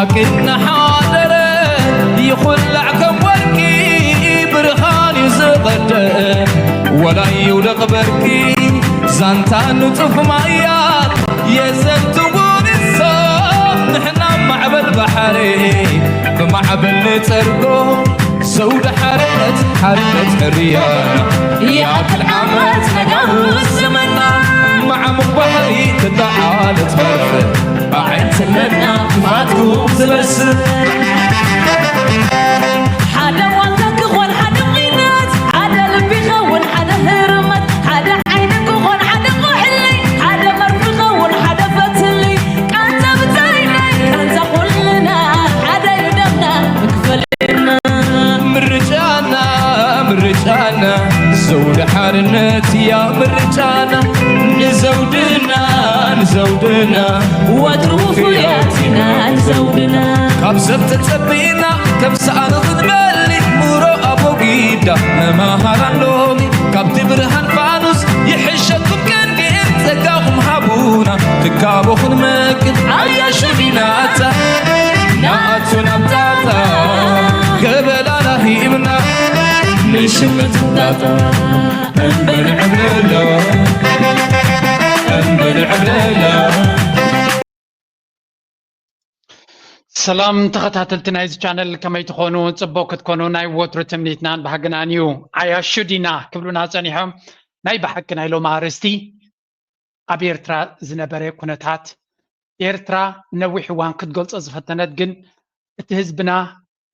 ሓቂ እናሓደረ ይኹላዕ ከም ወርቂ፣ ብርሃን እዩ ዝቐድእ ወላ ይውደቕ በርቂ። ዛንታ ንጡፍ ማያት የዘንትዎ ንሶም፣ ንሕና ማዕበል ባሕሪ ብማዕበል ንጸርጎ። ሰው ድሓርነት ሓርነት ሕርያ ይኣክል ዓመት ነጋውስ ዘመንና፣ መዓሙቕ ባሕሪ ተተዓለት መርፍእ ኣዒንትነትና ክፋትኩም ዝበስእ። ሓደ ዋልታ ክኾን ሓደ ኲናት፣ ሓደ ልቢ ክኸውን ሓደ ህርመት፣ ሓደ ዓይኒ ክኾን ሓደ ኩሕሊ፣ ሓደ መርፊ ክኸውን ሓደ ፈትሊ፣ ቃንዛ ብታይና ቃንዛ ኩልና፣ ሓደ እዩ ደምና ክፈልና። ምርጫና ምርጫና ዘውዲ ሓርነት እያ ምርጫና፣ ንዘውድና ንዘውድና ወትሩ ፍያት ኢና ንዘውድና። ካብ ሰብ ተጸቢና ከም ሰኣን ክትበሊ፣ ሙሮ ኣቦጊዳ መማሃራን ሎሚ ካብቲ ብርሃን ፋኑስ ይሕሸኩም ቀንዲን ጸጋኹም ሃቡና ትካቦ ክንመክት ኣያ ሽዲናታ። ንኣቱ ናብ ጣጣ ገበላና ሂብና ንሽምት ጣጣ እምበል ዕብለሎ እምበል ዕብለሎ። ሰላም ተኸታተልቲ ናይዚ ቻነል፣ ከመይ ትኾኑ? ጽቡቕ ክትኮኑ ናይ ወትሩ ትምኒትናን ባህግናን እዩ። ዓያሹ ዲና ክብሉና ጸኒሖም። ናይ ብሓቂ ናይ ሎሚ ኣርእስቲ ኣብ ኤርትራ ዝነበረ ኩነታት፣ ኤርትራ ነዊሕ እዋን ክትገልጾ ዝፈተነት ግን እቲ ህዝብና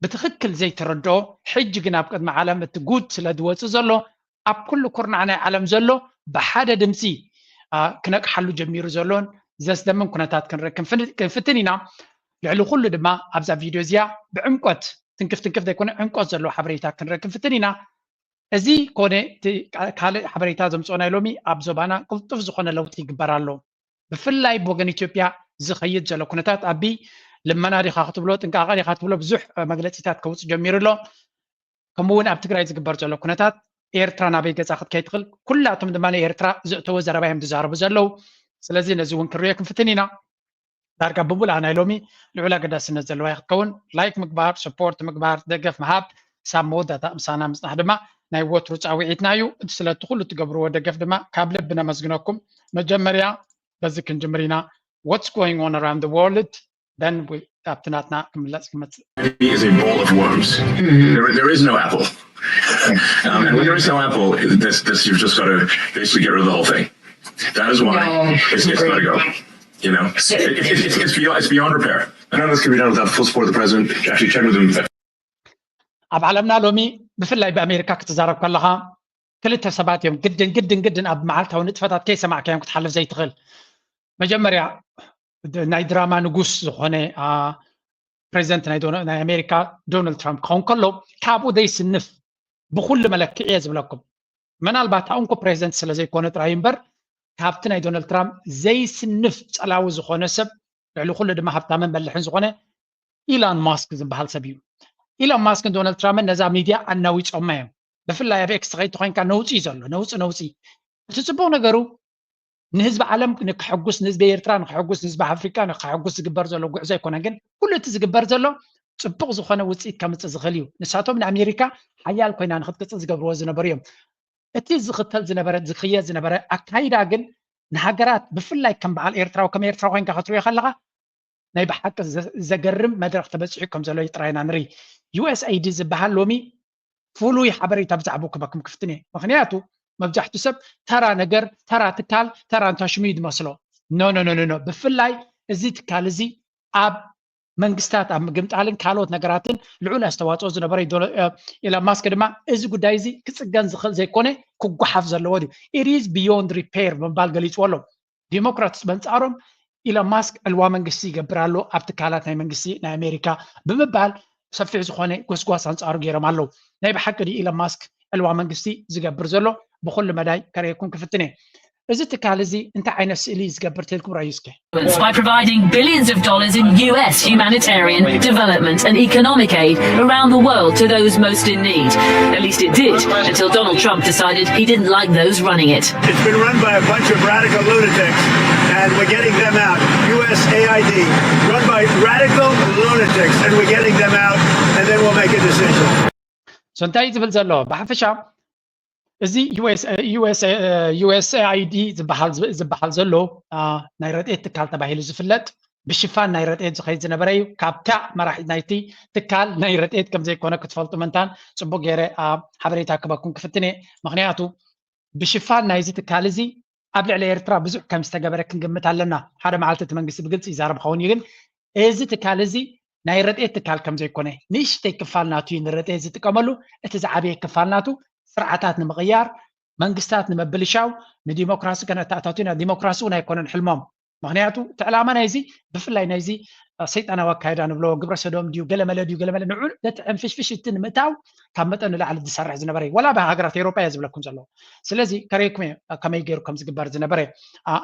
ብትኽክል ዘይተረድኦ፣ ሕጂ ግን ኣብ ቅድሚ ዓለም እቲ ጉድ ስለ ዝወጽእ ዘሎ፣ ኣብ ኩሉ ኩርናዕ ናይ ዓለም ዘሎ ብሓደ ድምጺ፣ ኣ፣ ክነቅሓሉ ጀሚሩ ዘሎን ዘስደምም ኩነታት ክንርኢ ክንፍን-፣ ክንፍትን ኢና። ልዕሊ ኩሉ ድማ ኣብዛ ቪድዮ እዚኣ ብዕምቆት፣ ትንክፍ ትንክፍ ዘይኮነ ዕምቆት ዘለዎ ሓበሬታ ክንርኢ ክንፍትን ኢና። እዚ ኮነ እቲ ካ-፣ ካልእ ሓበሬታ ዘምጽኦ ናይ ሎሚ ኣብ ዞባና ቅልጡፍ ዝኾነ ለውጢ ይግበር ኣሎ። ብፍላይ ብወገን ኢትዮጵያ ዝኸይድ ዘሎ ኩነታት፣ ኣቢ፣ ልመና ዲኻ ክትብሎ፣ ጥንቃቐ ዲኻ ትብሎ፣ ብዙሕ፣ እ፣ መግለጺታት ከውጽእ ጀሚሩ ኣሎ። ከምኡ እውን ኣብ ትግራይ ዝግበር ዘሎ ኩነታት፣ ኤርትራ ናበይ ገጻ ክትከይድ ትኽእል፣ ኩላቶም ድማ ንኤርትራ ዘእተወ ዘረባ እዮም ዝዛረቡ ዘለዉ። ስለዚ ነዚ እውን ክንሪኦ ክንፍትን ኢና። ዳርጋ ብምሉኣ ናይ ሎሚ ልዑል ኣገዳስነት ዘለዋ እያ ክትከውን። ላይክ ምግባር፣ ሰፖርት ምግባር፣ ደገፍ ምሃብ፣ ሳብ መወዳእታ ምሳና ምጽናሕ ድማ ናይ ወትሩ ጻውዒትና እዩ። እቲ ስለቲ ኩሉ እትገብርዎ ደገፍ ድማ ካብ ልቢ ነመስግነኩም። መጀመርያ በዚ ክንጅምር ኢና። What's going on around the world? Then we፣ ኣብቲ ናትና ክምለስ ክመጽእ። Is a bowl of worms. There, there is no apple. Um, and when there is no apple, this, this, you've just got to basically get rid of the whole thing. That is why No. it's, it's got to go. You know, it, it, it's, it's, beyond, it's beyond repair. None of this can be done without the full support of the president. Actually, check with him. ኣብ ዓለምና ሎሚ ብፍላይ ብኣሜሪካ ክትዛረብ ከለኻ ክልተ ሰባት እዮም ግድን ግድን ግድን ኣብ መዓልታዊ ንጥፈታት ከይሰማዕካዮም ክትሓልፍ ዘይትኽእል። መጀመርያ ድ-፣ ናይ ድራማ ንጉስ ዝኾነ፣ ኣ፣ ፕሬዚደንት ናይ ዶና-፣ ናይ ኣሜሪካ ዶናልድ ትራምፕ ክኸውን ከሎ ካብኡ ዘይስንፍ ብኹሉ መለክዒ እየ ዝብለኩም። ምናልባት ኣንኮ ፕሬዚደንት ስለ ዘይኮነ ጥራይ እምበር ካብቲ ናይ ዶናልድ ትራምፕ ዘይስንፍ ጸላዊ ዝኾነ ሰብ ልዕሊ ኩሉ ድማ ሃብታምን በላሕን ዝኾነ ኢላን ማስክ ዝበሃል ሰብ እዩ። ኢላን ማስክን ዶናልድ ትራምፕን ነዛ ሚድያ ኣናዊጾማ እዮም። ብፍላይ ኣብ ኤክስ ተኸይድ ተኾይንካ ነውጺ እዩ ዘሎ፣ ነውጺ፣ ነውጺ። እቲ ጽቡቕ ነገሩ ንህዝቢ ዓለም ንክሕጉስ፣ ንህዝቢ ኤርትራ ንክሕጉስ፣ ንህዝቢ ኣፍሪቃ ንክሕጉስ ዝግበር ዘሎ ጉዕዞ ኣይኮነን። ግን ኩሉ እቲ ዝግበር ዘሎ ጽቡቕ ዝኾነ ውጽኢት ከምጽእ ዝኽእል እዩ። ንሳቶም ንኣሜሪካ ሓያል ኮይና ንክትቅጽል ዝገብርዎ ዝነበሩ እዮም። እቲ ዝኽተል ዝነበረ፣ ዝኽየድ ዝነበረ ኣካይዳ ግን ንሃገራት ብፍላይ ከም በዓል ኤርትራ፣ ከም ኤርትራ ኮይንካ ክትሪኦ ከለኻ ናይ ብሓቂ ዘ-፣ ዘገርም መድረኽ ተበጺሑ ከም ዘሎ እዩ ጥራይ ኢና ንርኢ። ዩ ኤስ ኤ ዲ ዝበሃል ሎሚ ፍሉይ ሓበሬታ ብዛዕባኡ ክበኩም ክፍትን እየ። ምኽንያቱ መብዛሕትኡ ሰብ ተራ ነገር፣ ተራ ትካል፣ ተራ እንታሽሙ እዩ ዝመስሎ። ኖ፣ ኖ፣ ኖ፣ ኖ፣ ኖ። ብፍላይ እዚ ትካል እዚ ኣብ መንግስታት ኣብ ምግምጣልን ካልኦት ነገራትን ልዑል ኣስተዋጽኦ ዝነበረ እዩ። ዶና-፣ እ፣ ኢሎን ማስክ ድማ እዚ ጉዳይ እዚ ክጽገን ዝኽእል ዘይኮነ ክጓሓፍ ዘለዎ እዩ። It is beyond repair ብምባል ገሊጽዎ ኣሎ። ዲሞክራትስ በንጻሮም ኢሎን ማስክ ዕልዋ መንግስቲ ይገብር ኣሎ ኣብ ትካላት ናይ መንግስቲ ናይ ኣሜሪካ ብምባል ሰፊሕ ዝኾነ ጎስጓስ ኣንጻሩ ገይሮም ኣለዉ። ናይ ብሓቂ ድዩ ኢሎን ማስክ ዕልዋ መንግስቲ ዝገብር ዘሎ? ብኹሉ መዳይ ከርእየኩም ክፍትን እየ። እዚ ትካል እዚ እንታይ ዓይነት ስእሊ እዩ ዝገብር ተልኩም ረኣዩ እስከ። By providing billions of dollars in U S humanitarian, development, and economic aid around the world to those most in need. At least it did, until Donald Trump decided he didn't like those running it. It's been run by a bunch of radical lunatics, and we're getting them out. U S A I D, run by radical lunatics, and we're getting them out, and then we'll make a decision. So እንታይ እዩ ዝብል ዘሎ ብሓፈሻ እዚ ዩኤስኤኣይዲ ዝበሃል ዘሎ ናይ ረድኤት ትካል ተባሂሉ ዝፍለጥ ብሽፋን ናይ ረድኤት ዝኸይድ ዝነበረ እዩ። ካብታ መራሒት ናይቲ ትካል ናይ ረድኤት ከም ዘይኮነ ክትፈልጡ ምእንታን ጽቡቕ ገይረ ሓበሬታ ክበኩም ክፍትን እየ። ምኽንያቱ ብሽፋን ናይዚ ትካል እዚ ኣብ ልዕሊ ኤርትራ ብዙሕ ከም ዝተገበረ ክንግምት ኣለና። ሓደ መዓልቲ እቲ መንግስቲ ብግልፂ ይዛረብ ኸውን እዩ። ግን እዚ ትካል እዚ ናይ ረድኤት ትካል ከም ዘይኮነ ንእሽተይ ክፋል ናቱ እዩ ንረድኤት ዝጥቀመሉ። እቲ ዝዓበየ ክፋል ናቱ ስርዓታት ንምቕያር መንግስታት ንምብልሻው ንዲሞክራሲ ከነተኣታቱ ኢና። ዲሞክራሲ እውን ኣይኮነን ሕልሞም። ምክንያቱ እቲ ዕላማ ናይዚ ብፍላይ ናይዚ ሰይጣናዊ ኣካይዳ ንብሎ ግብረ ሰዶም ድዩ ገለመለ ድዩ ገለመለ ንዑ ዘጥዕም ፍሽፍሽ እቲ ንምእታው ካብ መጠን ንላዕሊ ዝሰርሕ ዝነበረ እዩ። ወላ ብሃገራት ኤሮጳ እየ ዝብለኩም ዘለዎ። ስለዚ ከረይኩም እየ ከመይ ገይሩ ከም ዝግበር ዝነበረ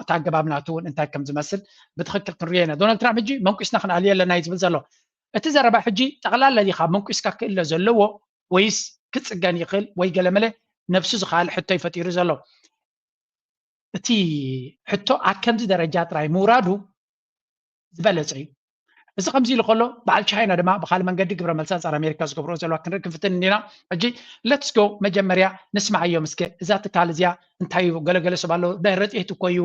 እቲ ኣገባብ ናቱ እውን እንታይ ከም ዝመስል ብትኽክል ክንሪኦ ኢና። ዶናልድ ትራምፕ ሕጂ መንቁስና ክንኣልዮ ኣለና እዩ ዝብል ዘሎ። እቲ ዘረባ ሕጂ ጠቕላላ ዲኻ መንቁስካ ክእለ ዘለዎ ወይስ ክጽገን ይኽእል ወይ ገለመለ ነብሱ ዝኸኣል ሕቶ እዩ ፈጢሩ ዘሎ። እቲ ሕቶ ኣብ ከምዚ ደረጃ ጥራይ ምውራዱ ዝበለጸ እዩ። እዚ ከምዚ ኢሉ ከሎ በዓል ቻይና ድማ ብካልእ መንገዲ ግብረ መልሲ ኣንጻር ኣሜሪካ ዝገብርኦ ዘለዋ ክንርኢ ክንፍትን እንዲና። ሕጂ let's go መጀመርያ ንስማዓዮም እስከ እዛ ትካል እዚኣ እንታይ እዩ ገለገለ ሰብ ኣሎ ናይ ረድኤት እኮ እዩ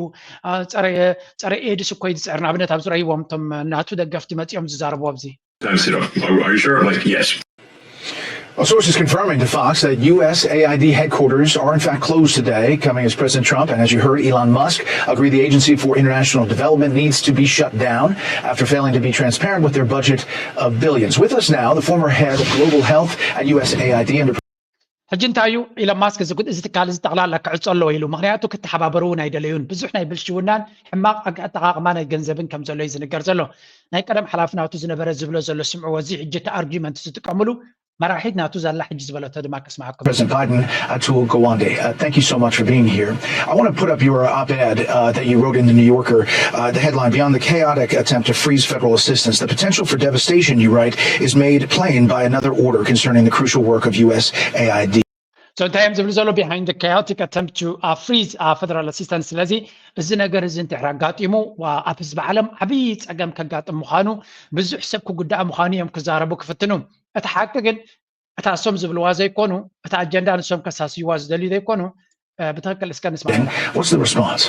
ጸረ ኤድስ እኮ እዩ ዝጽዕር ንኣብነት ኣብ ዝረእይዎም እቶም ናቱ ደገፍቲ መጺኦም ዝዛረቡ ኣብዚ Are you sure? I'm like, yes. A source is confirming to Fox that U S A I D headquarters are in fact closed today, coming as President Trump and, as you heard, Elon Musk agree the Agency for International Development needs to be shut down after failing to be transparent with their budget of billions. With us now, the former head of global health at U S A I D under ሕጂ እንታይ እዩ ኢሎን ማስክ እዚ ትካል እዚ ጠቕላላ ክዕጾ ኣለዎ ኢሉ። ምክንያቱ ክተሓባበሩ እውን ኣይደለዩን። ብዙሕ ናይ ብልሽውናን ሕማቕ ኣጠቓቕማ ናይ ገንዘብን ከም ዘሎ እዩ ዝንገር ዘሎ። ናይ ቀደም ሓላፊ ናቱ ዝነበረ ዝብሎ ዘሎ ስምዕዎ። እዚ ሕጂ እቲ ኣርጊመንት ዝጥቀምሉ መራሒት ናቱ ዘላ ሕጂ ዝበለቶ ድማ ከስማዓኩም። President Biden uh, to Gowande. Uh, thank you so much for being here. I want to put up your op-ed uh, that you wrote in the New Yorker. Uh, the headline: Beyond the chaotic attempt to freeze federal assistance, the potential for devastation, you write, is made plain by another order concerning the crucial work of U S A I D. So እንታይ እዮም ዝብሉ ዘሎ behind the chaotic attempt to uh, freeze uh, federal assistance። ስለዚ እዚ ነገር እዚ እንድሕር ኣጋጢሙ ኣብ ህዝቢ ዓለም ዓብዪ ፀገም ከጋጥም ምዃኑ ብዙሕ ሰብ ክጉዳእ ምዃኑ እዮም ክዛረቡ ክፍትኑ። እቲ ሓቂ ግን እታ እሶም ዝብልዋ ዘይኮኑ እታ ኣጀንዳ ንሶም ከሳስይዋ ዝደልዩ ዘይኮኑ ብትክክል እስከ ንስማ። What's the response?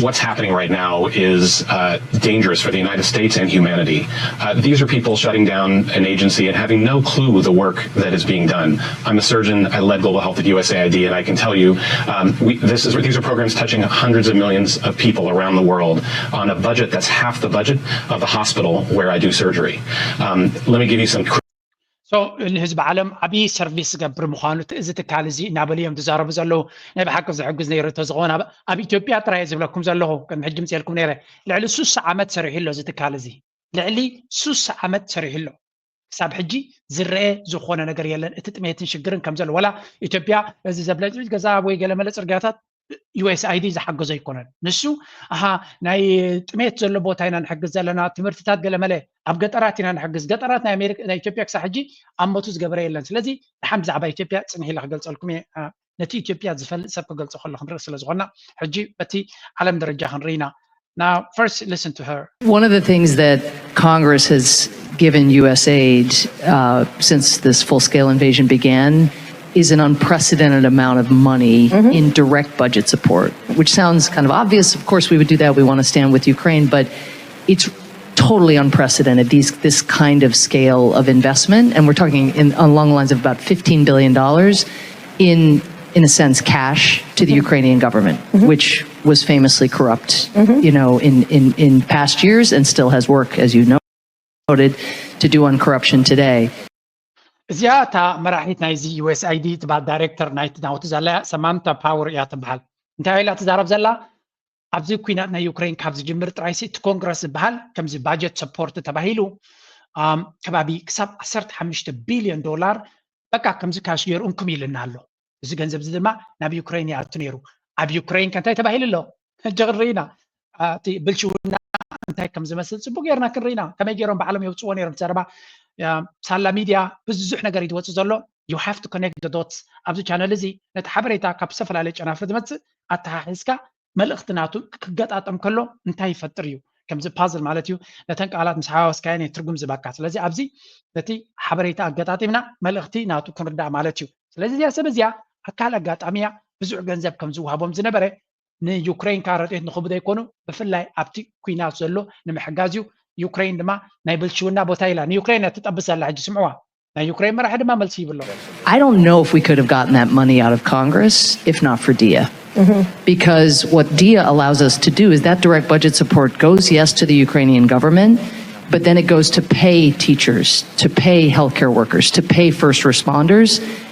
What's happening right now is uh, dangerous for the United States and humanity. Uh, these are people shutting down an agency and having no clue the work that is being done. I'm a surgeon. I led global health at U S A I D, and I can tell you, um, we, this is, these are programs touching hundreds of millions of people around the world on a budget that's half the budget of the hospital where I do surgery. Um, let me give you some. ንህዝቢ ዓለም ዓብዪ ሰርቪስ ዝገብር ምዃኑ እዚ ትካል እዚ እናበሉ እዮም ዝዛረቡ ዘለዉ። ናይ ብሓቂ ዝሕግዝ ነይሩ እንተዝኸውን ኣብ ኢትዮጵያ ጥራይ ዝብለኩም ዘለኹ ቅድሚ ሕጂ ምፅኤልኩም ነይረ። ልዕሊ ሱሳ ዓመት ሰሪሑ ኣሎ እዚ ትካል እዚ። ልዕሊ ሱሳ ዓመት ሰሪሑ ኣሎ። ክሳብ ሕጂ ዝረአ ዝኾነ ነገር የለን። እቲ ጥሜትን ሽግርን ከም ዘሎ ወላ ኢትዮጵያ እዚ ዘብለጭልጭ ገዛ ወይ ገለመለ ፅርግያታት ዩኤስኣይዲ ዝሓገዞ ኣይኮነን። ንሱ ኣሃ ናይ ጥሜት ዘሎ ቦታ ኢና ንሕግዝ ዘለና፣ ትምህርትታት ገለመለ ኣብ ገጠራት ኢና ንሕግዝ። ገጠራት ናይ ኣሜሪካ ናይ ኢትዮጵያ ክሳብ ሕጂ ኣብ ሞቱ ዝገበረ የለን። ስለዚ ደሓን ብዛዕባ ኢትዮጵያ ፅንሕ ኢለ ክገልፀልኩም እየ። ነቲ ኢትዮጵያ ዝፈልጥ ሰብ ክገልፆ ከሎ ክንርኢ ስለ ዝኾንና ሕጂ በቲ ዓለም ደረጃ ክንርኢ ኢና። Now, first, listen to her. One of the things that Congress has given U S aid uh, since this full scale invasion began is an unprecidented amount of money mm-hmm. in direct budget support, which sounds kind of obvious. Of course, we would do that. We want to stand with Ukraine, but it's totally unprecedented, these, this kind of scale of investment. And we're talking in, along the lines of about fifteen billion dollars in in a sense, cash to the Ukrainian government, mm-hmm. which was famously corrupt, mm-hmm. you know, in, in, in past years and still has work, as you noted, to do on corruption today. እዚኣ እታ መራሒት ናይዚ ዩኤስኣይዲ ትበሃል ዳይሬክተር ናይቲ ናውቲ ዘላ ሰማንታ ፓወር እያ ትበሃል። እንታይ ኢላ ትዛረብ ዘላ? ኣብዚ ኩናት ናይ ዩክሬን ካብ ዝጅምር ጥራይሲ እቲ ኮንግረስ ዝበሃል ከምዚ ባጀት ሰፖርት ተባሂሉ ከባቢ ክሳብ ዓሰርተ ሓሙሽተ ቢልዮን ዶላር በቃ ከምዚ ካሽ ገይሩ እንኩም ኢልና ኣሎ። እዚ ገንዘብ እዚ ድማ ናብ ዩክሬን ይኣቱ ነይሩ። ኣብ ዩክሬን ከ እንታይ ተባሂሉ ኣሎ? ሕጂ ክንርኢ ኢና። እቲ ብልሽውና እንታይ ከም ዝመስል ጽቡቅ ጌርና ክንርኢ ኢና። ከመይ ገይሮም ባዕሎም የውጽዎ ነይሮም? ዘረባ ሳላ ሚድያ ብዙሕ ነገር እዩ ዝወጽእ ዘሎ። You have to connect the dots። ኣብዚ ቻነል እዚ ነቲ ሓበሬታ ካብ ዝተፈላለዩ ጨናፍር ዝመጽእ ኣተሓሒዝካ መልእኽቲ ናቱ ክገጣጠም ከሎ እንታይ ይፈጥር እዩ? ከምዚ ፓዝል ማለት እዩ። ነተን ቃላት ምስ ሓዋወስካየን እየን ትርጉም ዝህባካ። ስለዚ ኣብዚ ነቲ ሓበሬታ ኣገጣጢምና መልእኽቲ ናቱ ክንርዳእ ማለት እዩ። ስለዚ እዚኣ ሰብ እዚኣ ኣካል ኣጋጣሚ እያ። ብዙሕ ገንዘብ ከም ዝወሃቦም ዝነበረ ንዩክሬን ከኣ ረድኤት ንኽህቡ ዘይኮኑ፣ ብፍላይ ኣብቲ ኲናት ዘሎ ንምሕጋዝ እዩ። ዩክሬን ድማ ናይ ብልሽውና ቦታ ኢላ ንዩክሬን እያ ትጠብስ ዘላ። ሕጂ ስምዕዋ፣ ናይ ዩክሬን መራሒ ድማ መልሲ ይብሎ። I don't know if we could have gotten that money out of Congress if not for DIA. Because what DIA allows us to do is that direct budget support goes, yes, to the Ukrainian government, but then it goes to pay teachers, to pay healthcare workers, to pay first responders.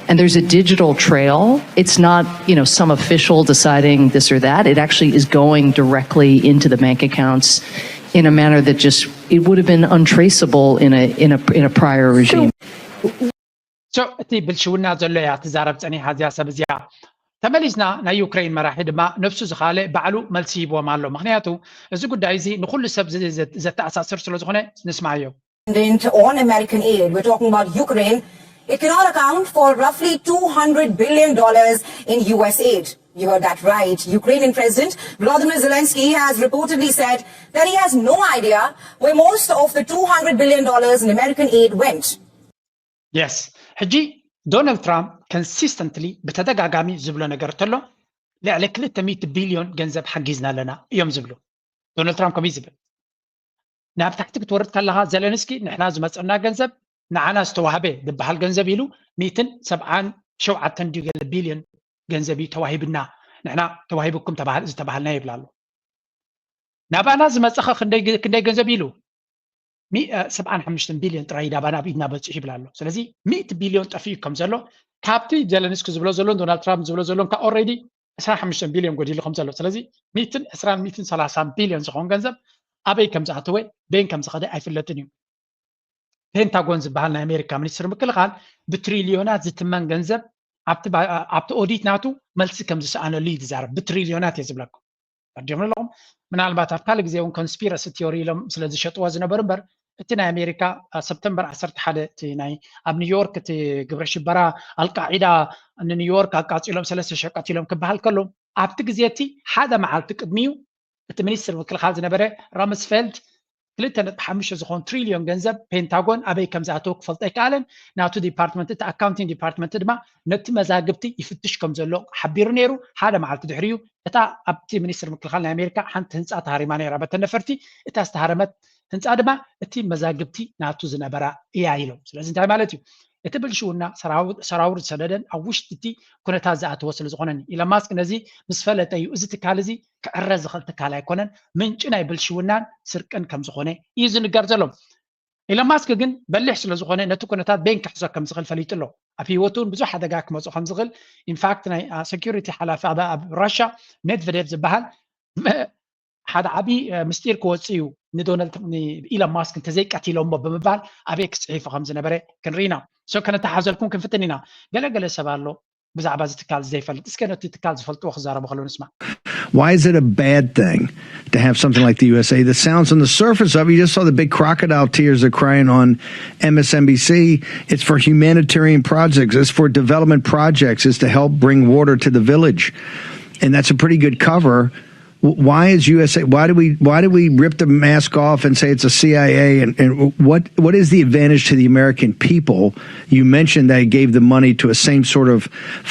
And there's a digital trail. It's not, you know, some official deciding this or that. It actually is going directly into the bank accounts in a manner that just it would have been untraceable in a in a in a prior regime. So እቲ ብልሽውና ዘሎ እያ ትዛረብ ጸኒሓ እዚኣ ሰብ እዚኣ። ተመሊስና ናይ ዩክሬን መራሒ ድማ ነብሱ ዝኻለ ባዕሉ መልሲ ሂብዎም ኣሎ። ምክንያቱ እዚ ጉዳይ እዚ ንኩሉ ሰብ ዘተኣሳስር ስለ ዝኾነ ንስማዮ። On American aid, we're talking about Ukraine. It cannot account for roughly two hundred billion dollars in U S aid. You heard that right. Ukrainian President Volodymyr Zelensky has reportedly said that he has no idea where most of the two hundred billion dollars in American aid went. Yes. ሕጂ ዶናልድ ትራምፕ consistently ብተደጋጋሚ ዝብሎ ነገር እንተሎ ልዕሊ ክልተ ሚእቲ ቢልዮን ገንዘብ ሓጊዝና ኣለና እዮም ዝብሉ። ዶናልድ ትራምፕ ከምኡ ዝብል ናብ ታሕቲ ክትወርድ ከለኻ ዘለንስኪ ንሕና ዝመፀና ገንዘብ ንዓና ዝተዋህበ ዝበሃል ገንዘብ ኢሉ ሚእትን ሰብዓን ሸውዓተን ድዩ ገለ ቢልዮን ገንዘብ እዩ ተዋሂብና፣ ንሕና ተዋሂብኩም ዝተባሃልና ይብል ኣሎ። ናባና ዝመፀኸ ክንደይ ገንዘብ ኢሉ ሰብዓን ሓሙሽተን ቢልዮን ጥራይ ናባና ኣብ ኢድና በፂሑ ይብል ኣሎ። ስለዚ ሚእቲ ቢልዮን ጠፊኡ ከም ዘሎ ካብቲ ዘለንስኪ ዝብሎ ዘሎን ዶናልድ ትራምፕ ዝብሎ ዘሎን ካብ already ዕስራን ሓሙሽተን ቢልዮን ጎዲሉ ከም ዘሎ፣ ስለዚ ሚእትን ዕስራን ሚእትን ሰላሳን ቢልዮን ዝኸውን ገንዘብ ኣበይ ከም ዝኣተወ በይን ከም ዝኸደ ኣይፍለጥን እዩ። ፔንታጎን ዝበሃል ናይ ኣሜሪካ ሚኒስትሪ ምክልኻል ብትሪልዮናት ዝትመን ገንዘብ ኣብቲ ኦዲት ናቱ መልሲ ከም ዝሰኣነሉ እዩ ዝዛረብ። ብትሪልዮናት እየ ዝብለኩም። ፈርዲዮም ኣለኹም። ምናልባት ኣብ ካልእ ግዜ እውን ኮንስፒረሲ ቲዮሪ ኢሎም ስለ ዝሸጥዎ ዝነበሩ እምበር እቲ ናይ ኣሜሪካ ሰፕተምበር ዓሰርተ ሓደ እቲ ናይ ኣብ ኒውዮርክ እቲ ግብረ ሽበራ ኣልቃዒዳ ንኒውዮርክ ኣቃፂሎም ሰለስተ ሸቀት ኢሎም ክበሃል ከሎ ኣብቲ ግዜ እቲ ሓደ መዓልቲ ቅድሚኡ እቲ ሚኒስትር ምክልኻል ዝነበረ ራምስፌልድ ክልተ ነጥቢ ሓሙሽተ ዝኾን ትሪልዮን ገንዘብ ፔንታጎን ኣበይ ከም ዝኣተወ ክፈልጦ ኣይከኣለን። ናቱ ዲፓርትመንት እቲ ኣካውንቲንግ ዲፓርትመንት ድማ ነቲ መዛግብቲ ይፍትሽ ከም ዘሎ ሓቢሩ ነይሩ። ሓደ መዓልቲ ድሕሪኡ እታ ኣብቲ ሚኒስትር ምክልኻል ናይ ኣሜሪካ ሓንቲ ህንፃ ተሃሪማ ነይራ በተን ነፈርቲ። እታ ዝተሃረመት ህንፃ ድማ እቲ መዛግብቲ ናቱ ዝነበራ እያ ኢሎም። ስለዚ እንታይ ማለት እዩ? እቲ ብልሽውና ሰራውር ዝሰደደን ኣብ ውሽጢ እቲ ኩነታት ዝኣተወ ስለ ዝኾነን ኢለን ማስክ ነዚ ምስ ፈለጠ እዩ እዚ ትካል እዚ ክዕረ ዝኽእል ትካል ኣይኮነን፣ ምንጪ ናይ ብልሽውናን ስርቅን ከም ዝኾነ እዩ ዝንገር ዘሎ። ኢለን ማስክ ግን በሊሕ ስለ ዝኾነ ነቲ ኩነታት በይን ክሕዞ ከም ዝኽእል ፈሊጡ ኣሎ። ኣብ ህይወቱ እውን ብዙሕ ሓደጋ ክመፁ ከም ዝኽእል ኢንፋክት ናይ ሰኪሪቲ ሓላፊ ኣብ ራሻ ሜድቨዴቭ ዝበሃል ሓደ ዓብዪ ምስጢር ክወፅእ እዩ ንዶናልድ ኢለን ማስክ እንተዘይቀቲሎሞ ብምባል ኣበይ ክፅሒፉ ከም ዝነበረ ክንርኢ ኢና። ሶ ከነተሓዘልኩም ክንፍትን ኢና። ገለገለ ሰብ ኣሎ ብዛዕባ እዚ ትካል ዘይፈልጥ። እስከ ነቲ ትካል ዝፈልጥዎ ክዛረቡ ከለዉ ንስማዕ። Why is it a bad thing to have something like the U S A that sounds on the surface of it, you just saw the big crocodile tears are crying on M S N B C. It's for humanitarian projects. It's for development projects. It's to help bring water to the village. And that's a pretty good cover. Why is U S A? Why do we why do we rip the mask off and say it's a C I A? And, and what what is the advantage to the American people? You mentioned that it gave the money to a same sort of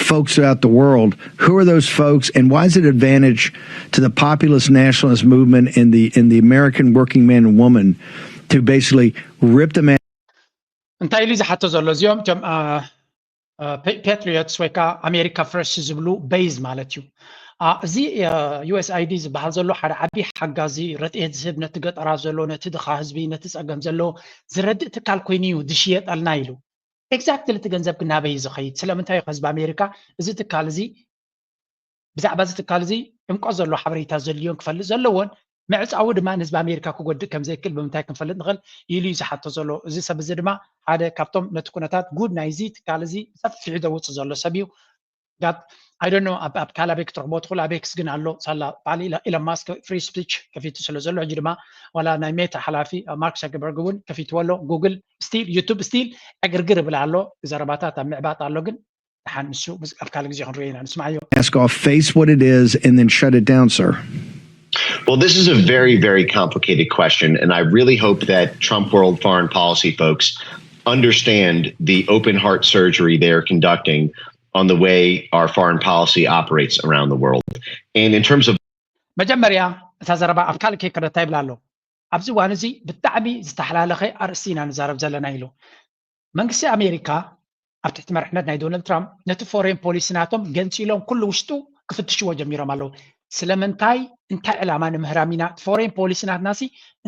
folks throughout the world. Who are those folks, and why is it an advantage to the populist nationalist movement and the and the American working man and woman to basically rip the mask? እንታይ ኢሉ ዝሓቶ ዘሎ እዚኦም ቶም ፓትሪዮትስ ወይ ከዓ ኣሜሪካ ፈርስት ዝብሉ ቤዝ ማለት እዩ። እዚ ዩ ኤስ ኣይ ዲ ዝበሃል ዘሎ ሓደ ዓብዪ ሓጋዚ ረድኤት ዝህብ ነቲ ገጠራት ዘሎ ነቲ ድኻ ህዝቢ ነቲ ፀገም ዘሎ ዝረድእ ትካል ኮይኑ እዩ ዝሽየጠልና ኢሉ። ኤግዛክትሊ እቲ ገንዘብ ግን ናበይ እዩ ዝኸይድ? ስለምንታይ እዩ ህዝቢ ኣሜሪካ እዚ ትካል እዚ ብዛዕባ እዚ ትካል እዚ ዕምቆት ዘለዎ ሓበሬታ ዘድልዮን ክፈልጥ ዘለዎን ምዕፃዉ ድማ ንህዝቢ ኣሜሪካ ክጎድእ ከም ዘይክእል ብምንታይ ክንፈልጥ ንኽእል ኢሉ እዩ ዝሓቶ ዘሎ። እዚ ሰብ እዚ ድማ ሓደ ካብቶም ነቲ ኩነታት ጉድ ናይዚ ትካል እዚ ብሰፊሑ ዘውፅእ ዘሎ ሰብ እዩ። ጋት I don't know ኣብ ኣብ ካልእ ኣበይ ክትረኽቦ ትኽእሉ፣ ኣብ ኤክስ ግን ኣሎ። ሳላ በዓል ኢለ- ኢሎን ማስክ ፍሪ ስፒች ከፊቱ ስለ ዘሎ፣ ሕጂ ድማ ዋላ ናይ ሜታ ሓላፊ ማርክ ዛከርበርግ እውን ከፊትዎ ኣሎ። ጉግል ስቲል፣ ዩቱብ ስቲል ዕግርግር ይብል ኣሎ። ዘረባታት ኣብ ምዕባጥ ኣሎ፣ ግን ደሓን ንሱ ምስ- ኣብ ካልእ ግዜ ክንሪኦ ኢና። ንስማዓዮ። Mask off, face what it is, and then shut it down, sir. Well, this is a very, very complicated question, and I really hope that Trump world foreign policy folks understand the open heart surgery they are conducting on the way our foreign policy operates around the world. And in terms of መጀመርያ እታ ዘረባ ኣብ ካልእ ከይከደታ ይብል ኣሎ። ኣብዚ እዋን እዚ ብጣዕሚ ዝተሓላለኸ ኣርእስቲ ኢና ንዛረብ ዘለና ኢሉ። መንግስቲ ኣሜሪካ ኣብ ትሕቲ መርሕነት ናይ ዶናልድ ትራምፕ ነቲ ፎሬን ፖሊሲ ናቶም ገንፂሎም ኩሉ ውሽጡ ክፍትሽዎ ጀሚሮም ኣለዉ። ስለምንታይ፣ እንታይ ዕላማ ንምህራም ኢና? እቲ ፎሬን ፖሊሲ ናትናሲ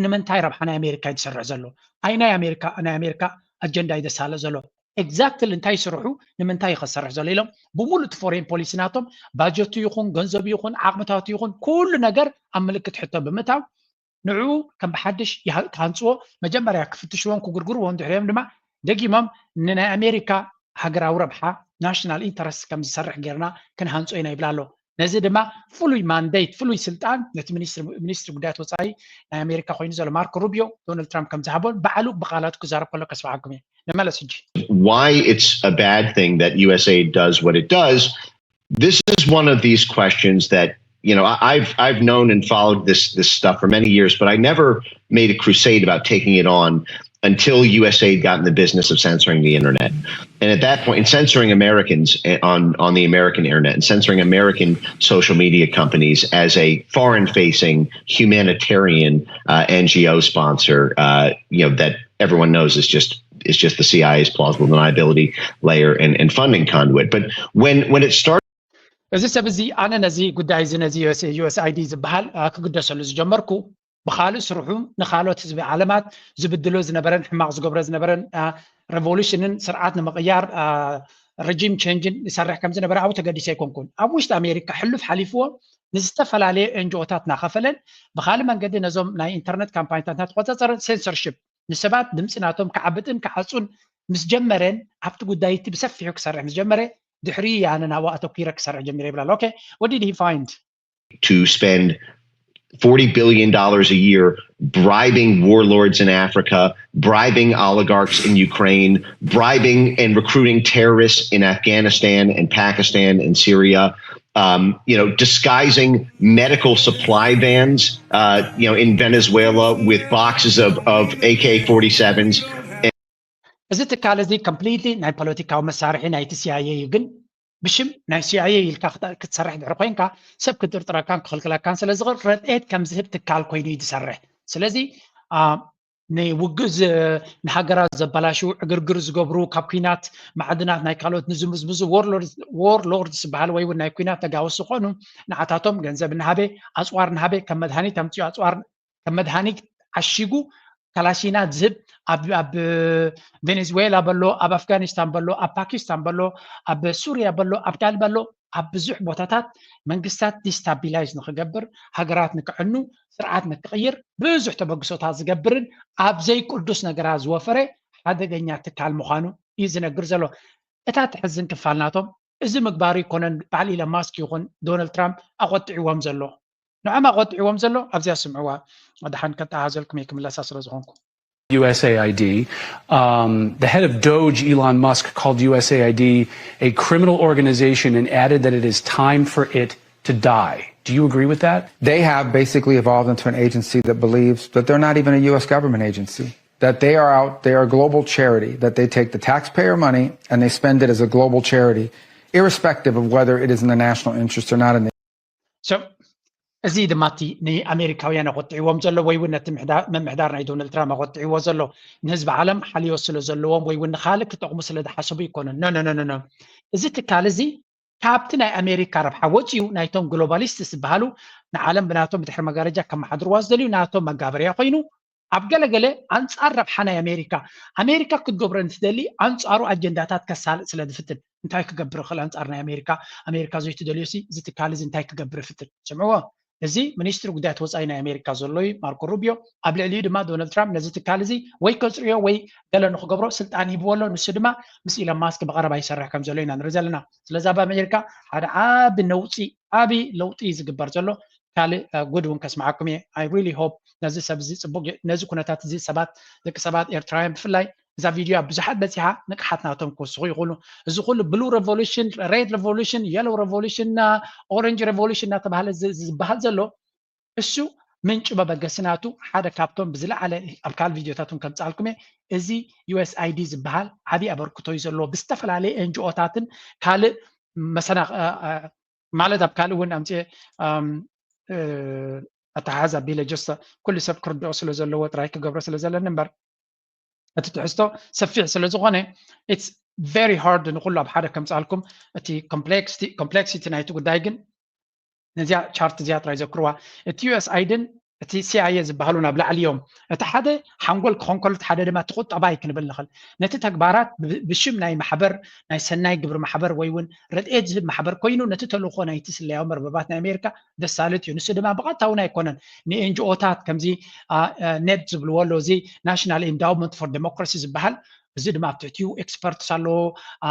ንምንታይ ረብሓ ናይ ኣሜሪካ እዩ ዝሰርሕ ዘሎ? ኣይ ናይ ኣሜሪካ ናይ ኣሜሪካ ኣጀንዳ እዩ ዘሳለ ዘሎ? ኤግዛክትሊ እንታይ ይስርሑ፣ ንምንታይ እዩ ከሰርሕ ዘሎ ኢሎም ብምሉእ እቲ ፎሬን ፖሊሲ ናቶም ባጀቱ ይኹን ገንዘቡ ይኹን ዓቕምታቱ ይኹን ኩሉ ነገር ኣብ ምልክት ሕቶ ብምእታው ንዕኡ ከም ብሓድሽ ይሃ- ክሃንፅዎ መጀመርያ ክፍትሽዎን ክጉርጉርዎን ድሕሪኦም ድማ ደጊሞም ንናይ ኣሜሪካ ሃገራዊ ረብሓ ናሽናል ኢንተረስት ከም ዝሰርሕ ጌርና ክንሃንፆ ኢና ይብል ኣሎ። ነዚ ድማ ፍሉይ ማንዴት ፍሉይ ስልጣን ነቲ ሚኒስትሪ ሚኒስትሪ ጉዳያት ወፃኢ ናይ ኣሜሪካ ኮይኑ ዘሎ ማርኮ ሩቢዮ ዶናልድ ትራምፕ ከም ዝሃቦን ባዕሉ ብቃላቱ ክዛረብ ከሎ ከስማዓኩም እየ። ንመለስ ሕጂ። Why it's a bad thing that U S A I D does what it does. This is one of these questions that you know I- I've I've known and followed this this stuff for many years, but I never made a crusade about taking it on until U S A I D got in the business of censoring the internet. And at that point, and censoring Americans on on the American internet and censoring American social media companies as a foreign-facing humanitarian uh, N G O sponsor, uh, you know, that everyone knows is just is just the C I A's plausible deniability layer and, and funding conduit. But when when it started እዚ ሰብ እዚ ኣነ ነዚ ጉዳይ እዚ ነዚ ዩኤስኤ ዩኤስኣይዲ ዝበሃል አ፣ ክግደሰሉ ዝጀመርኩ ብኻልእ ስርሑ ንኻልኦት ህዝቢ ዓለማት ዝብድሎ ዝነበረን ሕማቕ ዝገብሮ ዝነበረን ሬቮሉሽንን ስርዓት ንምቕያር ረጂም ቸንጅን ይሰርሕ ከም ዝነበረ ኣብኡ ተገዲሰ ኣይኮንኩን። ኣብ ውሽጢ ኣሜሪካ ሕሉፍ ሓሊፍዎ ንዝተፈላለየ ኤንጂኦታት እናኸፈለን ብኻልእ መንገዲ ነዞም ናይ ኢንተርነት ካምፓኒታት እናተቆፃፀረን ሴንሰርሽፕ ንሰባት ድምፂ ናቶም ክዓብጥን ክዓፁን ምስ ጀመረን ኣብቲ ጉዳይ እቲ ብሰፊሑ ክሰርሕ ምስ ጀመረ ድሕሪ ኣነ ናብኡ ኣተኲረ ክሰርሕ ጀሚረ ይብል ኣሎ። Okay, what did he find? To spend forty billion dollars a year bribing warlords in Africa, bribing oligarchs in Ukraine, bribing and recruiting terrorists in Afghanistan and Pakistan and Syria, um, you know, disguising medical supply vans, uh, you know, in Venezuela with boxes of, of A K forty-sevens. እዚ ትካል እዚ ኮምፕሊትሊ ናይ ፖለቲካዊ መሳርሒ ናይቲ ሲኣይኤ እዩ። ግን ብሽም ናይ ሲኣይኤ ኢልካ ክተ- ክትሰርሕ ድሕሪ ኮይንካ ሰብ ክጥርጥረካን ክኽልክለካን ስለ ዝኽእል ረድኤት ከም ዝህብ ትካል ኮይኑ እዩ ዝሰርሕ። ስለዚ አ፣ ንውግእ ዝ- ንሃገራት ዘበላሽው ዕግርግር ዝገብሩ ካብ ኩናት ማዕድናት ናይ ካልኦት ንዝምዝምዙ ዎርሎርድስ ዝበሃል ወይ እውን ናይ ኩናት ተጋወስ ዝኾኑ ንዓታቶም ገንዘብ እናሃበ ኣፅዋር እናሃበ ከም መድሃኒት ኣምፅኡ ኣፅዋር ከም መድሃኒት ዓሺጉ ካላሺናት ዝህብ ኣብ ኣብ ቬኔዙዌላ በሎ ኣብ ኣፍጋኒስታን በሎ ኣብ ፓኪስታን በሎ ኣብ ሱሪያ በሎ ኣብ ጋል በሎ ኣብ ብዙሕ ቦታታት መንግስታት ዲስታቢላይዝ ንክገብር ሃገራት ንክዕኑ ስርዓት ንክቕይር ብዙሕ ተበግሶታት ዝገብርን ኣብ ዘይቅዱስ ነገራት ዝወፈረ ሓደገኛ ትካል ምዃኑ እዩ ዝነግር ዘሎ። እታ ትሕዝን ክፋል ናቶም እዚ ምግባሩ ይኮነን በዓል ኢለን ማስክ ይኹን ዶናልድ ትራምፕ ኣቆጢዕዎም ዘሎ። ንዖም ኣቆጢዕዎም ዘሎ ኣብዚኣ ስምዕዋ። ደሓን ከጠሃዘልኩም እየ ክምለሳ ስለ ዝኾንኩ። U S A I D. Um, the head of Doge, Elon Musk, called U S A I D a criminal organization and added that it is time for it to die. Do you agree with that? They have basically evolved into an agency that believes that they're not even a U S government agency, that they are out, they are a global charity, that they take the taxpayer money and they spend it as a global charity, irrespective of whether it is in the national interest or not in the So እዚ ድማ እቲ ንኣሜሪካውያን ኣቆጢዕዎም ዘሎ ወይ እውን ነቲ ምምሕዳር ናይ ዶናልድ ትራምፕ ኣቆጢዕዎ ዘሎ ንህዝቢ ዓለም ሓልዮ ስለ ዘለዎም ወይ እውን ንካልእ ክጠቕሙ ስለ ዝሓሰቡ ይኮኑን። ኖ ኖ ኖ ኖ እዚ ትካል እዚ ካብቲ ናይ ኣሜሪካ ረብሓ ወፂኡ ናይቶም ግሎባሊስት ዝበሃሉ ንዓለም ብናቶም ብድሕሪ መጋረጃ ከመሓድርዋ ዝደልዩ ናቶም መጋበርያ ኮይኑ ኣብ ገለገለ ኣንፃር ረብሓ ናይ ኣሜሪካ ኣሜሪካ ክትገብሮ እንትደሊ ኣንፃሩ ኣጀንዳታት ከሳልጥ ስለ ዝፍትን እንታይ ክገብር ይኽእል ኣንፃር ናይ ኣሜሪካ ኣሜሪካ ዘይትደልዮ ሲ እዚ ትካል እዚ እንታይ ክገብር ይፍትን ስምዕዎ እዚ ሚኒስትሪ ጉዳያት ወፃኢ ናይ ኣሜሪካ ዘሎ እዩ ማርኮ ሩቢዮ። ኣብ ልዕሊኡ ድማ ዶናልድ ትራምፕ ነዚ ትካል እዚ ወይ ከፅርዮ ወይ ገለ ንክገብሮ ስልጣን ሂብዎ ኣሎ። ንሱ ድማ ምስ ኢሎን ማስክ ብቐረባ ይሰርሕ ከም ዘሎ ኢና ንርኢ ዘለና። ስለዚ ኣብ ኣሜሪካ ሓደ ዓቢ ነውፂ ዓቢ ለውጢ እዩ ዝግበር ዘሎ። ካልእ ጉድ እውን ከስምዓኩም እየ። I really hope ነዚ ሰብ እዚ ፅቡቅ ነዚ ኩነታት እዚ ሰባት ደቂ ሰባት ኤርትራውያን ብፍላይ እዛ ቪድዮ ኣብ ብዙሓት በፂሓ ንቅሓት ናቶም ክውስኹ ይኽእሉ። እዚ ኩሉ blue revolution, red revolution, yellow revolution እና orange revolution እናተባሃለ ዝበሃል ዘሎ እሱ ምንጭ መበገሲ ናቱ ሓደ ካብቶም ብዝለዓለ ኣብ ካልእ ቪድዮታት እውን ከምፅኣልኩም እየ። እዚ ዩኤስኣይዲ ዝበሃል ዓብዪ ኣበርክቶ እዩ ዘለዎ ብዝተፈላለየ ኤንጂኦታትን ካልእ መሰና ማለት ኣብ ካልእ እውን ኣምፅኤ ኣተሓሕዛ ቢለ ጀስተ ኩሉ ሰብ ክርድኦ ስለ ዘለዎ ጥራይ ክገብሮ ስለ ዘለኒ እምበር እቲ ትሕዝቶ ሰፊሕ ስለ ዝኾነ it's very hard ንኩሉ ኣብ ሓደ ከምፅኣልኩም። እቲ ኮምፕሌክሲቲ ናይቲ ጉዳይ ግን ነዚኣ ቻርት እዚኣ ጥራይ ዘክርዋ። እቲ ዩኤስኣይድን እቲ ሲኣይኤ ዝበሃሉ ናብ ላዕሊ እዮም። እቲ ሓደ ሓንጎል ክኾን ከሎ እቲ ሓደ ድማ እቲ ቁጠባ እዩ ክንብል ንኽእል። ነቲ ተግባራት ብሽም ናይ ማሕበር ናይ ሰናይ ግብሪ ማሕበር ወይ እውን ረድኤት ዝህብ ማሕበር ኮይኑ ነቲ ተልእኾ ናይቲ ስለያዊ መርበባት ናይ ኣሜሪካ ዘሳልጥ እዩ። ንሱ ድማ ብቐጥታ እውን ኣይኮነን ንኤንጂኦታት ከምዚ ኔድ ዝብልዎ ኣሎ እዚ ናሽናል ኢንዳውመንት ፎር ዴሞክራሲ ዝበሃል እዚ ድማ ኣብ ትሕቲኡ ኤክስፐርትስ ኣለዎ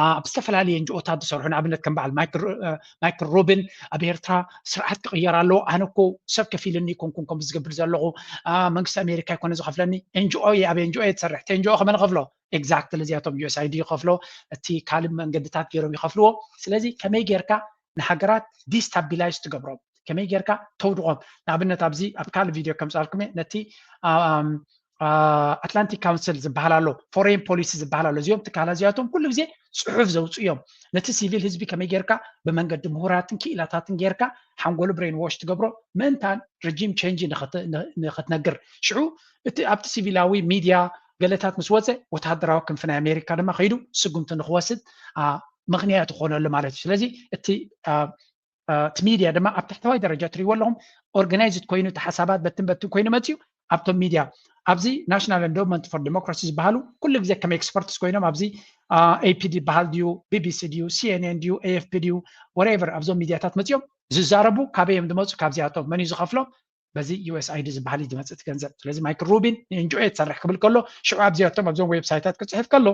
ኣብ ዝተፈላለዩ ኤንጂኦታት ዝሰርሑ ንኣብነት ከም በዓል ማይክል ሩቢን ኣብ ኤርትራ ስርዓት ክቕየር ኣለዎ ኣነ እኮ ሰብ ከፊልኒ ይኮንኩን ከም ዝገብር ዘለኹ መንግስቲ ኣሜሪካ ይኮነ ዝኸፍለኒ ኤንጂኦ ኣብ ኤንጂኦ እየ ትሰርሕ እቲ ኤንጂኦ ከመን ከፍሎ ኤግዛክትሊ እዚኣቶም ዩኤስኣይዲ ይኸፍሎ እቲ ካልእ መንገድታት ገይሮም ይኸፍልዎ ስለዚ ከመይ ጌርካ ንሃገራት ዲስታቢላይዝ ትገብሮም ከመይ ጌርካ ተውድቖም ንኣብነት ኣብዚ ኣብ ካልእ ቪድዮ ከምፃልኩም እየ ነቲ ኣትላንቲክ ካውንስል ዝበሃል ኣሎ ፎሬን ፖሊሲ ዝበሃል ኣሎ እዚኦም ትካላት እዚኣቶም ኩሉ ግዜ ፅሑፍ ዘውፅኡ እዮም ነቲ ሲቪል ህዝቢ ከመይ ጌርካ ብመንገዲ ምሁራትን ክኢላታትን ጌርካ ሓንጎሉ ብሬን ዎሽ ትገብሮ ምእንታን ረጂም ቼንጅ ንክትነግር ሽዑ እቲ ኣብቲ ሲቪላዊ ሚድያ ገለታት ምስ ወፀ ወተሃደራዊ ክንፊ ናይ ኣሜሪካ ድማ ከይዱ ስጉምቲ ንክወስድ ምክንያት ይኾነሉ ማለት እዩ ስለዚ እቲ እቲ ሚድያ ድማ ኣብ ታሕተዋይ ደረጃ ትሪእዎ ኣለኹም ኦርጋናይዝድ ኮይኑ እቲ ሓሳባት በትን በትን ኮይኑ መፅዩ ኣብቶም ሚድያ ኣብዚ ናሽናል ኢንዳውመንት ፎር ዴሞክራሲ ዝበሃሉ ኩሉ ግዜ ከም ኤክስፐርትስ ኮይኖም ኣብዚ ኤፒ ዝበሃል ድዩ ቢቢሲ ድዩ ሲኤንኤን ድዩ ኤኤፍፒ ድዩ ወሬቨር ኣብዞም ሚድያታት መፅኦም ዝዛረቡ ካበይ እዮም ዝመፁ ካብዚኣቶም መን እዩ ዝኸፍሎም በዚ ዩኤስኣይዲ ዝበሃል እዩ ዝመፅእ እቲ ገንዘብ ስለዚ ማይክል ሩቢን ንኤንጂኦ እየ ትሰርሕ ክብል ከሎ ሽዑ ኣብዚኣቶም ኣብዞም ዌብሳይታት ክፅሕፍ ከሎ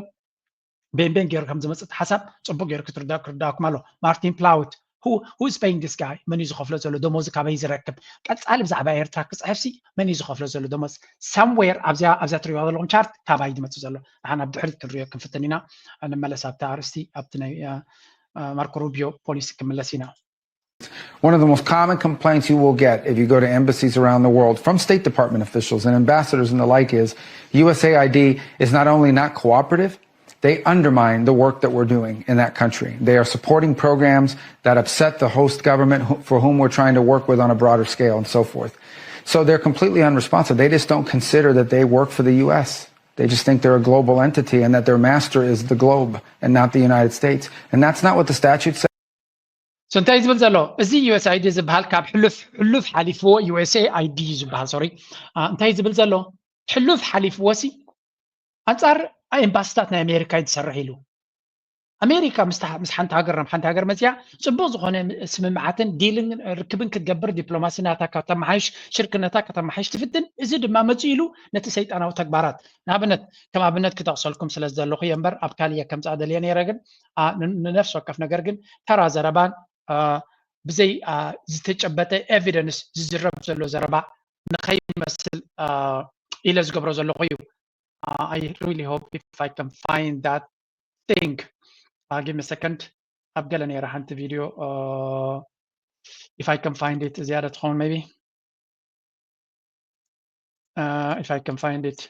ቤንቤን ገይሩ ከም ዝመፅእ ሓሳብ ፅቡቅ ገይሩ ክትርዳእ ክርዳእኩም ኣሎ ማርቲን ፕላውት who is paying this guy መን እዩ ዝኸፍሎ ዘሎ ደሞዝ ካበይ ዝረክብ ቀፃሊ ብዛዕባ ኤርትራ ክፅሕፍሲ መን እዩ ዝኸፍሎ ዘሎ ደሞዝ somewhere ኣብዚኣ ኣብዛ ትሪዋ ዘለኹም ቻርት ካባይ ዝመፅእ ዘሎ ንሓን ኣብ ድሕሪት ክንሪኦ ክንፍትን ኢና ንመለስ ኣብቲ ኣርእስቲ ኣብቲ ናይ ማርኮ ሩቢዮ ፖሊሲ ክምለስ ኢና One of the most common complaints you will get if you go to embassies around the world from State Department officials and ambassadors and the like is USAID is not only not cooperative, they undermine the work that we're doing in that country. They are supporting programs that upset the host government for whom we're trying to work with on a broader scale and so forth. So they're completely unresponsive. They just don't consider that they work for the U S. They just think they're a global entity and that their master is the globe and not the United States. And that's not what the statute says. So እንታይ ዝብል ዘሎ እዚ ዩኤስኣይዲ ዝበሃል ካብ ሕሉፍ ሕሉፍ ሓሊፍዎ ዩኤስኤኣይዲ እዩ ዝበሃል ሶሪ እንታይ ዝብል ዘሎ ሕሉፍ ሓሊፍዎ ሲ ኣንፃር ኤምባስታት ናይ ኣሜሪካ እዩ ዝሰርሕ ኢሉ ኣሜሪካ ምስ ሓንቲ ሃገር ናብ ሓንቲ ሃገር መፅያ ፅቡቅ ዝኮነ ስምምዓትን ዲልን ርክብን ክትገብር ዲፕሎማሲ ናታ ከተመሓይሽ ሽርክነታ ከተመሓይሽ ትፍትን እዚ ድማ መፅኡ ኢሉ ነቲ ሰይጣናዊ ተግባራት ንኣብነት ከም ኣብነት ክጠቅሰልኩም ስለ ዘለኹ እየ እምበር ኣብ ካልእ እየ ከምፅኣ ደልየ ነይረ ግን ንነፍሲ ወከፍ ነገር ግን ተራ ዘረባን ብዘይ ዝተጨበጠ ኤቪደንስ ዝዝረብ ዘሎ ዘረባ ንኸይመስል ኢለ ዝገብሮ ዘለኹ እዩ I really hope if I can find that thing. Uh, give me a second. ኣብ ገለ ነይራ ሓንቲ ቪድዮ uh, if I can find it እዚኣ ዶ ትኸውን maybe uh, if I can find it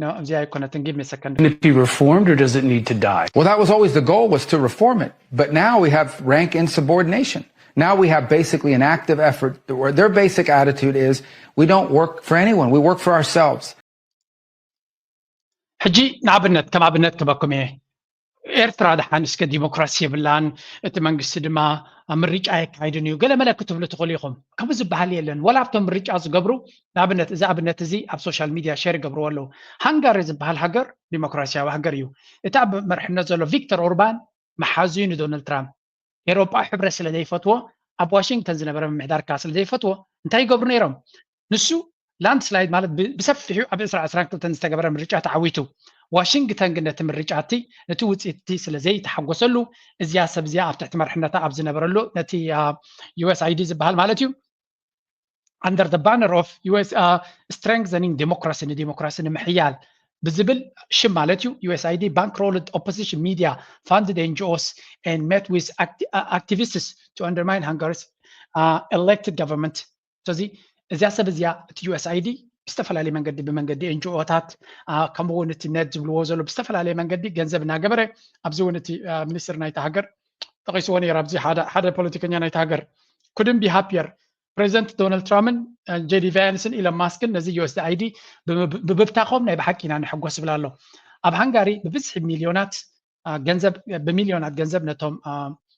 no እዚኣ ኣይኮነትን give me a second Can it be reformed or does it need to die? Well, that was always the goal, was to reform it. But now we have rank insubordination. Now we have basically an active effort where their basic attitude is we don't work for anyone, we work for ourselves. ሕጂ ንኣብነት ከም ኣብነት ክበኩም እየ ኤርትራ ድሓን እስከ ዲሞክራሲ የብላን እቲ መንግስቲ ድማ ምርጫ የካይድን እዩ ገለ መለ ክትብሉ ትኽእሉ ኢኹም ከምኡ ዝበሃል የለን ወላ ኣብቶም ምርጫ ዝገብሩ ንኣብነት እዚ ኣብነት እዚ ኣብ ሶሻል ሚድያ ሸር ይገብርዎ ኣለዉ ሃንጋሪ ዝበሃል ሃገር ዲሞክራሲያዊ ሃገር እዩ እቲ ኣብ መርሕነት ዘሎ ቪክተር ኦርባን መሓዙ ንዶናልድ ትራምፕ ኤሮጳ ሕብረት ስለ ዘይፈትዎ ኣብ ዋሽንግተን ዝነበረ ምምሕዳር ከኣ ስለ ዘይፈትዎ እንታይ ይገብሩ ነይሮም? ንሱ ላንድስላይድ ማለት ብ- ብሰፊሑ ኣብ ዕስራ ዕስራን ክልተን ዝተገበረ ምርጫ ተዓዊቱ። ዋሽንግተን ግን ነቲ ምርጫ እቲ ነቲ ውፅኢት እቲ ስለ ዘይተሓጎሰሉ እዚኣ ሰብ እዚኣ ኣብ ትሕቲ መርሕነታ ኣብ ዝነበረሉ ነቲ ዩኤስኣይዲ ዝበሃል ማለት እዩ under the banner of US uh, strengthening democracy ንዲሞክራሲ ንምሕያል ብዝብል ሽም ማለት እዩ። USAID bankrolled opposition media, funded NGOs and met with acti- uh, activists to undermine Hungary's uh, elected government. ስለዚ እዚኣ ሰብ እዚኣ እቲ USAID ብዝተፈላለየ መንገዲ ብመንገዲ ኤንጂኦታት ከምኡ እውን እቲ ነድ ዝብልዎ ዘሎ ብዝተፈላለየ መንገዲ ገንዘብ እናገበረ ኣብዚ እውን እቲ ሚኒስትር ናይቲ ሃገር ጠቂስዎ ነይሩ። ኣብዚ ሓደ ሓደ ፖለቲከኛ ናይቲ ሃገር couldn't be happier. ፕሬዚደንት ዶናልድ ትራምፕን ጄዲ ቫንስን ኢሎን ማስክን ነዚ ዩኤስኤኣይዲ ብምብታኾም ናይ ብሓቂ ኢና ንሕጎስ ይብል ኣሎ። ኣብ ሃንጋሪ ብብዝሒ ሚልዮናት ገንዘብ ብሚልዮናት ገንዘብ ነቶም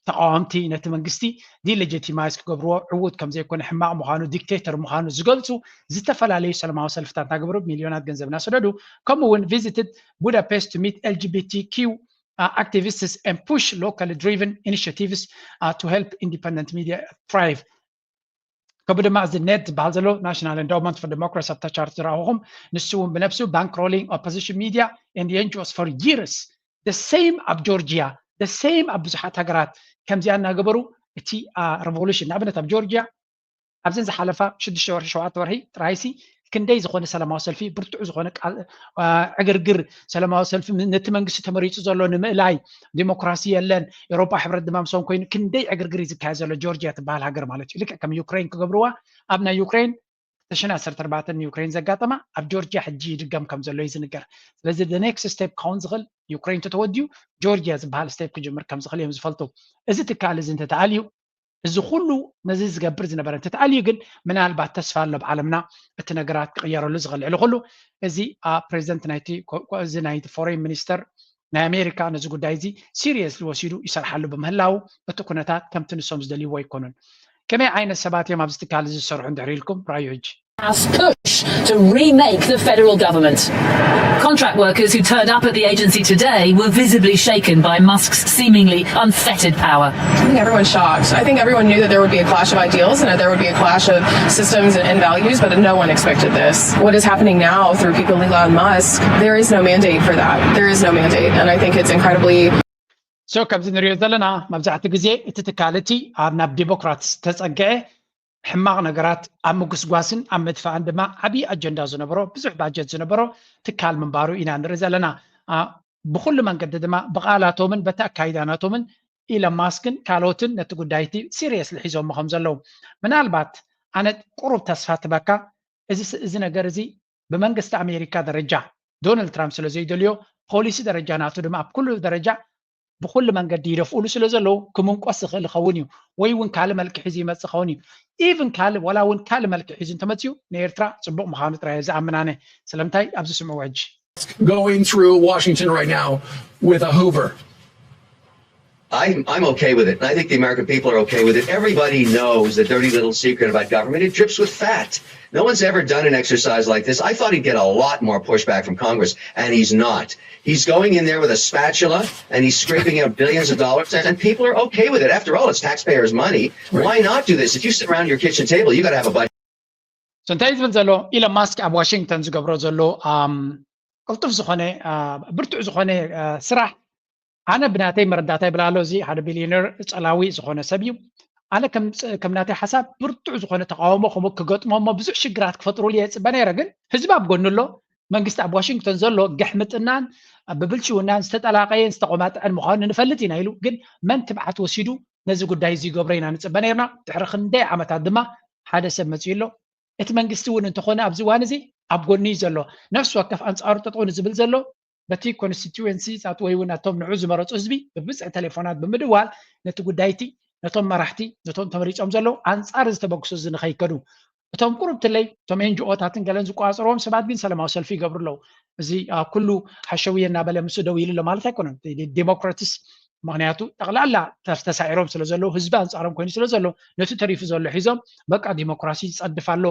ተቃወምቲ ነቲ መንግስቲ ዲሌጂቲማይዝ ክገብርዎ ዕዉት ከም ዘይኮነ ሕማቕ ምዃኑ ዲክቴተር ምዃኑ ዝገልጹ ዝተፈላለዩ ሰላማዊ ሰልፍታት እናገበሩ ሚልዮናት ገንዘብ እናሰደዱ ከምኡ እውን visited Budapest to meet LGBTQ activists and push locally driven initiatives to help independent media thrive. ከምኡ ድማ እዚ ኔድ ዝበሃል ዘሎ National Endowment for Democracy ኣብታ ቻርት ዝረኣኹኹም ንሱ እውን ብነብሱ bankrolling opposition media and NGOs for years the same ኣብ ጆርጂያ the same ኣብ ብዙሓት ሃገራት ከምዚኣ እናገበሩ እቲ revolution ንኣብነት ኣብ ጆርጂያ ኣብዘን ዝሓለፋ ሽዱሽተ ወርሒ ሸውዓተ ወርሒ ጥራይሲ ክንደይ ዝኾነ ሰላማዊ ሰልፊ ብርቱዕ ዝኾነ ዕግርግር ሰላማዊ ሰልፊ ነቲ መንግስቲ ተመሪፁ ዘሎ ንምእላይ ዲሞክራሲ የለን ኤሮጳ ሕብረት ድማ ምሶም ኮይኑ ክንደይ ዕግርግር እዩ ዝካየድ ዘሎ ጆርጂያ ትበሃል ሃገር ማለት እዩ ልክዕ ከም ዩክሬን ክገብርዋ ኣብ ናይ ዩክሬን ተሽን ዓሰርተ ኣርባዕተ ንዩክሬን ዘጋጠማ ኣብ ጆርጂያ ሕጂ ይድገም ከም ዘሎ እዩ ዝንገር ስለዚ the next step ክኸውን ዝኽእል ዩክሬን ተተወዲኡ ጆርጂያ ዝበሃል step ክጅምር ከም ዝኽእል እዮም ዝፈልጡ እዚ ትካል እዚ እንተተኣልዩ እዚ ኩሉ ነዚ ዝገብር ዝነበረ እንተተኣልዩ ግን ምናልባት ተስፋ ኣሎ ኣብ ዓለምና እቲ ነገራት ክቕየረሉ ዝኽእል ልዕሊ ኩሉ እዚ ፕሬዚደንት ናይቲ እዚ ናይቲ ፎሬን ሚኒስተር ናይ ኣሜሪካ ነዚ ጉዳይ እዚ ሲሪየስሊ ወሲዱ ይሰርሓሉ ብምህላው እቲ ኩነታት ከምቲ ንሶም ዝደልይዎ ኣይኮኑን ከመይ ዓይነት ሰባት እዮም ኣብዚ ትካል እዚ ዝሰርሑ እንድሕር ኢልኩም ራእዩ ሕጂ House push to remake the federal government. Contract workers who turned up at the agency today were visibly shaken by Musk's seemingly unfettered power. I think everyone's shocked. I think everyone knew that there would be a clash of ideals and that there would be a clash of systems and, and values, but no one expected this. What is happening now through people like Elon Musk, there is no mandate for that. There is no mandate, and I think it's incredibly so ከምዚ ንሪኦ ዘለና መብዛሕትኡ ግዜ እቲ ትካል እቲ ኣብ ናብ ዲሞክራትስ ተፀግዐ ሕማቕ ነገራት ኣብ ምጉስጓስን ኣብ ምጥፋእን ድማ ዓብዪ ኣጀንዳ ዝነበሮ ብዙሕ ባጀት ዝነበሮ ትካል ምንባሩ ኢና ንርኢ ዘለና። ብኩሉ መንገዲ ድማ ብቓላቶምን በቲ ኣካይዳ ናቶምን ኢለን ማስክን ካልኦትን ነቲ ጉዳይ እቲ ሲሪየስሊ ሒዞሞ ከም ዘለዉ ምናልባት ኣነ ቁሩብ ተስፋ ትበካ እዚ ነገር እዚ ብመንግስቲ ኣሜሪካ ደረጃ ዶናልድ ትራምፕ ስለ ዘይደልዮ ፖሊሲ ደረጃ ናቱ ድማ ኣብ ኩሉ ደረጃ ብኩሉ መንገዲ ይደፍኡሉ ስለ ዘለዉ ክምንቆስ ዝኽእል ይኸውን እዩ ወይ እውን ካልእ መልክዕ ሒዙ ይመፅእ ይኸውን እዩ ኢቭን ካልእ ዋላ እውን ካልእ መልክዕ ሒዙ እንተመፅኡ ንኤርትራ ፅቡቕ ምዃኑ ጥራይ ዝኣምን ኣነ ስለምንታይ ኣብዚ ስምዕዎ ሕጂ going through Washington right now with a Hoover. I'm, I'm okay with it. And I think the American people are okay with it. Everybody knows the dirty little secret about government. It drips with fat. No one's ever done an exercise like this. I thought he'd get a lot more pushback from Congress, and he's not. He's going in there with a spatula and he's scraping out billions of dollars, and, and people are okay with it. After all, it's taxpayers' money. Why not do this? If you sit around your kitchen table, you got to have a budget. So እንታይ ዝብል ዘሎ ኢሎን ማስክ ኣብ ዋሽንግተን ዝገብሮ ዘሎ ቅልጡፍ ዝኾነ ብርቱዕ ዝኾነ ስራሕ ኣነ ብናተይ መረዳእታ ይብል ኣሎ እዚ ሓደ ቢልዮነር ጸላዊ ዝኾነ ሰብ እዩ ኣነ ከም ናተይ ሓሳብ ብርቱዕ ዝኾነ ተቃውሞ ከም ክገጥሞ እሞ ብዙሕ ሽግራት ክፈጥሩሉ እየ ዝጽበ ነይረ ግን ህዝቢ ኣብ ጎኑ ኣሎ መንግስቲ ኣብ ዋሽንግተን ዘሎ ግሕምጥናን ብብልሽውናን ዝተጠላቀየን ዝተቆማጥዐን ምዃኑ ንፈልጥ ኢና ኢሉ ግን መን ትብዓት ወሲዱ ነዚ ጉዳይ እዚ ይገብሮ ኢና ንጽበ ነርና ድሕሪ ክንደይ ዓመታት ድማ ሓደ ሰብ መጺኡ ኣሎ እቲ መንግስቲ እውን እንተኾነ ኣብዚ እዋን እዚ ኣብ ጎኒ እዩ ዘሎ ነፍሲ ወከፍ ኣንጻሩ ጠጠው ንዝብል ዘሎ በቲ ኮንስቲትዌንሲ ዛት ወይ እውን ኣቶም ንዑ ዝመረፁ ህዝቢ ብብዝሒ ቴሌፎናት ብምድዋል ነቲ ጉዳይቲ ነቶም መራሕቲ ነቶም ተመሪፆም ዘለዉ ኣንፃር እዚ ተበግሶ እዚ ንኸይከዱ እቶም ቁሩብ ትለይ እቶም ኤንጂኦታትን ገለን ዝቋፀርዎም ሰባት ግን ሰላማዊ ሰልፊ ይገብሩ ኣለዉ እዚ ኩሉ ሓሸውየ እናበለ ምስ ደው ኢሉ ኣሎ ማለት ኣይኮነን ዴሞክራትስ ምክንያቱ ጠቕላላ ተሳዒሮም ስለ ዘለዉ ህዝቢ ኣንፃሮም ኮይኑ ስለ ዘሎ ነቲ ተሪፉ ዘሎ ሒዞም በቃ ዲሞክራሲ ይፀድፍ ኣሎ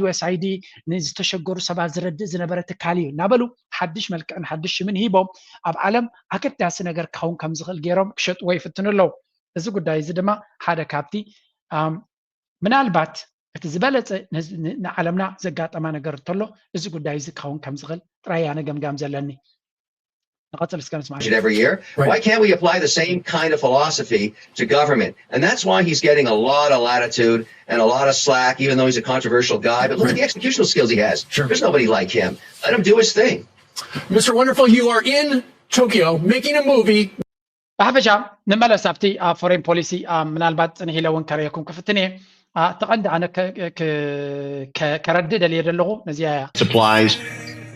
ዩኤስኣይዲ ንዝተሸገሩ ሰባት ዝረድእ ዝነበረ ትካል እዩ እናበሉ ሓድሽ መልክዕን ሓድሽ ሽምን ሂቦም ኣብ ዓለም ኣገዳሲ ነገር ክኸውን ከም ዝኽእል ገይሮም ክሸጥዎ ይፍትኑ ኣለዉ እዚ ጉዳይ እዚ ድማ ሓደ ካብቲ ምናልባት እቲ ዝበለፀ ንዓለምና ዘጋጠማ ነገር እንተሎ እዚ ጉዳይ እዚ ክኸውን ከም ዝኽእል ጥራይ ኣነ ገምጋም ዘለኒ። ንቐፅል እስከ ንስማዕ። Every year. Why can't we apply the same kind of philosophy to government? And that's why he's getting a lot of latitude and a lot of slack, even though he's a controversial guy. But look at the executional skills he has. There's nobody like him. Let him do his thing. Mister Wonderful, you are in Tokyo making a movie. ብሓፈሻ ንመለስ ኣብቲ ኣብ ፎሬን ፖሊሲ ምናልባት ፅንሕ ኢለ እውን ከርእየኩም ክፍትን እየ። እቲ ቀንዲ ኣነ ከረድእ ደልየ ዘለኹ ነዚኣ እያ። Supplies.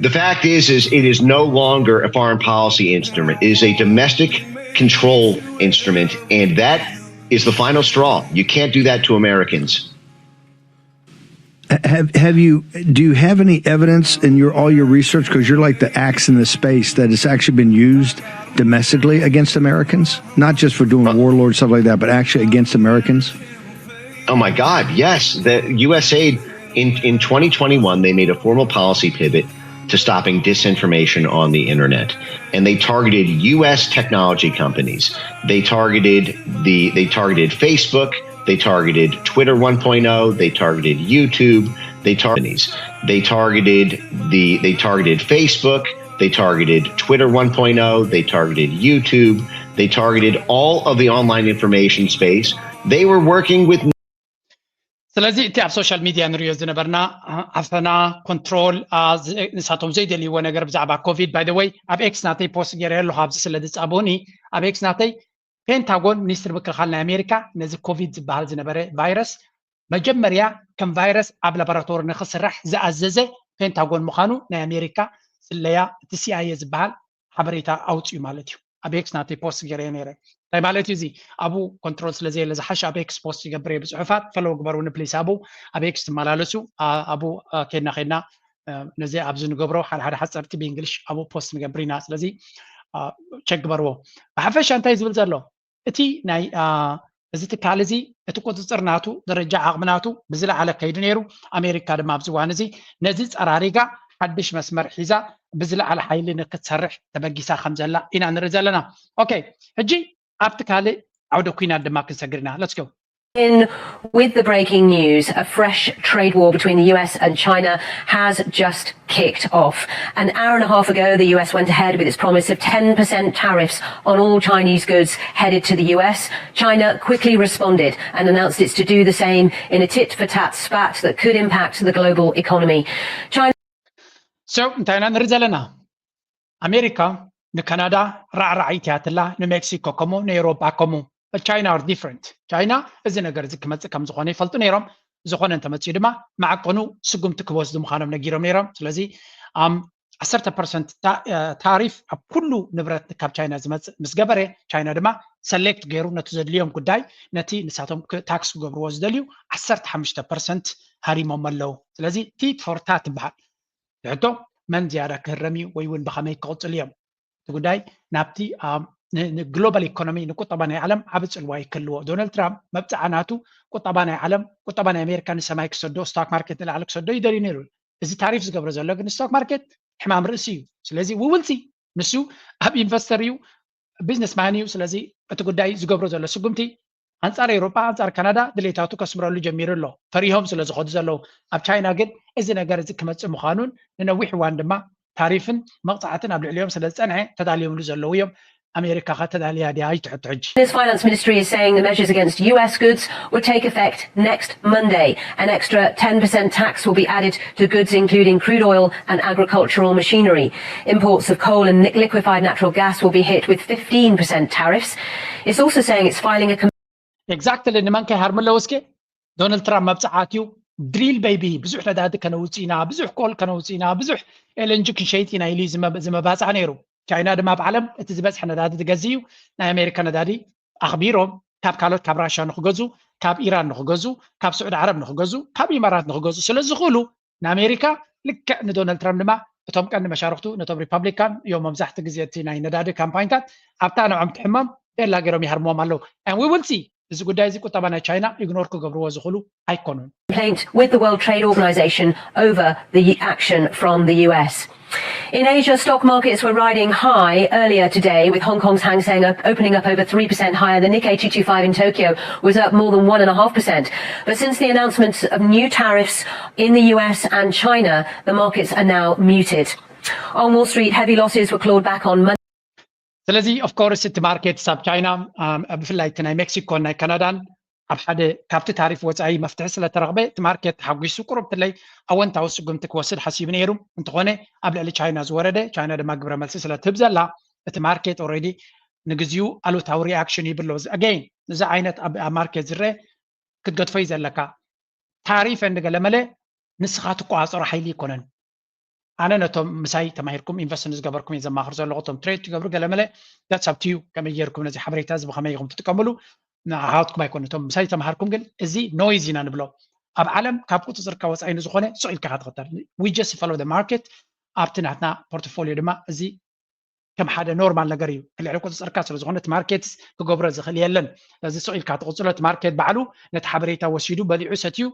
The fact is, is it is no longer a foreign policy instrument. It is a domestic control instrument, and that is the final straw. You can't do that to Americans. Have have you do you have any evidence in your all your research, because you're like the axe in the space, that it's actually been used domestically against Americans, not just for doing warlord stuff like that, but actually against Americans? Oh my God, yes. The U S A I D in, in twenty twenty-one, they made a formal policy pivot to stopping disinformation on the internet. And they targeted U S technology companies. They targeted the they targeted Facebook, they targeted Twitter one point oh, they targeted YouTube, they targeted they targeted the they targeted Facebook, they targeted Twitter one point oh, they targeted YouTube, they targeted all of the online information space. They were working with ስለዚ እቲ ኣብ ሶሻል ሚድያ ንሪኦ ዝነበርና ዓፈና ኮንትሮል ንሳቶም ዘይደልይዎ ነገር ብዛዕባ ኮቪድ by the way ኣብ ኤክስ ናተይ ፖስት ገይረ ኣለኹ ኣብዚ ስለ ዝፃብኡኒ ኣብ ኤክስ ናተይ ፔንታጎን ሚኒስትሪ ምክልኻል ናይ ኣሜሪካ ነዚ ኮቪድ ዝበሃል ዝነበረ ቫይረስ መጀመርያ ከም ቫይረስ ኣብ ላቦራቶሪ ንክስራሕ ዝኣዘዘ ፔንታጎን ምዃኑ ናይ ኣሜሪካ ስለያ እቲ ሲኣይኤ ዝበሃል ሓበሬታ ኣውፅኡ ማለት እዩ። ኣብ ኤክስ ናተይ ፖስት ገይረ ነይረ። እንታይ ማለት እዩ እዚ? ኣብኡ ኮንትሮል ስለ ዘየለ ዝሓሸ ኣብ ኤክስ ፖስት ይገብር እየ ብፅሑፋት ፈለው ግበሩኒ ፕሊስ። ኣብኡ ኣብ ኤክስ ትመላለሱ ኣብኡ ከድና ከድና ነዚ ኣብዚ ንገብሮ ሓደ ሓደ ሓፀርቲ ብእንግሊሽ ኣብኡ ፖስት ንገብር ኢና። ስለዚ ቸክ ግበርዎ። ብሓፈሻ እንታይ ዝብል ዘሎ እቲ ናይ እዚ ትካል እዚ እቲ ቁፅፅር ናቱ ደረጃ ዓቕሚ ናቱ ብዝለዓለ ከይዱ ነይሩ። ኣሜሪካ ድማ ኣብዚ እዋን እዚ ነዚ ፀራሪጋ ሓድሽ መስመር ሒዛ ብዝለዓለ ሓይሊ ንክትሰርሕ ተበጊሳ ከም ዘላ ኢና ንርኢ ዘለና። ኦኬ ሕጂ ኣብቲ ካልእ ዓውደ ኲናት ድማ ክንሰግር ኢና። Let's go. In with the breaking news, a fresh trade war between the U S and China has just kicked off. An hour and a half ago, the U S went ahead with its promise of ten percent tariffs on all Chinese goods headed to the U S. China quickly responded and announced it's to do the same in a tit for tat spat that could impact the global economy. China. So እንታይ ኢና ንርኢ ዘለና? ኣሜሪካ ንካናዳ ራዕራዓይቲ እያ ትላ፣ ንሜክሲኮ ከምኡ፣ ንኤውሮጳ ከምኡ። But China are different. ቻይና እዚ ነገር እዚ ክመፅእ ከም ዝኾነ ይፈልጡ ነይሮም። ዝኾነ እንተመፅኡ ድማ ማዕቀኑ ስጉምቲ ክወስዱ ምዃኖም ነጊሮም ነይሮም። ስለዚ ዓሰርተ ፐርሰንት ታሪፍ ኣብ ኩሉ ንብረት ካብ ቻይና ዝመፅእ ምስ ገበረ ቻይና ድማ ሰሌክት ገይሩ ነቲ ዘድልዮም ጉዳይ ነቲ ንሳቶም ታክስ ክገብርዎ ዝደልዩ ዓሰርተ ሓሙሽተ ፐርሰንት ሃሪሞም ኣለዉ። ስለዚ ቲት ፎር ታት ትበሃል። ሕቶ መን ዝያዳ ክህረም እዩ ወይ እውን ብኸመይ ክቕፅሉ እዮም? እቲ ጉዳይ ናብቲ ግሎባል ኢኮኖሚ ንቁጠባ ናይ ዓለም ዓቢ ፅልዋ ይክልዎ። ዶናልድ ትራምፕ መብፅዓ ናቱ ቁጠባ ናይ ዓለም ቁጠባ ናይ ኣሜሪካ ንሰማይ ክሰዶ ስቶክ ማርኬት ንላዕሊ ክሰዶ ይደልዩ ነይሩ። እዚ ታሪፍ ዝገብሮ ዘሎ ግን ስቶክ ማርኬት ሕማም ርእሲ እዩ። ስለዚ ውውልሲ ንሱ ኣብ ኢንቨስተር እዩ ቢዝነስ ማን እዩ። ስለዚ እቲ ጉዳይ ዝገብሮ ዘሎ ስጉምቲ ኣንጻር ኤውሮጳ ኣንጻር ካናዳ ድሌታቱ ከስምረሉ ጀሚሩ ኣሎ። ፈሪሆም ስለ ዝኸዱ ዘለዉ ኣብ ቻይና ግን እዚ ነገር እዚ ክመጽእ ምዃኑን ንነዊሕ እዋን ድማ ታሪፍን መቕጻዕትን ኣብ ልዕሊኦም ስለ ዝጸንሐ ተዳልዮምሉ ዘለዉ እዮም። ኣሜሪካ ኸ ተዳልያ ድያ ይትሕቶ ሕጂ። China's finance ministry is saying the measures against U S goods would take effect next Monday. An extra ten percent tax will be added to goods including crude oil and agricultural machinery. Imports of coal and liquefied natural gas will be hit with fifteen percent tariffs. It's also saying it's filing a exactly ንመን ከይሃርም ኣለዎ እስኪ? ዶናልድ ትራምፕ መብፅዓ ኣትዩ ድሪል ቤቢ ብዙሕ ነዳዲ ከነውፅእ ኢና፣ ብዙሕ ኮል ከነውፅእ ኢና፣ ብዙሕ ኤልኤንጂ ክንሸይጥ ኢና ኢሉ ዝመባፅዓ ነይሩ። ቻይና ድማ ኣብ ዓለም እቲ ዝበዝሐ ነዳዲ ትገዝእ እዩ። ናይ ኣሜሪካ ነዳዲ ኣኽቢሮም ካብ ካልኦት ካብ ራሻ ንክገዙ፣ ካብ ኢራን ንክገዙ፣ ካብ ስዑድ ዓረብ ንክገዙ፣ ካብ ኢማራት ንክገዙ ስለ ዝኽእሉ ንኣሜሪካ ልክዕ ንዶናልድ ትራምፕ ድማ እቶም ቀንዲ መሻርክቱ ነቶም ሪፓብሊካን እዮም። መብዛሕቲ ግዜ እቲ ናይ ነዳዲ ካምፓይንታት ኣብታ ንዖም ትሕመም ቤላ ገይሮም ይሃርምዎም ኣለዉ። And we will see እዚ ጉዳይ እዚ ቁጠባ ናይ ቻይና ኢግኖር ክገብርዎ ዝኽእሉ ኣይኮኑን። Complaint with the World Trade Organization over the action from the U S. In Asia, stock markets were riding high earlier today, with Hong Kong's Hang Seng opening up over three percent higher. The Nikkei two two five in Tokyo was up more than one and a half percent. But since the announcement of new tariffs in the U S and China, the markets are now muted. On Wall Street, heavy losses were clawed back on Monday. ስለዚ ኦፍኮርስ እቲ ማርኬት ሳብ ቻይና ብፍላይ እቲ ናይ ሜክሲኮን ናይ ካናዳን ኣብ ሓደ ካብቲ ታሪፍ ወፃኢ መፍትሒ ስለተረኽበ እቲ ማርኬት ተሓጒሱ ቁሩብ ትለይ ኣወንታዊ ስጉምቲ ክወስድ ሓሲቡ ነይሩ። እንተኾነ ኣብ ልዕሊ ቻይና ዝወረደ ቻይና ድማ ግብረ መልሲ ስለትህብ ዘላ እቲ ማርኬት ኦልሬዲ ንግዚኡ ኣሉታዊ ሪኣክሽን ይብሎ። ኣገይን እዚ ዓይነት ኣብ ማርኬት ዝረአ ክትገድፎ እዩ ዘለካ። ታሪፍ እንገለመለ ንስኻ ትቆፃፀሮ ሓይሊ ኣይኮነን። ኣነ ነቶም ምሳይ ተማሂርኩም ኢንቨስት ንዝገበርኩም እየ ዘማኽር ዘለኹ። እቶም ትሬድ ትገብሩ ገለመለ that's up to you ከመይ ጌርኩም ነዚ ሓበሬታ እዚ ብኸመይ ኢኹም ትጥቀምሉ ንዓኻትኩም ኣይኮነ። እቶም ምሳይ ተማሃርኩም ግን እዚ ኖይዝ ኢና ንብሎ። ኣብ ዓለም ካብ ቁፅፅርካ ወፃኢ ንዝኾነ ስቕ ኢልካ ኢኻ ትኽተል። We just follow the market ኣብቲ ናትና ፖርትፎሊዮ ድማ እዚ ከም ሓደ ኖርማል ነገር እዩ። ክልዕሊ ቁፅፅርካ ስለ ዝኾነ እቲ ማርኬት ክገብሮ ዝኽእል የለን። ስለዚ ስቕ ኢልካ ትቕፅሎ እቲ ማርኬት ባዕሉ ነቲ ሓበሬታ ወሲዱ በሊዑ ሰትዩ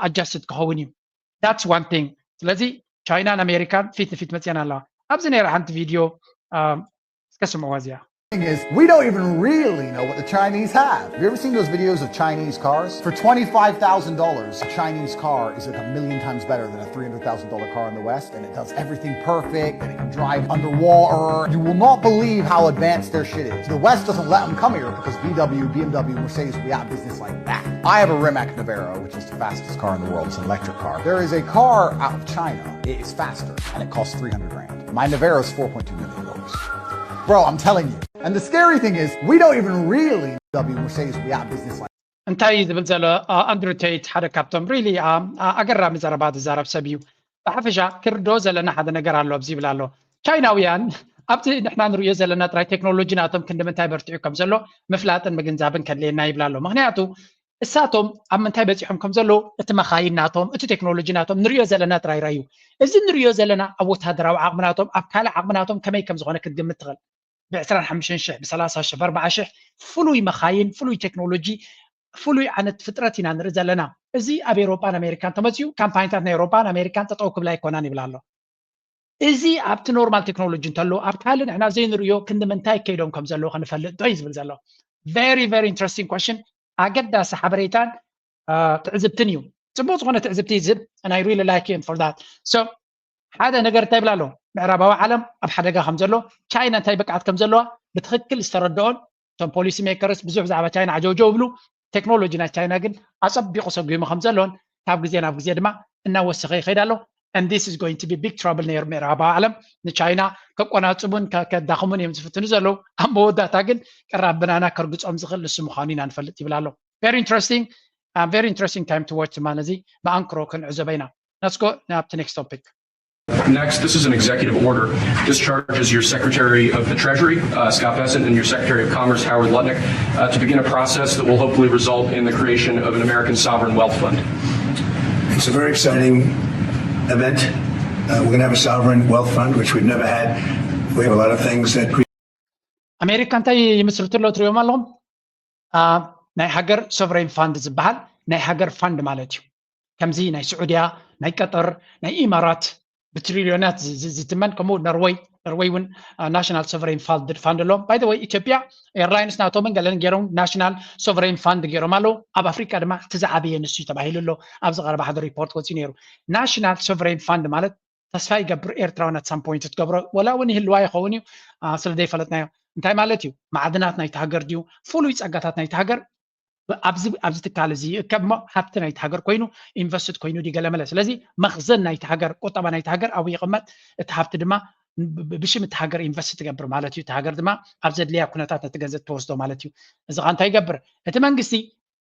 ኣጃስትድ ክኸውን እዩ። That's one thing። ስለዚ ቻይናን ኣሜሪካን ፊት ንፊት መፅየን ኣለዋ። ኣብዚ ነይራ ሓንቲ ቪድዮ እስከ ስምዕዋ እዚኣ። Thing is, we don't even really know what the Chinese have. Have you ever seen those videos of Chinese cars? For twenty-five thousand dollars, a Chinese car is like a million times better than a three hundred thousand dollar car in the West, and it does everything perfect, and it can drive underwater. You will not believe how advanced their shit is. The West doesn't let them come here because V W, B M W, Mercedes, we have business like that. I have a Rimac Navara, which is the fastest car in the world. It's an electric car. There is a car out of China. It is faster, and it costs three hundred grand. My Navara is four point two million dollars. Bro, I'm telling you. And the scary thing is, we don't even really W Mercedes, we have business like እንታይ እዩ ዝብል ዘሎ ኣንድሩ ቴይት ሓደ ካብቶም ሪሊ ኣገራሚ ዘረባ ዝዛረብ ሰብ እዩ። ብሓፈሻ ክርዶ ዘለና ሓደ ነገር ኣሎ ኣብዚ ይብል ኣሎ። ቻይናውያን ኣብቲ ንሕና ንሪኦ ዘለና ጥራይ ቴክኖሎጂ ናቶም ክንዲ ምንታይ በርቲዑ ከም ዘሎ ምፍላጥን ምግንዛብን ከድልየና ይብል ኣሎ። ምክንያቱ እሳቶም ኣብ ምንታይ በፂሖም ከም ዘለዉ እቲ መኻይን ናቶም እቲ ቴክኖሎጂ ናቶም ንሪኦ ዘለና ጥራይ ረዩ። እዚ ንሪኦ ዘለና ኣብ ወታደራዊ ዓቕሚ ናቶም ኣብ ካልእ ዓቕሚ ናቶም ከመይ ከም ዝኾነ ክትግምት ትኽእል። ብ25 ሺሕ ብ30 ሺሕ ብ40 ሺሕ ፍሉይ መኻይን ፍሉይ ቴክኖሎጂ ፍሉይ ዓይነት ፍጥረት ኢና ንርኢ ዘለና። እዚ ኣብ ኤሮጳን ኣሜሪካን ተመፅኡ ካምፓኒታት ናይ ኤሮጳን ኣሜሪካን ጠጠው ክብላ ኣይኮናን ይብል ኣሎ። እዚ ኣብቲ ኖርማል ቴክኖሎጂ እንተሎ ኣብ ካልእ ንሕና ዘይንርእዮ ክንዲ ምንታይ ከይዶም ከም ዘለዉ ክንፈልጥ ዶ እዩ ዝብል ዘሎ። Very very interesting question። ኣገዳሲ ሓበሬታን ትዕዝብትን እዩ። ፅቡቅ ዝኾነ ትዕዝብቲ ዝብ and I really like him for that። So ሓደ ነገር እንታይ ይብል ኣሎ? ምዕራባዊ ዓለም ኣብ ሓደጋ ከም ዘሎ ቻይና እንታይ ብቅዓት ከም ዘለዋ ብትክክል ዝተረድኦን እቶም ፖሊሲ ሜከርስ ብዙሕ ብዛዕባ ቻይና ዓጀውጀው ይብሉ። ቴክኖሎጂ ናይ ቻይና ግን ኣፀቢቑ ሰጒሙ ከም ዘሎን ካብ ግዜ ናብ ግዜ ድማ እናወሰኸ ይኸይድ ኣሎ። And this is going to be big trouble ነይሩ። ምዕራባዊ ዓለም ንቻይና ከቆናፅቡን ከዳኽሙን እዮም ዝፍትኑ ዘለዉ። ኣብ መወዳእታ ግን ቅራብ ብናና ከርግፆም ዝኽእል ንሱ ምዃኑ ኢና ንፈልጥ ይብል ኣሎ። Very interesting. Very interesting time to watch ማለት እዚ ብኣንክሮ ክንዕዘቦ ኢና። Let's go ናብቲ next topic. Next, this is an executive order. Discharges your Secretary of the Treasury, uh, Scott Bessent, and your Secretary of Commerce, Howard Lutnick, uh, to begin a process that will hopefully result in the creation of an American sovereign wealth fund. It's a very exciting event. Uh, we're going to have a sovereign wealth fund, which we've never had. We have a lot of things that. ኣሜሪካ እንታይ ይምስርቱ ኣሎ ትሪኦም ኣለኹም? ናይ ሃገር ሶቨሬን ፋንድ ዝበሃል ናይ ሃገር ፋንድ ማለት እዩ። ከምዚ ናይ ስዑድያ፣ ናይ ቀጠር፣ ናይ ኢማራት ብትሪልዮናት ዝትመን ከምኡ ነርወይ ነርወይ እውን ናሽናል ሶቨሬን ፋንድ ኣለዎም። By the way ኢትዮጵያ ኤርላይንስ ናቶምን ገለን ገይሮም ናሽናል ሶቨሬን ፋንድ ገይሮም ኣለዉ። ኣብ ኣፍሪካ ድማ እቲ ዝዓበየ ንሱ እዩ ተባሂሉ ኣሎ። ኣብዚ ቀረባ ሓደ ሪፖርት ወፂኡ ነይሩ። ናሽናል ሶቨሬን ፋንድ ማለት ተስፋ ይገብር ኤርትራውያን at some point ትገብሮ ወላ እውን ይህልዋ ይኸውን እዩ ስለ ዘይፈለጥናዮ። እንታይ ማለት እዩ? ማዕድናት ናይቲ ሃገር ድዩ ፍሉይ ፀጋታት ናይቲ ሃገር ኣብዚ ትካል እዚ ይእከብ እሞ ሃብቲ ናይቲ ሃገር ኮይኑ ኢንቨስትድ ኮይኑ ድዩ ገለመለ። ስለዚ መኽዘን ናይቲ ሃገር ቁጠባ ናይቲ ሃገር ኣብኡ ይቕመጥ። እቲ ሃብቲ ድማ ብሽም እቲ ሃገር ኢንቨስት ትገብር ማለት እዩ። እቲ ሃገር ድማ ኣብ ዘድልያ ኩነታት ነቲ ገንዘብ ትወስዶ ማለት እዩ። እዚ ኸ እንታይ ይገብር? እቲ መንግስቲ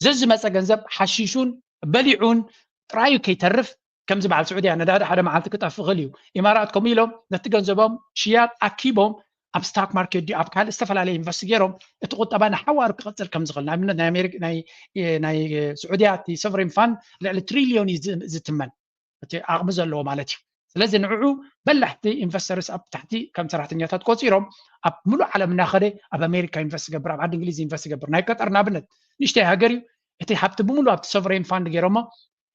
ዘዝመፀ ገንዘብ ሓሺሹን በሊዑን ጥራዩ ከይተርፍ ከምዚ በዓል ስዑድያ ነዳዲ ሓደ መዓልቲ ክጠፍእ ይኽእል እዩ። ኢማራት ከምኡ ኢሎም ነቲ ገንዘቦም ሽያጥ ኣኪቦም ኣብ ስታክ ማርኬት ድዩ ኣብ ካልእ ዝተፈላለየ ኢንቨስት ገይሮም እቲ ቁጠባ ንሓዋሩ ክቐፅል ከም ዝኽእል ንኣብነት ናይ ኣሜሪካ ናይ ናይ ስዑድያ እቲ ሶቨሬን ፋንድ ልዕሊ ትሪልዮን እዩ ዝትመን እቲ ዓቕሚ ዘለዎ ማለት እዩ። ስለዚ ንዕዑ በላሕቲ ኢንቨስተርስ ኣብ ታሕቲ ከም ሰራሕተኛታት ቆፂሮም ኣብ ሙሉእ ዓለም እናኸደ ኣብ ኣሜሪካ ኢንቨስት ዝገብር፣ ኣብ ዓዲ እንግሊዝ ኢንቨስት ዝገብር፣ ናይ ቀጠር ንኣብነት ንእሽተይ ሃገር እዩ። እቲ ሃብቲ ብምሉእ ኣብቲ ሶቨሬን ፋንድ ገይሮሞ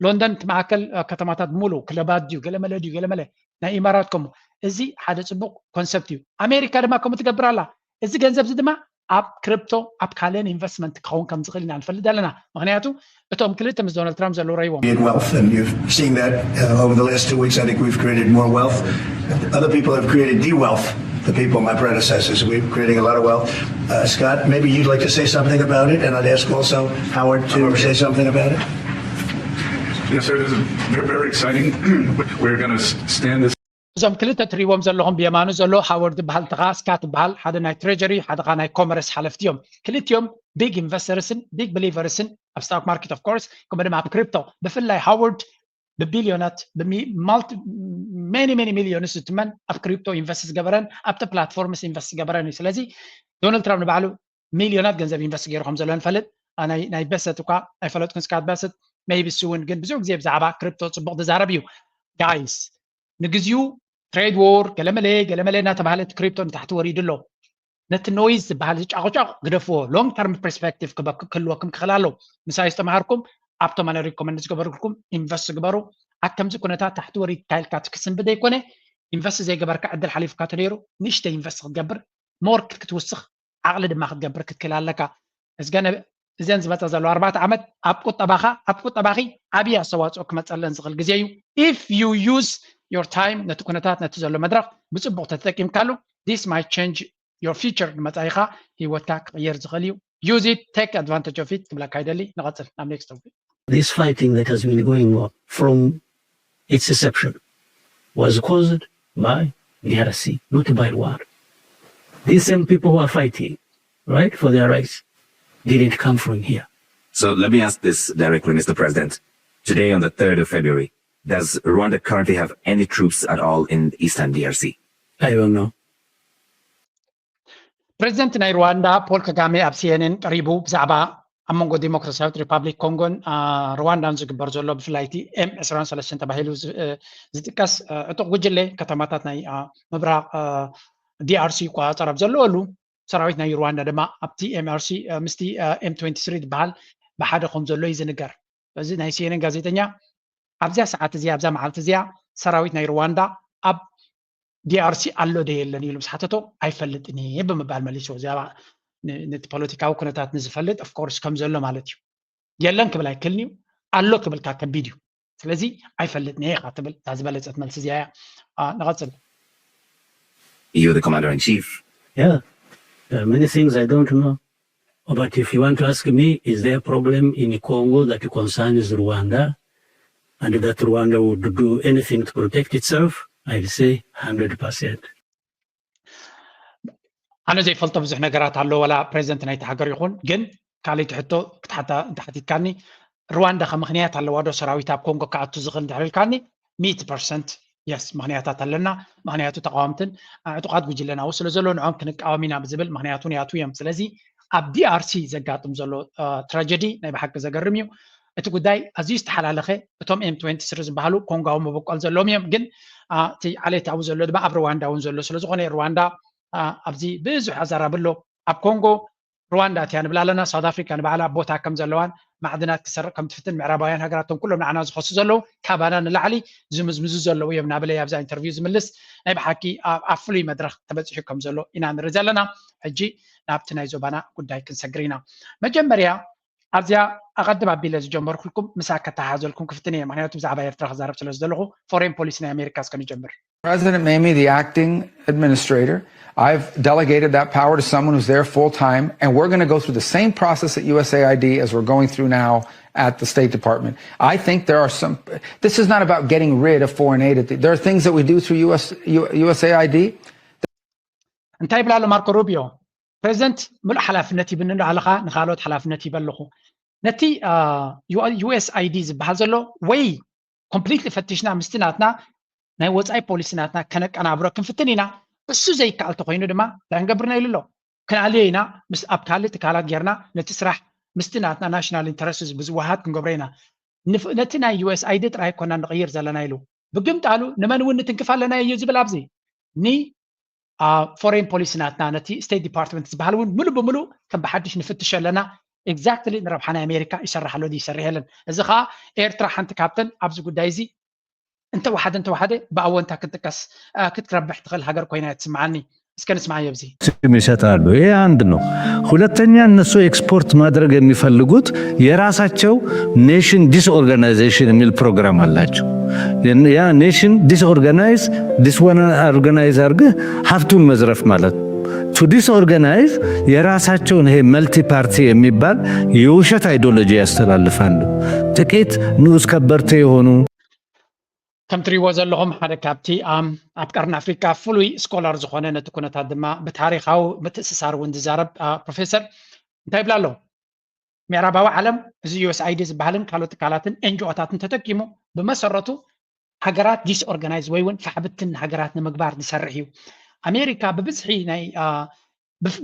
ሎንደን እቲ ማእከል ከተማታት ብምሉእ ክለባት ድዩ ገለመለ ድዩ ገለመለ ናይ ኢማራት ከምኡ። እዚ ሓደ ፅቡቅ ኮንሰፕት እዩ። ኣሜሪካ ድማ ከምኡ ትገብር ኣላ። እዚ ገንዘብ እዚ ድማ ኣብ ክሪፕቶ ኣብ ካልእን ኢንቨስትመንት ክኸውን ከም ዝኽእል ኢና ንፈልጥ ኣለና። ምክንያቱ እቶም ክልተ ምስ ዶናልድ ትራምፕ ዘለዉ ረይዎም create wealth. And you've seen that uh, over the last two weeks. I think we've created more wealth. Other people have created de-wealth. The people, my predecessors, we're creating a lot of wealth. Uh, Scott, maybe you'd like to say something about it, and I'd ask also Howard to say something about it. Yes, sir. This is very exciting. We're going to stand this. እዞም ክልተ ትሪዎም ዘለኹም ብየማኑ ዘሎ ሃወርድ ዝበሃል ተኻ ስካት ዝበሃል ሓደ ናይ ትሬጀሪ ሓደ ኻ ናይ ኮመርስ ሓለፍቲ እዮም። ክልቲኦም ቢግ ኢንቨስተርስን ቢግ ብሊቨርስን ኣብ ስቶክ ማርኬት ኦፍ ኮርስ ከምኡ ድማ ኣብ ክሪፕቶ ብፍላይ ሃወርድ ብቢልዮናት ሜኒ ሜኒ ሚልዮንስ ዝትመን ኣብ ክሪፕቶ ኢንቨስት ዝገበረን ኣብቲ ፕላትፎርምስ ኢንቨስት ዝገበረን እዩ። ስለዚ ዶናልድ ትራምፕ ንባዕሉ ሚልዮናት ገንዘብ ኢንቨስት ገይሩ ከም ዘሎ ንፈልጥ። ናይ በሰት እኳ ኣይፈለጥኩን ስካት በሰት ሜይቢ እሱ እውን ግን ብዙሕ ግዜ ብዛዕባ ክሪፕቶ ፅቡቅ ዝዛረብ እዩ። ጋይስ ንግዚኡ ትሬድ ዎር ገለመለ ገለመለ እናተባሃለ እቲ ክሪፕቶ ንታሕቲ ወሪዱ ኣሎ። ነቲ ኖይዝ ዝበሃል ዝጫቑጫቑ ግደፍዎ። ሎንግ ተርም ፐርስፔክቲቭ ክህልወኩም ክኽእል ኣለዎ። ምሳይ ዝተምሃርኩም ኣብቶም ኣነ ሪኮመንድ ዝገበርኩልኩም ኢንቨስት ግበሩ። ኣብ ከምዚ ኩነታት ታሕቲ ወሪድካ ኢልካ ትክስንቢ ዘይኮነ ኢንቨስት ዘይገበርካ ዕድል ሓሊፉካ ተነይሩ ንእሽተይ ኢንቨስት ክትገብር ሞር ክትውስኽ ዓቕሊ ድማ ክትገብር ክትክእል ኣለካ። እዝገነ እዘን ዝመፃ ዘለዋ ኣርባዕተ ዓመት ኣብ ቁጠባኻ ኣብ ቁጠባኺ ዓብዪ ኣስተዋፅኦ ክመፀለን ዝኽእል ግዜ እዩ። If you use your time ነቲ ኩነታት ነቲ ዘሎ መድረኽ ብፅቡቕ ተተጠቂምካሉ this might change your future ንመፃኢኻ ህይወትካ ክቕየር ዝኽእል እዩ። Use it, take advantage of it ክብለካ ይደሊ። ንቐፅል ናብ next topic. This fighting that has been going on from its inception was caused by D R C, not by Rwanda. These same people who are fighting, right, for their rights didn't come from here. So let me ask this directly, Mister President. Today, on the third of February, does Rwanda currently have any troops at all in eastern D R C? I don't know. ፕሬዚደንት ናይ ሩዋንዳ ፖል ከጋሜ ኣብ ሲኤንኤን ቀሪቡ ብዛዕባ ኣብ መንጎ ዲሞክራሲያዊት ሪፓብሊክ ኮንጎን ሩዋንዳን ዝግበር ዘሎ ብፍላይ እቲ ኤም ዕስራን ሰለስተን ተባሂሉ ዝጥቀስ ዕጡቕ ጉጅለ ከተማታት ናይ ምብራቕ ዲኣርሲ ይቆፃፀር ኣብ ዘለወሉ ሰራዊት ናይ ሩዋንዳ ድማ ኣብቲ ኤምኣርሲ ምስቲ ኤም ትወንቲ ስሪ ዝበሃል ብሓደ ከም ዘሎ እዩ ዝንገር። እዚ ናይ ሲኤንኤን ጋዜጠኛ ኣብዚያ ሰዓት እዚኣ ኣብዛ መዓልቲ እዚኣ ሰራዊት ናይ ሩዋንዳ ኣብ ዲኣርሲ ኣሎ ዶ የለን ኢሉ ምስ ሓተቶ ኣይፈልጥን እየ ብምባል መሊስዎ። እዚኣ ነቲ ፖለቲካዊ ኩነታት ንዝፈልጥ ኦፍኮርስ ከም ዘሎ ማለት እዩ። የለን ክብል ኣይክእልን እዩ፣ ኣሎ ክብልካ ከቢድ እዩ። ስለዚ ኣይፈልጥን እየ ኢኻ ትብል። እታ ዝበለፀት መልሲ እዚኣ እያ። ንቐፅል። You, the commander in chief. Yeah, there are many things I don't know. But if you want to ask me, is there a problem in Congo that concerns Rwanda and that Rwanda would do anything to protect itself? I'd say hundred percent. ኣነ ዘይፈልጦ ብዙሕ ነገራት ኣሎ፣ ዋላ ፕሬዚደንት ናይቲ ሃገር ይኹን። ግን ካልኣይቲ ሕቶ ክትሓታ እንተሓቲትካኒ፣ ሩዋንዳ ከ ምኽንያት ኣለዋ ዶ ሰራዊት ኣብ ኮንጎ ክኣቱ ዝኽእል እንድሕር ኢልካኒ፣ ሚእቲ ፐርሰንት የስ ምኽንያታት ኣለና። ምኽንያቱ ተቃወምትን ዕጡቓት ጉጅለን ኣብኡ ስለ ዘለዉ ንዖም ክንቃወም ኢና ብዝብል ምኽንያት እውን ይኣትዉ እዮም። ስለዚ ኣብ ዲኣርሲ ዘጋጥም ዘሎ ትራጀዲ ናይ ብሓቂ ዘገርም እዩ። እቲ ጉዳይ ኣዝዩ ዝተሓላለኸ፣ እቶም ኤም ትወንቲ ስሪ ዝበሃሉ ኮንጋዊ መበቆል ዘለዎም እዮም። ግን እቲ ዓሌት ኣብኡ ዘሎ ድማ ኣብ ሩዋንዳ እውን ዘሎ ስለ ዝኾነ ሩዋንዳ ኣብዚ ብዙሕ ኣዛራቢ ኣሎ። ኣብ ኮንጎ ሩዋንዳ እቲያ ንብል ኣለና። ሳውት ኣፍሪካ ንባዕላ ቦታ ከም ዘለዋን ማዕድናት ክሰርቕ ከም ትፍትን ምዕራባውያን ሃገራት እቶም ኩሎም ንዓና ዝኸሱ ዘለዉ ካባና ንላዕሊ ዝምዝምዙ ዘለዉ እዮም ናበለይ ኣብዛ ኢንተርቪው ዝምልስ ናይ ብሓቂ ኣብ ፍሉይ መድረኽ ተበፂሑ ከም ዘሎ ኢና ንርኢ ዘለና። ሕጂ ናብቲ ናይ ዞባና ጉዳይ ክንሰግር ኢና። መጀመርያ ኣብዚኣ ኣቐድም ኣቢለ ዝጀመርኩልኩም ምሳ ከተሓሓዘልኩም ክፍትን እየ። ምክንያቱ ብዛዕባ ኤርትራ ክዛረብ ስለ ዝደለኹ ፎሬን ፖሊሲ ናይ ኣሜሪካ እስከ ንጀምር። President made me the acting administrator. I've delegated that power to someone who's there full time, and we're going to go through the same process at U S A I D as we're going through now at the State Department. I think there are some, this is not about getting rid of foreign aid. There are things that we do through U S, U, U S A I D. እንታይ ይብል ኣሎ ማርኮ ሩቢዮ? ፕሬዚደንት ምሉእ ሓላፍነት ይብኒ ኣሎ ኣለኻ፣ ንኻልኦት ሓላፍነት ይበ ኣለኹ። ነቲ ዩ ኤስ ኣይ ዲ ዝበሃል ዘሎ ወይ ኮምፕሊትሊ ፈቲሽና ምስቲ ናትና ናይ ወፃኢ ፖሊሲ ናትና ከነቀናብሮ ክንፍትን ኢና። እሱ ዘይከኣል ተኮይኑ ድማ እንታይ ክንገብር ኢና ኢሉ ኣሎ። ክንኣልዮ ኢና፣ ምስ ኣብ ካልእ ትካላት ጌርና ነቲ ስራሕ ምስቲ ናትና ናሽናል ኢንተረስት ብዝወሃድ ክንገብሮ ኢና። ነቲ ናይ ዩ ኤስ ኣይ ዲ ጥራይ ኮና ንቕይር ዘለና ኢሉ። ብግምጣሉ ንመን እውን ንትንክፍ ኣለና እዩ ዝብል ኣብዚ ን ፎሬን ፖሊሲ ናትና ነቲ ስቴት ዲፓርትመንት ዝበሃል እውን ሙሉ ብሙሉ ከም ብሓድሽ ንፍትሽ ኣለና። ኤግዛክትሊ ንረብሓ ናይ ኣሜሪካ ይሰርሕ ኣሎ ይሰርሕ የለን። እዚ ከዓ ኤርትራ ሓንቲ ካብተን ኣብዚ ጉዳይ እዚ እንተወሓደ እንተወሓደ ብኣወንታ ክትጥቀስ ክትረብሕ ትኽእል ሃገር ኮይና እያ ትስምዓኒ። እስከ ንስማዓዮ ኣብዚ። ይሰጣሉ። ይሄ አንድ ነው። ሁለተኛ እነሱ ኤክስፖርት ማድረግ የሚፈልጉት የራሳቸው ኔሽን ዲስኦርጋናይዜሽን የሚል ፕሮግራም አላቸው። ያ ኔሽን ዲስኦርጋናይዝ ዲስኦርጋናይዝ አድርገህ ሀብቱን መዝረፍ ማለት ነው። ቱ ዲስኦርጋናይዝ የራሳቸውን ይሄ መልቲ ፓርቲ የሚባል የውሸት አይዲዮሎጂ ያስተላልፋሉ። ጥቂት ንዑስ ከበርቴ የሆኑ ከም ትሪእዎ ዘለኹም ሓደ ካብቲ ኣብ ቀርኒ ኣፍሪካ ፍሉይ ስኮላር ዝኾነ ነቲ ኩነታት ድማ ብታሪካዊ ምትእስሳር እውን ዝዛረብ ፕሮፌሰር እንታይ ይብላ ኣሎ? ምዕራባዊ ዓለም እዚ ዩኤስኣይዲ ዝበሃልን ካልኦት ትካላትን ኤንጂኦታትን ተጠቂሙ ብመሰረቱ ሃገራት ዲስኦርጋናይዝ ወይ እውን ፋሕብትን ሃገራት ንምግባር ዝሰርሕ እዩ። ኣሜሪካ ብብዝሒ ናይ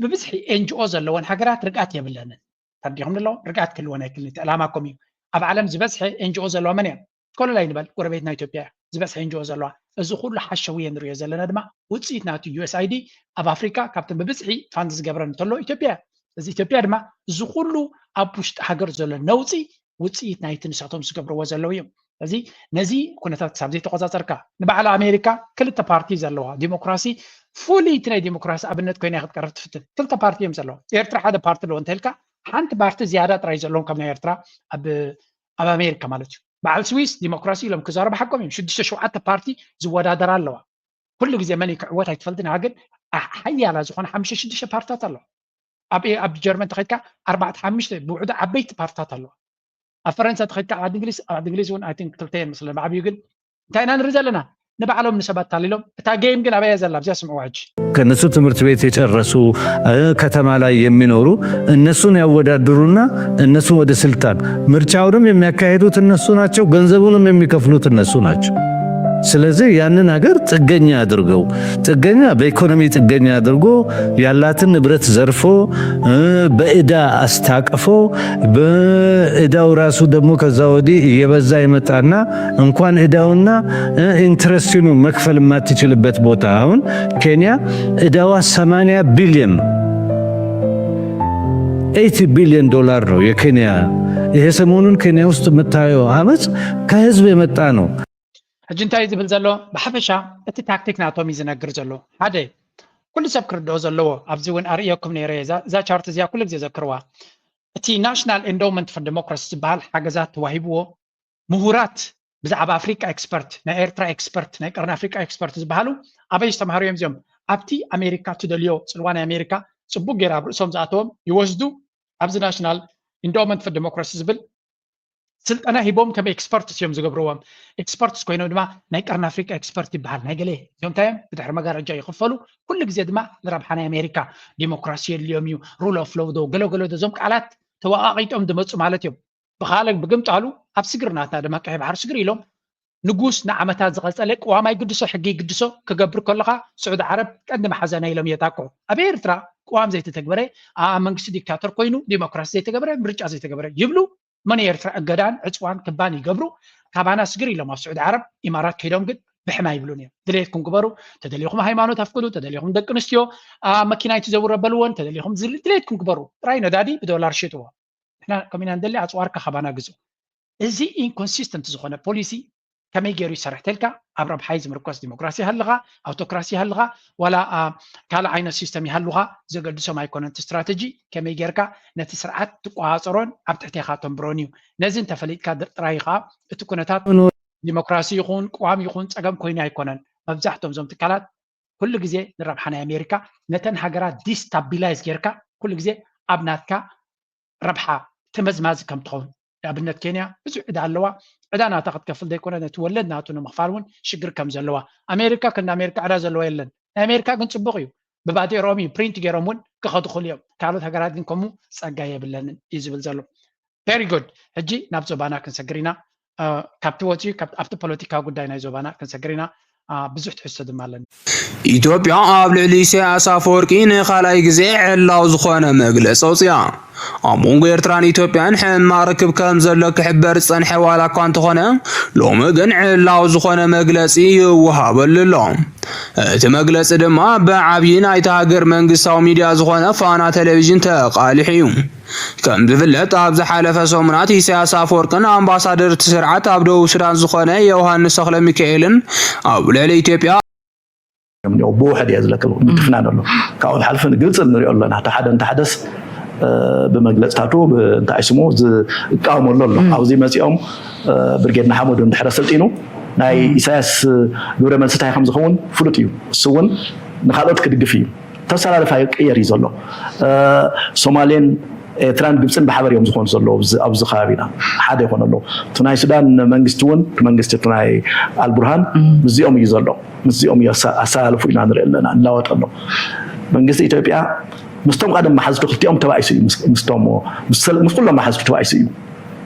ብብዝሒ ኤንጂኦ ዘለወን ሃገራት ርግኣት የብለንን። ተረዲኹም ዶ? ርግኣት ክህልወን ኣይክእልን። እቲ ዕላማኩም እዩ። ኣብ ዓለም ዝበዝሐ ኤንጂኦ ዘለዋ መን እያ? ኮለል ኣይንበል፣ ጎረቤትና ኢትዮጵያ እያ ዝበዝሐ ኤንጂኦ ዘለዋ። እዚ ኩሉ ሓሸውየ ንሪኦ ዘለና ድማ ውፅኢት ናቱ። ዩኤስኣይዲ ኣብ ኣፍሪካ ካብተን ብብዝሒ ፋንድ ዝገብረን እንተሎ ኢትዮጵያ እያ። እዚ ኢትዮጵያ ድማ እዚ ኩሉ ኣብ ውሽጢ ሃገር ዘሎ ነውፂ ውፅኢት ናይቲ ንሳቶም ዝገብርዎ ዘለዉ እዮም። ስለዚ ነዚ ኩነታት ክሳብ ዘይተቆፃፀርካ ንባዕላ ኣሜሪካ ክልተ ፓርቲ ዘለዋ ዲሞክራሲ ፍሉይ እቲ ናይ ዲሞክራሲ ኣብነት ኮይና ክትቀርብ ትፍትን። ክልተ ፓርቲ እዮም ዘለዋ። ኤርትራ ሓደ ፓርቲ ኣለዎ እንተልካ ሓንቲ ፓርቲ ዝያዳ ጥራይ ዘለዎም ካብ ናይ ኤርትራ ኣብ ኣብ ኣሜሪካ ማለት እዩ። በዓል ስዊስ ዲሞክራሲ ኢሎም ክዛረቡ ሓቆም እዮም። ሽዱሽተ ሸውዓተ ፓርቲ ዝወዳደራ ኣለዋ። ኩሉ ግዜ መን ክዕወት ኣይትፈልጥን ኢኻ፣ ግን ሓያላ ዝኾነ ሓሙሽተ ሽዱሽተ ፓርትታት ኣለዋ። ኣብ ኣብ ጀርመን ተኸድካ ኣርባዕተ ሓሙሽተ ብውዕዱ ዓበይቲ ፓርትታት ኣለዋ። ኣብ ፈረንሳ ተኸድካ ዓዲ እንግሊዝ ኣብ ዓዲ እንግሊዝ እውን ኣይ ቲንክ ክልተ እየን መስለን ብዓብዩ ግን እንታይ ኢና ንርኢ ዘለና? ንባዕሎም ንሰባት ታሊሎም እታ ጌም ግን ኣበያ ዘላ ኣብዚያ ስምዕዋ ሕጂ። ከነሱ ትምህርት ቤት የጨረሱ ከተማ ላይ የሚኖሩ እነሱን ያወዳድሩና እነሱ ወደ ስልጣን ምርጫውንም የሚያካሂዱት እነሱ ናቸው። ገንዘቡንም የሚከፍሉት እነሱ ናቸው። ስለዚህ ያንን ሀገር ጥገኛ አድርገው ጥገኛ በኢኮኖሚ ጥገኛ አድርጎ ያላትን ንብረት ዘርፎ በእዳ አስታቅፎ በእዳው ራሱ ደግሞ ከዛ ወዲህ እየበዛ ይመጣና እንኳን እዳውና ኢንትረስቲኑ መክፈል የማትችልበት ቦታ አሁን ኬንያ እዳዋ ሰማንያ ቢሊዮን ኤይቲ ቢሊዮን ዶላር ነው የኬንያ። ይሄ ሰሞኑን ኬንያ ውስጥ የምታየው አመፅ ከህዝብ የመጣ ነው። ሕጂ እንታይ ዝብል ዘሎ ብሓፈሻ እቲ ታክቲክ ናቶም እዩ ዝነግር ዘሎ። ሓደ ኩሉ ሰብ ክርድኦ ዘለዎ ኣብዚ እውን ኣርእየኩም ነይረ እዛ ቻርት እዚኣ ኩሉ ግዜ ዘክርዋ። እቲ ናሽናል ኤንዶውመንት ፎር ዴሞክራሲ ዝበሃል ሓገዛት ተዋሂብዎ ምሁራት ብዛዕባ ኣፍሪቃ ኤክስፐርት ናይ ኤርትራ ኤክስፐርት ናይ ቀርኒ ኣፍሪቃ ኤክስፐርት ዝበሃሉ ኣበይ ዝተምሃሩ እዮም እዚኦም? ኣብቲ ኣሜሪካ ትደልዮ ፅልዋ ናይ ኣሜሪካ ፅቡቅ ገይራ ኣብ ርእሶም ዝኣተዎም ይወስዱ ኣብዚ ናሽናል ኢንዶውመንት ፎር ዴሞክራሲ ዝብል ስልጠና ሂቦም ከም ኤክስፐርትስ እዮም ዝገብርዎም። ኤክስፐርትስ ኮይኖም ድማ ናይ ቀርኒ ኣፍሪቃ ኤክስፐርት ይበሃል። ናይ ገለ እዚኦም እንታይ እዮም ብድሕሪ መጋረጃ ይኽፈሉ። ኩሉ ግዜ ድማ ንረብሓ ናይ ኣሜሪካ ዲሞክራሲ የድልዮም እዩ፣ ሩል ኦፍ ሎው ዶ ገለ ገለ ዶ እዞም ቃላት ተወቃቂጦም ዝመፁ ማለት እዮም። ብካልእ ብግምጣሉ ኣብ ስግር ናትና ድማ ቀይሕ ባሕሪ ስግር ኢሎም ንጉስ ንዓመታት ዝቐጸለ ቅዋም ኣይግድሶ ሕጊ ይግድሶ ክገብር ከለኻ ስዑዲ ዓረብ ቀንዲ መሓዘና ኢሎም የጣቅዑ። ኣብ ኤርትራ ቅዋም ዘይተተግበረ ኣብ መንግስቲ ዲክታተር ኮይኑ ዲሞክራሲ ዘይተገበረ ምርጫ ዘይተገበረ ይብሉ። መን ኤርትራ እገዳን ዕፅዋን ክባን ይገብሩ። ካባና ስግር ኢሎም ኣብ ስዑዲ ዓረብ ኢማራት ከይዶም ግን ብሕና ይብሉን እዮም። ድሌትኩም ግበሩ፣ ተደሊኹም ሃይማኖት ኣፍቅዱ፣ ተደሊኹም ደቂ ኣንስትዮ ኣብ መኪና ይትዘውረ በልወን፣ ተደሊኹም ድሌትኩም ግበሩ። ጥራይ ነዳዲ ብዶላር ሽጥዎ። ንሕና ከም ኢና ንደሊ ኣፅዋርካ ካባና ግዙ። እዚ ኢንኮንሲስተንት ዝኾነ ፖሊሲ ከመይ ገይሩ ይሰርሕ ተልካ ኣብ ረብሓይ ዝምርኮስ ዲሞክራሲ ይሃልኻ ኣውቶክራሲ ይሃልኻ ዋላ ካልእ ዓይነት ሲስተም ይሃልኻ ዘገድሶም ኣይኮነን። እቲ ስትራተጂ ከመይ ጌርካ ነቲ ስርዓት ትቆፃፀሮን ኣብ ትሕቴኻ ተንብሮን እዩ። ነዚ እንተፈሊጥካ ጥራይ ከዓ እቲ ኩነታት ዲሞክራሲ ይኹን ቅዋም ይኹን ፀገም ኮይኑ ኣይኮነን። መብዛሕቶም እዞም ትካላት ኩሉ ግዜ ንረብሓ ናይ ኣሜሪካ ነተን ሃገራት ዲስታቢላይዝ ጌርካ ኩሉ ግዜ ኣብ ናትካ ረብሓ ተመዝማዚ ከም ትኸውን። ንኣብነት ኬንያ ብዙሕ ዕዳ ኣለዋ። ዕዳ ናታ ክትከፍል ዘይኮነ ነቲ ወለድ ናቱ ንምኽፋል እውን ሽግር ከም ዘለዋ። ኣሜሪካ ክንዲ ኣሜሪካ ዕዳ ዘለዋ የለን። ናይ ኣሜሪካ ግን ፅቡቕ እዩ። ብባዴሮም እዩ ፕሪንት ገይሮም እውን ክኸዱ ክኽእሉ እዮም። ካልኦት ሃገራት ግን ከምኡ ፀጋ የብለንን እዩ ዝብል ዘሎ። ቨሪ ጉድ። ሕጂ ናብ ዞባና ክንሰግር ኢና። ካብቲ ወፂኡ ኣብቲ ፖለቲካዊ ጉዳይ ናይ ዞባና ክንሰግር ኢና። ብዙሕ ትሕዝቶ ድማ ኣለኒ። ኢትዮጵያ ኣብ ልዕሊ ኢሳያስ ኣፈወርቂ ንኻልኣይ ግዜ ዕላው ዝኾነ መግለፂ ኣውፅኣ። ኣብ መንጎ ኤርትራን ኢትዮጵያን ሕማቕ ርክብ ከም ዘሎ ክሕበር ዝጸንሐ ዋላ እኳ እንተኾነ፣ ሎሚ ግን ዕላዊ ዝኾነ መግለጺ ይወሃበሉ ኣሎ። እቲ መግለጺ ድማ ብዓብዪ ናይታ ሃገር መንግስታዊ ሚድያ ዝኾነ ፋና ቴሌቪዥን ተቓሊሑ እዩ። ከም ዝፍለጥ፣ ኣብ ዝሓለፈ ሰሙናት ኢሳያስ ኣፈወርቅን ኣምባሳደር እቲ ስርዓት ኣብ ደቡብ ሱዳን ዝኾነ ዮሃንስ ተኽለ ሚካኤልን ኣብ ልዕሊ ኢትዮጵያ እዮም እኒኦ። ብውሕድ እየ ዝለክል ምትፍናን ኣሎ። ካብኡ ዝሓልፈ ንግልፂ ንሪኦ ኣለና። እታ ሓደ እንተ ሓደስ ብመግለፅታቱ እንታይ ስሙ ዝቃወመሉ ኣሎ። ኣብዚ መፂኦም ብርጌድ ንሓመዱ እንድሕረ ሰልጢኑ ናይ ኢሳያስ ግብረ መልሲ እንታይ ከም ዝኸውን ፍሉጥ እዩ። እሱ እውን ንካልኦት ክድግፍ እዩ። ተሰላልፋ ይቅየር እዩ ዘሎ። ሶማሌን ኤርትራን ግብፅን ብሓበር እዮም ዝኾኑ ዘለዉ ኣብዚ ከባቢና ሓደ ይኾኑ ኣለዉ። እቲ ናይ ሱዳን መንግስቲ እውን መንግስቲ እቲ ናይ ኣልቡርሃን ምስዚኦም እዩ ዘሎ። ምስዚኦም እዩ ኣሰላልፉ ኢና ንርኢ ኣለና። ይላወጥ ኣሎ መንግስቲ ኢትዮጵያ ምስቶም ቀደም መሓዝቱ ክልቲኦም ተባኢሱ እዩ። ምስቶም ምስ ኩሎም መሓዝቱ ተባኢሱ እዩ።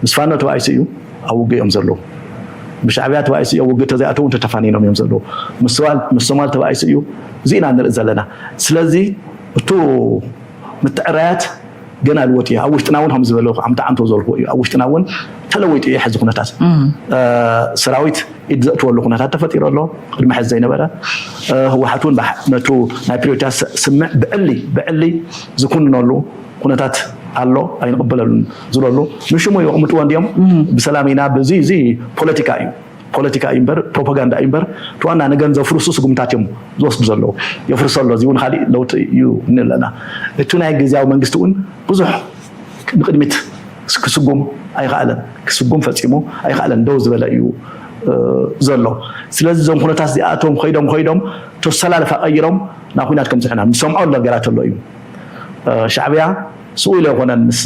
ምስ ፋኖ ተባኢሱ እዩ ኣብ ውግእ እዮም ዘለዉ። ብሻዕቢያ ተባኢሱ እዩ ኣብ ውግእ ተዘይኣተው እውን ተተፋኒኖም እዮም ዘለዉ። ምስ ሶማል ተባኢሱ እዩ። እዚ ኢና ንርኢ ዘለና። ስለዚ እቱ ምትዕራያት ገና ልወጥ እዩ። ኣብ ውሽጥና እውን ከም ዝበለ ዓምቲ ዓምቶ ዘልኩ እዩ። ኣብ ውሽጥና እውን ተለዊጡ እዩ። ሕዚ ኩነታት ሰራዊት ኢድ ዘእትወሉ ኩነታት ተፈጢሩ ኣሎ። ቅድሚ ሕዚ ዘይነበረ ህወሓት እውን ነቱ ናይ ፕሪዮሪታ ስምዕ ብዕሊ ብዕሊ ዝኩንነሉ ኩነታት ኣሎ። ኣይንቕበለሉን ዝብለሉ ንሽሙ የቕምጥዎ እንዲዮም። ብሰላም ኢና ብዚ እዚ ፖለቲካ እዩ። ፖለቲካ እዩ እምበር ፕሮፓጋንዳ እዩ እምበር እቲ ዋና ንገንዘብ ፍርሱ ስጉምታት እዮም ዝወስዱ ዘለዉ። የፍርሶ ኣሎ። እዚ እውን ካሊእ ለውጢ እዩ እንለና። እቲ ናይ ግዝያዊ መንግስቲ እውን ብዙሕ ንቅድሚት ክስጉም ኣይኸኣለን። ክስጉም ፈጺሙ ኣይኸኣለን። ደው ዝበለ እዩ ዘሎ። ስለዚ እዞም ኩነታት እዚኣቶም ከይዶም ከይዶም ተሰላልፋ ቀይሮም ናብ ኩናት ከም ዝሕና ንሰምዖ ነገራት ኣሎ እዩ። ሻዕብያ ስኡ ኢሎ ኣይኮነን ምስ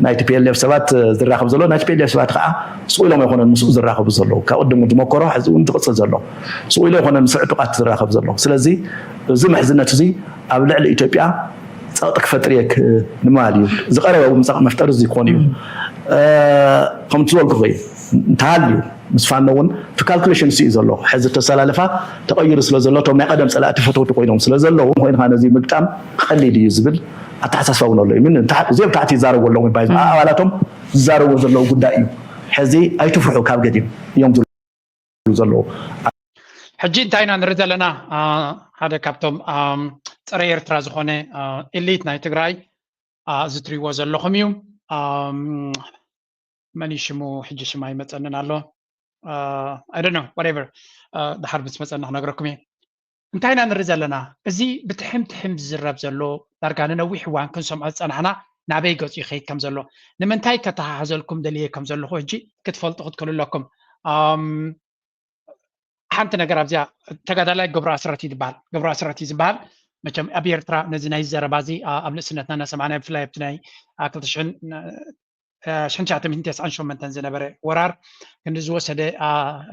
ናይ ቲ ፒ ኤል ኤፍ ሰባት ዝራኸብ ዘሎ። ናይ ቲ ፒ ኤል ኤፍ ሰባት ከዓ ስኡ ኢሎም ኣይኮነን ምስኡ ዝራኸቡ ዘለዉ። ካብ ቅድሙ ዝመከሮ ሕዚ እውን ዝቕፅል ዘሎ ስኡ ኢሎ ኣይኮነን ምስ ዕጡቓት ዝራኸብ ዘሎ። ስለዚ እዚ ምሕዝነት እዚ ኣብ ልዕሊ ኢትዮጵያ ፀቕጢ ክፈጥር እየ ንምባል እዩ። ዝቐረበ እውን ፀቕጢ መፍጠሪ እዚ ክኾን እዩ። ከምቲ ዝበልኩኺ እንተሃልዩ ምስ ፋኖ እውን እቲ ካልኩሌሽን እሱ እዩ ዘሎ። ሕዚ ተሰላልፋ ተቐይሩ ስለ ዘሎ እቶም ናይ ቀደም ፀላእቲ ፈተውቲ ኮይኖም ስለ ዘለዉ ኮይንካ ነዚ ምግጣም ቀሊል እዩ ዝብል ኣተሓሳስባ እውን ኣሎ እዩ። ምን እዚኦም ታሕቲ ይዛረቡ ኣለዉ ይባይ ኣባላቶም ዝዛረቡ ዘለዉ ጉዳይ እዩ። ሕዚ ኣይትፍርሑ ካብ ገዲም እዮም ዝብሉ ዘለዉ። ሕጂ እንታይ ኢና ንርኢ ዘለና? ሓደ ካብቶም ፀረ ኤርትራ ዝኾነ ኤሊት ናይ ትግራይ እዚ ትሪእዎ ዘለኹም እዩ። መን እዩ ሽሙ? ሕጂ ሽም ኣይመፀንን ኣሎ። I don't know, whatever። ድሓር ምስ መፀና ክነግረኩም እየ። እንታይ ኢና ንርኢ ዘለና? እዚ ብትሕም ትሕም ዝዝረብ ዘሎ ዳርጋ ንነዊሕ እዋን ክንሰምዖ ዝፀናሕና ናበይ ገፁ ይኸይድ ከም ዘሎ ንምንታይ ከተሓሕዘልኩም ደልየ ከም ዘለኹ ሕጂ ክትፈልጡ ክትክእሉ ኣለኩም። ሓንቲ ነገር ኣብዚኣ ተጋዳላይ ገብሩ ኣስራት እዩ ዝበሃል። ገብሩ ኣስራት እዩ ዝበሃል። መቸም ኣብ ኤርትራ ነዚ ናይ ዘረባ እዚ ኣብ ንእስነትና እናሰማዕና ብፍላይ ኣብቲ ናይ ክልተ ሽሕን ሽሕን ትሽዓተ ሚእትን ተስዓን ሸሞንተን ዝነበረ ወራር ክንዲ ዝወሰደ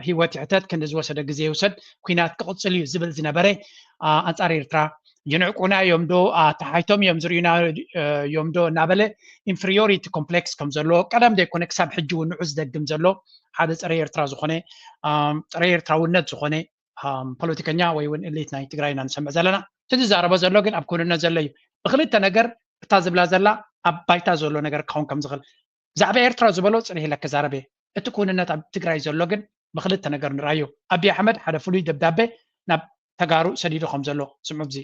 ህይወት ይሕተት፣ ክንዲ ዝወሰደ ግዜ ይውሰድ፣ ኲናት ክቕፅል እዩ ዝብል ዝነበረ ኣንፃር ኤርትራ ይንዕቁና እዮም ዶ ኣተሓይቶም እዮም ዝርእዩና እዮም ዶ እናበለ ኢንፍሪዮሪቲ ኮምፕሌክስ ከም ዘለዎ ቀደም ዘይኮነ ክሳብ ሕጂ እውን ንዑ ዝደግም ዘሎ ሓደ ፀረ ኤርትራ ዝኾነ ፀረ ኤርትራውነት ዝኾነ ፖለቲከኛ ወይ እውን ኤሊት ናይ ትግራይ ኢና ንሰምዕ ዘለና። እቲ ዝዛረቦ ዘሎ ግን ኣብ ክውንነት ዘሎ እዩ። ብክልተ ነገር እታ ዝብላ ዘላ ኣብ ባይታ ዘሎ ነገር ክኸውን ከም ዝኽእል ብዛዕባ ኤርትራ ዝበሎ ፅንሕ ኢለ ክዛረብ እየ። እቲ ክውንነት ኣብ ትግራይ ዘሎ ግን ብክልተ ነገር ንርኣዮ። ኣብይ ኣሕመድ ሓደ ፍሉይ ደብዳቤ ናብ ተጋሩ ሰዲዱ ከም ዘሎ ስምዑ። እዚ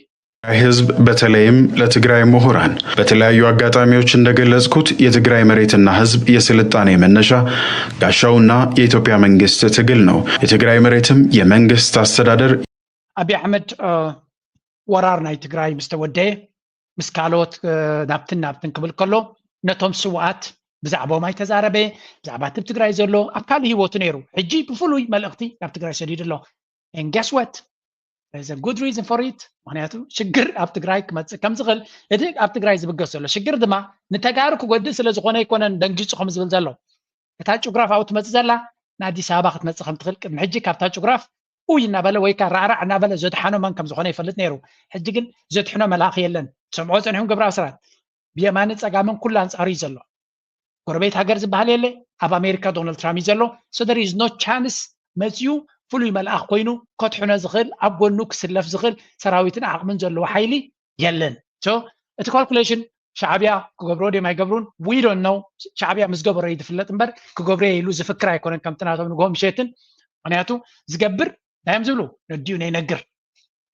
ህዝብ በተለይም ለትግራይ ምሁራን በተለያዩ አጋጣሚዎች እንደገለጽኩት የትግራይ መሬትና ህዝብ የስልጣኔ መነሻ ጋሻውና የኢትዮጵያ መንግስት ትግል ነው። የትግራይ መሬትም የመንግስት አስተዳደር ኣብይ ኣሕመድ ወራር ናይ ትግራይ ምስ ተወደየ ምስ ካልኦት ናብትን ናብትን ክብል ከሎ ነቶም ስውኣት ብዛዕባኦም ኣይተዛረበ። ብዛዕባ እቲ ትግራይ ዘሎ ኣብ ካልእ ህይወቱ ነይሩ። ሕጂ ብፍሉይ መልእኽቲ ናብ ትግራይ ሰዲዱ ኣሎ። And guess what? There's a good reason for it። ምክንያቱ ሽግር ኣብ ትግራይ ክመፅእ ከም ዝኽእል እቲ ኣብ ትግራይ ዝብገስ ዘሎ ሽግር ድማ ንተጋሩ ክጎድእ ስለ ዝኾነ ኣይኮነን ደንጊፁ ከም ዝብል ዘሎ። እታ ጭጉራፍ ኣብኡ ትመፅእ ዘላ ንኣዲስ ኣበባ ክትመፅእ ከም ትኽእል ቅድሚ ሕጂ ካብታ ጭጉራፍ ኡይ እናበለ ወይ ከዓ ራዕራዕ እናበለ ዘድሓኖ መን ከም ዝኾነ ይፈልጥ ነይሩ። ሕጂ ግን ዘድሕኖ መልኣኽ የለን። ትሰምዖ ፀኒሕኩም ገብረ ኣስራት ብየማንን ፀጋምን ኩሉ ኣንፃሩ እዩ ዘሎ። ጎረቤት ሃገር ዝበሃል የለ። ኣብ ኣሜሪካ ዶናልድ ትራምፕ እዩ ዘሎ። So there is no chance መፅዩ ፍሉይ መልኣኽ ኮይኑ ከድሕኖ ዝኽእል ኣብ ጎኑ ክስለፍ ዝኽእል ሰራዊትን ዓቕምን ዘለዎ ሓይሊ የለን። So እቲ ካልኩሌሽን ሻዕብያ ክገብሮ ድዮም ኣይገብሩን we don't know። ሻዕብያ ምስ ገበሮ እዩ ዝፍለጥ እምበር ክገብሮ ኢሉ ዝፍክር ኣይኮነን ከምቲ ናቶም ንግሆ ምሸትን። ምክንያቱ ዝገብር እንታይ እዮም ዝብሉ? ነዲኡ ነይነግር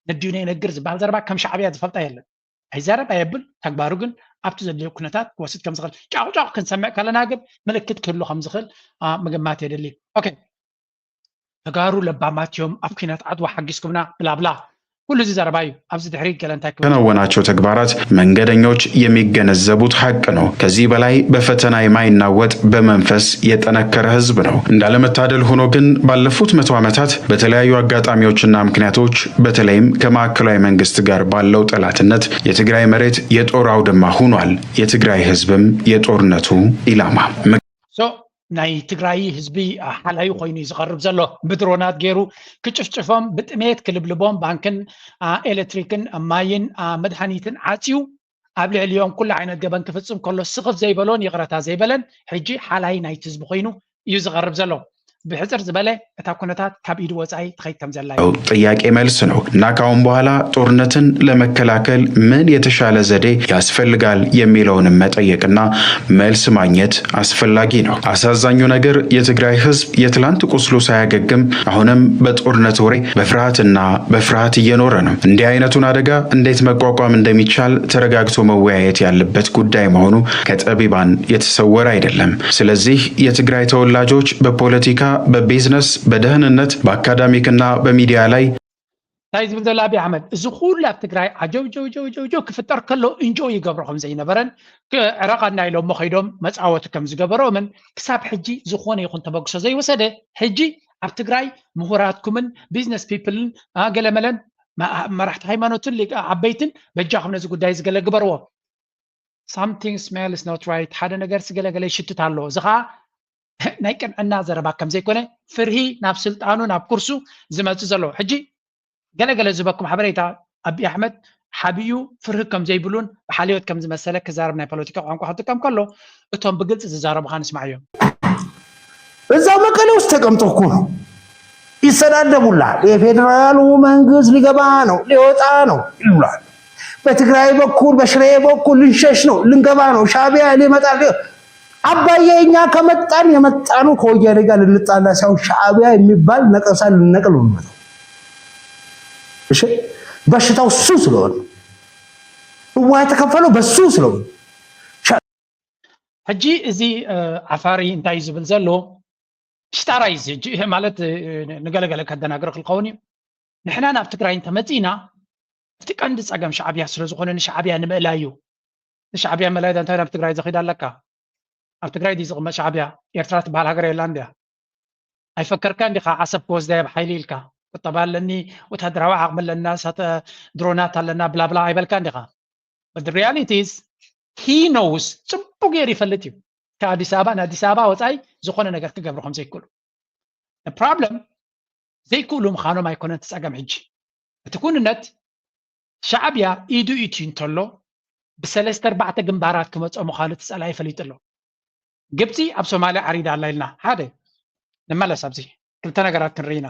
ነዲኡ ነይነግር ዝበሃል ዘረባ ከም ሻዕብያ ዝፈልጣ የለን። ኣይዛረብ ኣየብል፣ ተግባሩ ግን ኣብቲ ዘድልዮ ኩነታት ክወስድ ከም ዝኽእል ጫቑጫቑ ክንሰምዕ ከለና ግን ምልክት ክህሉ ከም ዝኽእል ምግማት የድሊ። ኦኬ፣ ተጋሩ ለባማት እዮም፣ ኣብ ኩናት ዓድዋ ሓጊዝኩምና ብላብላ። ኩሉ እዚ ዘረባ እዩ። ኣብዚ ድሕሪ ገለ እንታይ ክብል ከናወናቸው ተግባራት መንገደኞች የሚገነዘቡት ሀቅ ነው። ከዚህ በላይ በፈተና የማይናወጥ በመንፈስ የጠነከረ ህዝብ ነው። እንዳለመታደል ሆኖ ግን ባለፉት መቶ ዓመታት በተለያዩ አጋጣሚዎችና ምክንያቶች በተለይም ከማዕከላዊ መንግስት ጋር ባለው ጠላትነት የትግራይ መሬት የጦር አውድማ ሆኗል። የትግራይ ህዝብም የጦርነቱ ኢላማ ናይ ትግራይ ህዝቢ ሓላዩ ኮይኑ እዩ ዝቐርብ ዘሎ። ብድሮናት ገይሩ ክጭፍጭፎም፣ ብጥሜት ክልብልቦም፣ ባንክን ኤሌክትሪክን ማይን መድሃኒትን ዓፅዩ ኣብ ልዕሊኦም ኩሉ ዓይነት ገበን ክፍፅም ከሎ ስኽፍ ዘይበሎን ይቕረታ ዘይበለን ሕጂ ሓላይ ናይቲ ህዝቢ ኮይኑ እዩ ዝቐርብ ዘሎ። ብሕፅር ዝበለ እታ ኩነታት ካብ ኢዱ ወፃኢ ትኸይድ ከም ዘላ እዩ። ጥያቄ መልስ ነው እና ከአሁን በኋላ ጦርነትን ለመከላከል ምን የተሻለ ዘዴ ያስፈልጋል የሚለውንም መጠየቅና መልስ ማግኘት አስፈላጊ ነው። አሳዛኙ ነገር የትግራይ ህዝብ የትላንት ቁስሉ ሳያገግም አሁንም በጦርነት ወሬ በፍርሃትና በፍርሃት እየኖረ ነው። እንዲህ አይነቱን አደጋ እንዴት መቋቋም እንደሚቻል ተረጋግቶ መወያየት ያለበት ጉዳይ መሆኑ ከጠቢባን የተሰወረ አይደለም። ስለዚህ የትግራይ ተወላጆች በፖለቲካ፣ በቢዝነስ፣ በደህንነት፣ በአካዳሚክና በሚዲያ ላይ እንታይ ዝብል ዘሎ ኣብይ ኣሕመድ እዚ ኩሉ ኣብ ትግራይ ዓጀው ጀው ጀው ጀው ጀው ክፍጠር ከሎ እንጆ ይገብሮ ከም ዘይነበረን ዕረቐና ኢሎሞ ከይዶም መፃወቲ ከም ዝገበሮምን ክሳብ ሕጂ ዝኾነ ይኹን ተበግሶ ዘይወሰደ ሕጂ ኣብ ትግራይ ምሁራትኩምን ቢዝነስ ፒፕልን ገለመለን መራሕቲ ሃይማኖትን ዓበይትን በጃኹም ነዚ ጉዳይ ዝገለ ግበርዎ። Something smells not right፣ ሓደ ነገር ስገለገለ ይሽትት ኣሎ። እዚ ከዓ ናይ ቅንዕና ዘረባ ከም ዘይኮነ ፍርሂ ናብ ስልጣኑ ናብ ኩርሱ ዝመፅእ ዘሎ ሕጂ ገለገለ ዝበኩም ሓበሬታ ኣብይ ኣሕመድ ሓብዩ ፍርሂ ከም ዘይብሉን ብሓልዮት ከም ዝመሰለ ክዛረብ ናይ ፖለቲካ ቋንቋ ክጥቀም ከሎ እቶም ብግልፂ ዝዛረቡኻ ንስማዕ እዮም። እዛ መቀሌ ውስጥ ተቀምጦ እኮ ነው ይሰዳደቡላል። የፌዴራሉ መንግስት ሊገባ ነው ሊወጣ ነው ይሉላል። በትግራይ በኩል በሽሬ በኩል ልንሸሽ ነው ልንገባ ነው ሻዕቢያ ሊመጣ አባዬ እኛ ከመጣን የመጣነው ከወያኔ ጋር ልንጣላ ሳይሆን ሻዕቢያ የሚባል ነቀርሳ ልንነቅል ነው የሚመጣው። እሺ በሽታው እሱ ስለሆነ እዋ የተከፈለው በሱ ስለሆነ ሕጂ እዚ ዓፋሪ እንታይ እዩ ዝብል ዘሎ? ሽጣራ እዩ እዚ ሕጂ ማለት ንገለገለ ከደናግር ክልኸውን እዩ። ንሕና ናብ ትግራይ እንተመፂና እቲ ቀንዲ ፀገም ሻዕብያ ስለዝኾነ ንሻዕብያ ንምእላይ እዩ። ንሻዕብያ ምእላይ እንታይ ናብ ትግራይ ዘኺድ ኣለካ? ኣብ ትግራይ ድዩ ዝቕመጥ ሻዕብያ? ኤርትራ ትበሃል ሃገር የላን ድያ? ኣይፈከርካን ዲኻ ዓሰብ ክወስዳ እየ ብሓይሊ ኢልካ? ቁጠባ ኣለኒ፣ ወታደራዊ ዓቕሚ ኣለና፣ እሳተ ድሮናት ኣለና ብላብላ ኣይበልካን ዲኻ? But the reality is he knows፣ ፅቡቅ ገይሩ ይፈልጥ እዩ። ከኣዲስ ኣበባ ንኣዲስ ኣበባ ወፃኢ ዝኾነ ነገር ክገብሩ ከም ዘይክእሉ። The problem ዘይክእሉ ምዃኖም ኣይኮነን እቲ ፀገም ሕጂ። እቲ ኩንነት ሻዕብያ ኢዱ ኢትዩ እንተሎ ብሰለስተ ኣርባዕተ ግንባራት ክመፅኦ ምዃኑ እቲ ፀላኢ ፈሊጡ ኣሎ። ግብፂ ኣብ ሶማልያ ዓሪዳ ኣላ ኢልና ሓደ ንመለስ ኣብዚ ክልተ ነገራት ክንርኢ ኢና።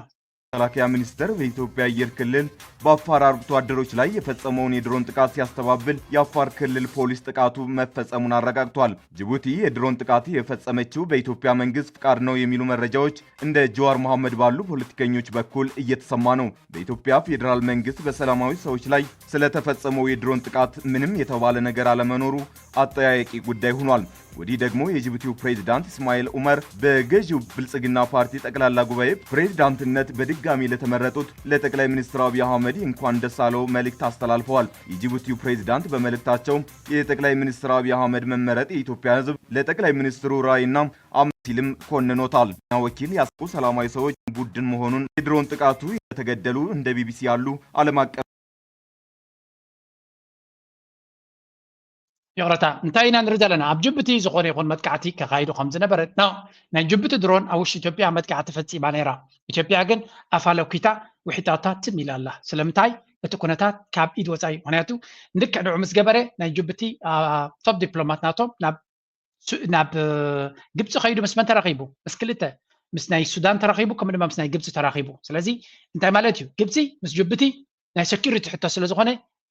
መከላከያ ሚኒስቴር በኢትዮጵያ አየር ክልል በአፋር አርብቶ አደሮች ላይ የፈጸመውን የድሮን ጥቃት ሲያስተባብል የአፋር ክልል ፖሊስ ጥቃቱ መፈጸሙን አረጋግጧል። ጅቡቲ የድሮን ጥቃት የፈጸመችው በኢትዮጵያ መንግስት ፍቃድ ነው የሚሉ መረጃዎች እንደ ጀዋር መሐመድ ባሉ ፖለቲከኞች በኩል እየተሰማ ነው። በኢትዮጵያ ፌዴራል መንግስት በሰላማዊ ሰዎች ላይ ስለተፈጸመው የድሮን ጥቃት ምንም የተባለ ነገር አለመኖሩ አጠያያቂ ጉዳይ ሆኗል። ወዲህ ደግሞ የጅቡቲው ፕሬዝዳንት እስማኤል ኡመር በገዢው ብልጽግና ፓርቲ ጠቅላላ ጉባኤ ፕሬዝዳንትነት በድጋሚ ለተመረጡት ለጠቅላይ ሚኒስትር አብይ አህመድ እንኳን ደስ አለው መልእክት አስተላልፈዋል። የጅቡቲው ፕሬዝዳንት በመልእክታቸው የጠቅላይ ሚኒስትር አብይ አህመድ መመረጥ የኢትዮጵያ ሕዝብ ለጠቅላይ ሚኒስትሩ ራዕይና አመራር ሲልም ኮንኖታል። ወኪል ያስቁ ሰላማዊ ሰዎች ቡድን መሆኑን የድሮን ጥቃቱ የተገደሉ እንደ ቢቢሲ ያሉ ዓለም አቀፍ ይቕረታ እንታይ ኢና ንርኢ ዘለና? ኣብ ጅቡቲ ዝኾነ ይኹን መጥቃዕቲ ከካይዱ ከም ዝነበረ ናይ ጅቡቲ ድሮን ኣብ ውሽጢ ኢትዮጵያ መጥቃዕቲ ፈፂማ ነይራ። ኢትዮጵያ ግን ኣፋ ለኪታ ውሒጣታ ትም ኢላ ኣላ። ስለምንታይ? እቲ ኩነታት ካብ ኢድ ወፃኢ። ምክንያቱ ልክዕ ንዑ ምስ ገበረ ናይ ጅቡቲ ቶፕ ዲፕሎማት ናቶም ናብ ግብፂ ከይዱ ምስ መን ተራኺቡ? ምስ ክልተ ምስ ናይ ሱዳን ተራኺቡ ከምኡ ድማ ምስ ናይ ግብፂ ተራኺቡ። ስለዚ እንታይ ማለት እዩ? ግብፂ ምስ ጅቡቲ ናይ ሰኪሪቲ ሕቶ ስለ ዝኾነ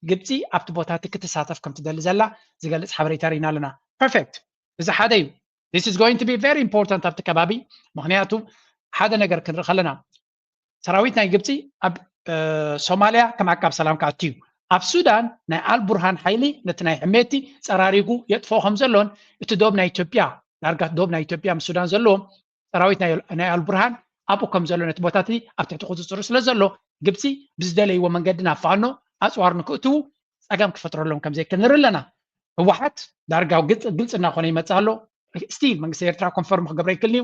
ግብፂ ኣብቲ ቦታ እቲ ክትሳተፍ ከም ትደሊ ዘላ ዝገልፅ ሓበሬታ ርኢና ኣለና። Perfect። እዚ ሓደ እዩ። This is going to be very important ኣብቲ ከባቢ። ምክንያቱ ሓደ ነገር ክንርኢ ከለና ሰራዊት ናይ ግብፂ ኣብ ሶማልያ ከም ዓቃብ ሰላም ክኣቱ እዩ። ኣብ ሱዳን ናይ ኣልቡርሃን ሓይሊ ነቲ ናይ ሕሜቲ ፀራሪጉ የጥፍኦ ከም ዘሎን እቲ ዶብ ናይ ኢትዮጵያ ዳርጋ ዶብ ናይ ኢትዮጵያ ምስ ሱዳን ዘለዎም ሰራዊት ናይ ኣልቡርሃን ኣብኡ ከም ዘሎ ነቲ ቦታ እቲ ኣብ ትሕቲ ቁፅፅሩ ስለ ዘሎ ግብፂ ብዝደለይዎ መንገዲ ናብ ፋኖ ኣፅዋር ንክእትዉ ፀገም ክፈጥረሎም ከም ዘይክእል ንርኢ ኣለና። ህወሓት ዳርጋ ግልፂ እናኮነ ይመፅእ ኣሎ። ስቲል መንግስቲ ኤርትራ ኮንፈርም ክገብረ ይክእል እዩ።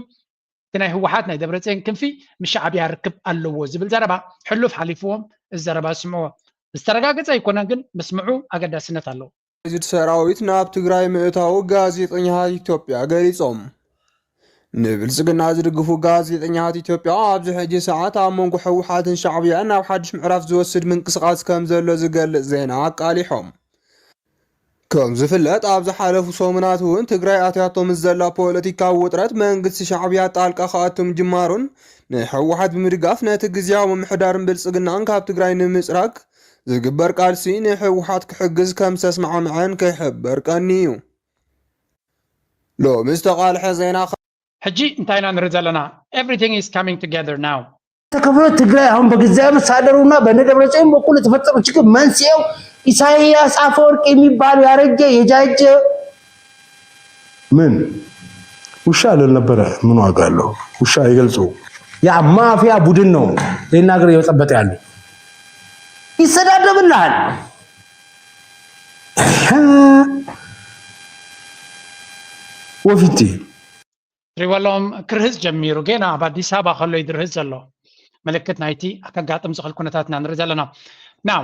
እቲ ናይ ህወሓት ናይ ደብረፅዮን ክንፊ ምስ ሻዕብያ ርክብ ኣለዎ ዝብል ዘረባ ሕሉፍ ሓሊፍዎም እዚ ዘረባ ዝስምዕዎ ዝተረጋገፀ ኣይኮነን፣ ግን ምስምዑ ኣገዳስነት ኣለዎ። እዚ ሰራዊት ናብ ትግራይ ምእታው ጋዜጠኛታት ኢትዮጵያ ገሊጾም። ንብልጽግና ዝድግፉ ጋዜጠኛታት ኢትዮጵያ ኣብዚ ሕጂ ሰዓት ኣብ መንጎ ህወሓትን ሻዕብያን ናብ ሓድሽ ምዕራፍ ዝወስድ ምንቅስቓስ ከም ዘሎ ዝገልጽ ዜና ኣቃሊሖም። ከም ዝፍለጥ ኣብ ዝሓለፉ ሰሙናት እውን ትግራይ ኣትያቶ ምስ ዘላ ፖለቲካዊ ውጥረት መንግስቲ ሻዕብያ ጣልቃ ክኣቱ ምጅማሩን ንህወሓት ብምድጋፍ ነቲ ግዝያዊ ምምሕዳርን ብልጽግናን ካብ ትግራይ ንምጽራግ ዝግበር ቃልሲ ንህወሓት ክሕግዝ ከም ዝተስማዕምዐን ክሕበር ቀንዩ። ሎሚ ዝተቓልሐ ዜና ሕጂ እንታይ ኢና ንርኢ ዘለና? Everything is coming together now። ተከፍሎ ትግራይ አሁን በጊዜያዊ መስተዳደሩና በእነ ደብረጽዮን በኩል የተፈጠረው ችግር መንስኤው ኢሳያስ አፈወርቅ የሚባል ያረጀ የጃጀ ምን ውሻ ለነበረ ምን ዋጋ አለው? ውሻ ይገልጹ ያ ማፊያ ቡድን ነው ይናገር እየበጠበጠ ያለ ይሰዳደብልሃል። ወፊቲ ትሪበሎም ክርህፅ ጀሚሩ። ጌና ኣብ ኣዲስ ኣበባ ከሎ እዩ ዝርህፅ ዘሎ። ምልክት ናይቲ ከጋጥም ዝኽእል ኩነታት ኢና ንርኢ ዘለና። ናው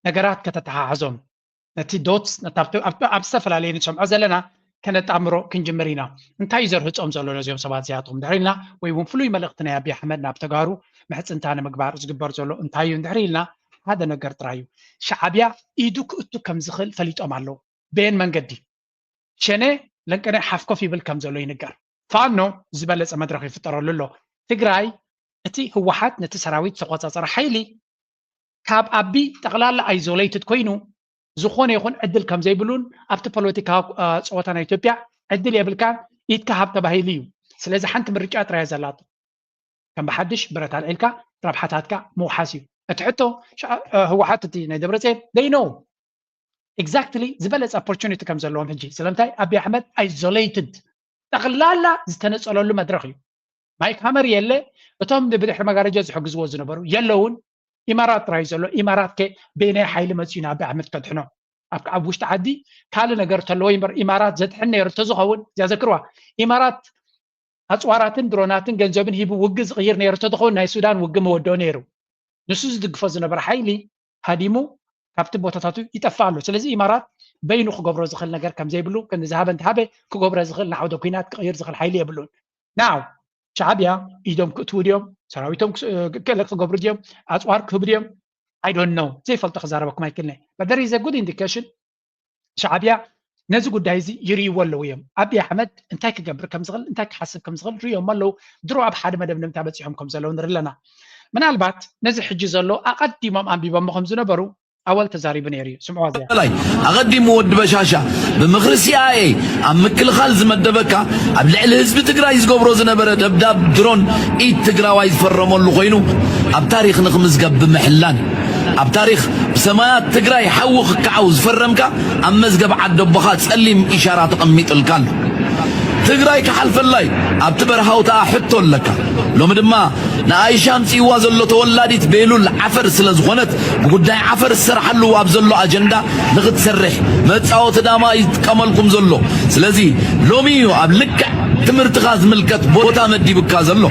ነገራት ከተተሓሕዞም ነቲ ዶት ኣብ ዝተፈላለየ ንሰምዖ ዘለና ከነጣምሮ ክንጅምር ኢና። እንታይ እዩ ዘርህፆም ዘሎ ነዚኦም ሰባት እዚኣቶም ድሕር ኢልና ወይ እውን ፍሉይ መልእኽቲ ናይ ኣብዪ ኣሕመድ ናብ ተጋሩ ምሕፅንታ ንምግባር ዝግበር ዘሎ እንታይ እዩ እንድሕር ኢልና ሓደ ነገር ጥራይ እዩ። ሻዕብያ ኢዱ ክእቱ ከም ዝኽእል ፈሊጦም ኣለዉ። በየን መንገዲ? ሸኔ ለንቀነ ሓፍ ኮፍ ይብል ከም ዘሎ ይንገር። ፋኖ ዝበለፀ መድረኽ ይፍጠረሉ ኣሎ። ትግራይ እቲ ህወሓት ነቲ ሰራዊት ዝተቆፃፀረ ሓይሊ ካብ ኣቢ ጠቕላላ ኣይዞሌትድ ኮይኑ ዝኾነ ይኹን ዕድል ከም ዘይብሉን ኣብቲ ፖለቲካ ፀወታ ናይ ኢትዮጵያ ዕድል የብልካን ኢድካ ሃብ ተባሂሉ እዩ። ስለዚ ሓንቲ ምርጫ ጥራይ ዘላቶ ከም ብሓድሽ ብረት ኣልዒልካ ረብሓታትካ ምውሓስ እዩ። እቲ ሕቶ ህወሓት እቲ ናይ ደብረፅዮን they know exactly ዝበለፀ opportunity ከም ዘለዎም ሕጂ ስለምንታይ ኣብይ ኣሕመድ isolated ጠቕላላ ዝተነፀለሉ መድረኽ እዩ። ማይክ ሃመር የለ እቶም ብድሕሪ መጋረጃ ዝሕግዝዎ ዝነበሩ የለውን። ኢማራት ጥራይ ዘሎ ኢማራት ከ በየናይ ሓይሊ መፅኡ ናብ ኣብይ ኣሕመድ ከድሕኖ ኣብ ውሽጢ ዓዲ ካልእ ነገር ተለዎ እምበር ኢማራት ዘድሕን ነይሩ ተዝኸውን እዚኣ ዘክርዋ ኢማራት ኣፅዋራትን ድሮናትን ገንዘብን ሂቡ ውግእ ዝቕይር ነይሩ ተዝኸውን ናይ ሱዳን ውግእ መወደኦ ነይሩ። ንሱ ዝድግፎ ዝነበረ ሓይሊ ሃዲሙ ካብቲ ቦታታቱ ይጠፍእ ኣሎ። ስለዚ ኢማራት በይኑ ክገብሮ ዝኽእል ነገር ከም ዘይብሉ ክንዲ ዝሃበ እንተሃበ ክገብረ ዝኽእል ንዓውደ ኲናት ክቕይር ዝኽእል ሓይሊ የብሉን። ናው ሻዕብያ ኢዶም ክእትዉ ድዮም ሰራዊቶም ክለ ክገብሩ ድዮም ኣፅዋር ክህቡ ድዮም I don't know ዘይፈልጦ ክዛረበኩም ኣይክእልነ but there is a good indication ሻዕብያ ነዚ ጉዳይ እዚ ይርእይዎ ኣለዉ እዮም። ኣብይ ኣሕመድ እንታይ ክገብር ከም ዝኽእል እንታይ ክሓስብ ከም ዝኽእል ርእዮም ኣለዉ። ድሮ ኣብ ሓደ መደምደምታ በፂሖም ከም ዘለዉ ንርኢ ኣለና። ምናልባት ነዚ ሕጂ ዘሎ ኣቐዲሞም ኣንቢቦሞ ከም ዝነበሩ ኣወል ተዛሪቡ ነይሩ እዩ። ስምዕዋ እዚኣ። በላይ ኣቐዲሙ ወዲ በሻሻ ብምኽሪ ሲኣይኤ ኣብ ምክልኻል ዝመደበካ ኣብ ልዕሊ ህዝቢ ትግራይ ዝገብሮ ዝነበረ ደብዳብ ድሮን ኢድ ትግራዋይ ዝፈረመሉ ኮይኑ ኣብ ታሪኽ ንኽምዝገብ ብምሕላን እዩ። ኣብ ታሪኽ ብሰማያት ትግራይ ሓዊ ክከዓው ዝፈረምካ ኣብ መዝገብ ዓደቦኻ ጸሊም ኢሻራ ተቐሚጡልካ ኣሎ። ትግራይ ክሓልፈላ እዩ ኣብቲ በረሃውታኣ ሕቶ ኣለካ። ሎሚ ድማ ንኣይሻ ኣምጺእዋ ዘሎ ተወላዲት ቤሉል ዓፈር ስለ ዝኾነት ብጉዳይ ዓፈር ዝሰርሓሉ ኣብ ዘሎ ኣጀንዳ ንኽትሰርሕ መጻወቲ ዳማ እዩ ዝጥቀመልኩም ዘሎ። ስለዚ ሎሚ እዩ ኣብ ልክዕ ትምህርትኻ ዝምልከት ቦታ መዲብካ ዘሎ።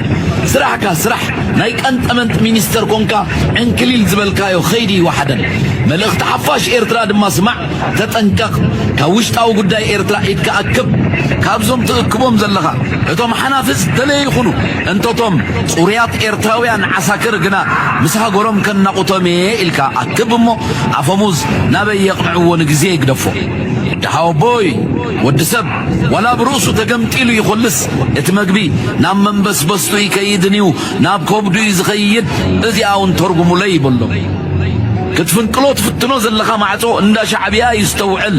ስራሕካ ስራሕ ናይ ቀንጠመንጥ ሚኒስተር ኮንካ ዕንክሊል ዝበልካዮ ኸይዲ ይወሓደን። መልእኽቲ ሓፋሽ ኤርትራ ድማ ስማዕ፣ ተጠንቀቕ። ካብ ውሽጣዊ ጉዳይ ኤርትራ ኢድካ ኣክብ። ካብዞም ትእክቦም ዘለኻ እቶም ሓናፍጽ ተለየ ይኹኑ እንተቶም ጽሩያት ኤርትራውያን ዓሳክር ግና ምስ ሃገሮም ከናቑቶም እየ ኢልካ ኣክብ እሞ ኣፈሙዝ ናበይ የቕንዕዎ ንግዜ ይግደፎ። ደሓወቦይ ወዲ ሰብ ዋላ ብርእሱ ተገምጢሉ ይኾልስ እቲ መግቢ ናብ መንበስበስቱ ይከይድን እዩ ናብ ከብዱ እዩ ዝኸይድ። እዚኣ እውን ተርጉሙለይ ይበሎም። ክትፍንቅሎ ትፍትኖ ዘለኻ ማዕጾ እንዳ ሻዕብያ እዩ፣ ዝተውዕል።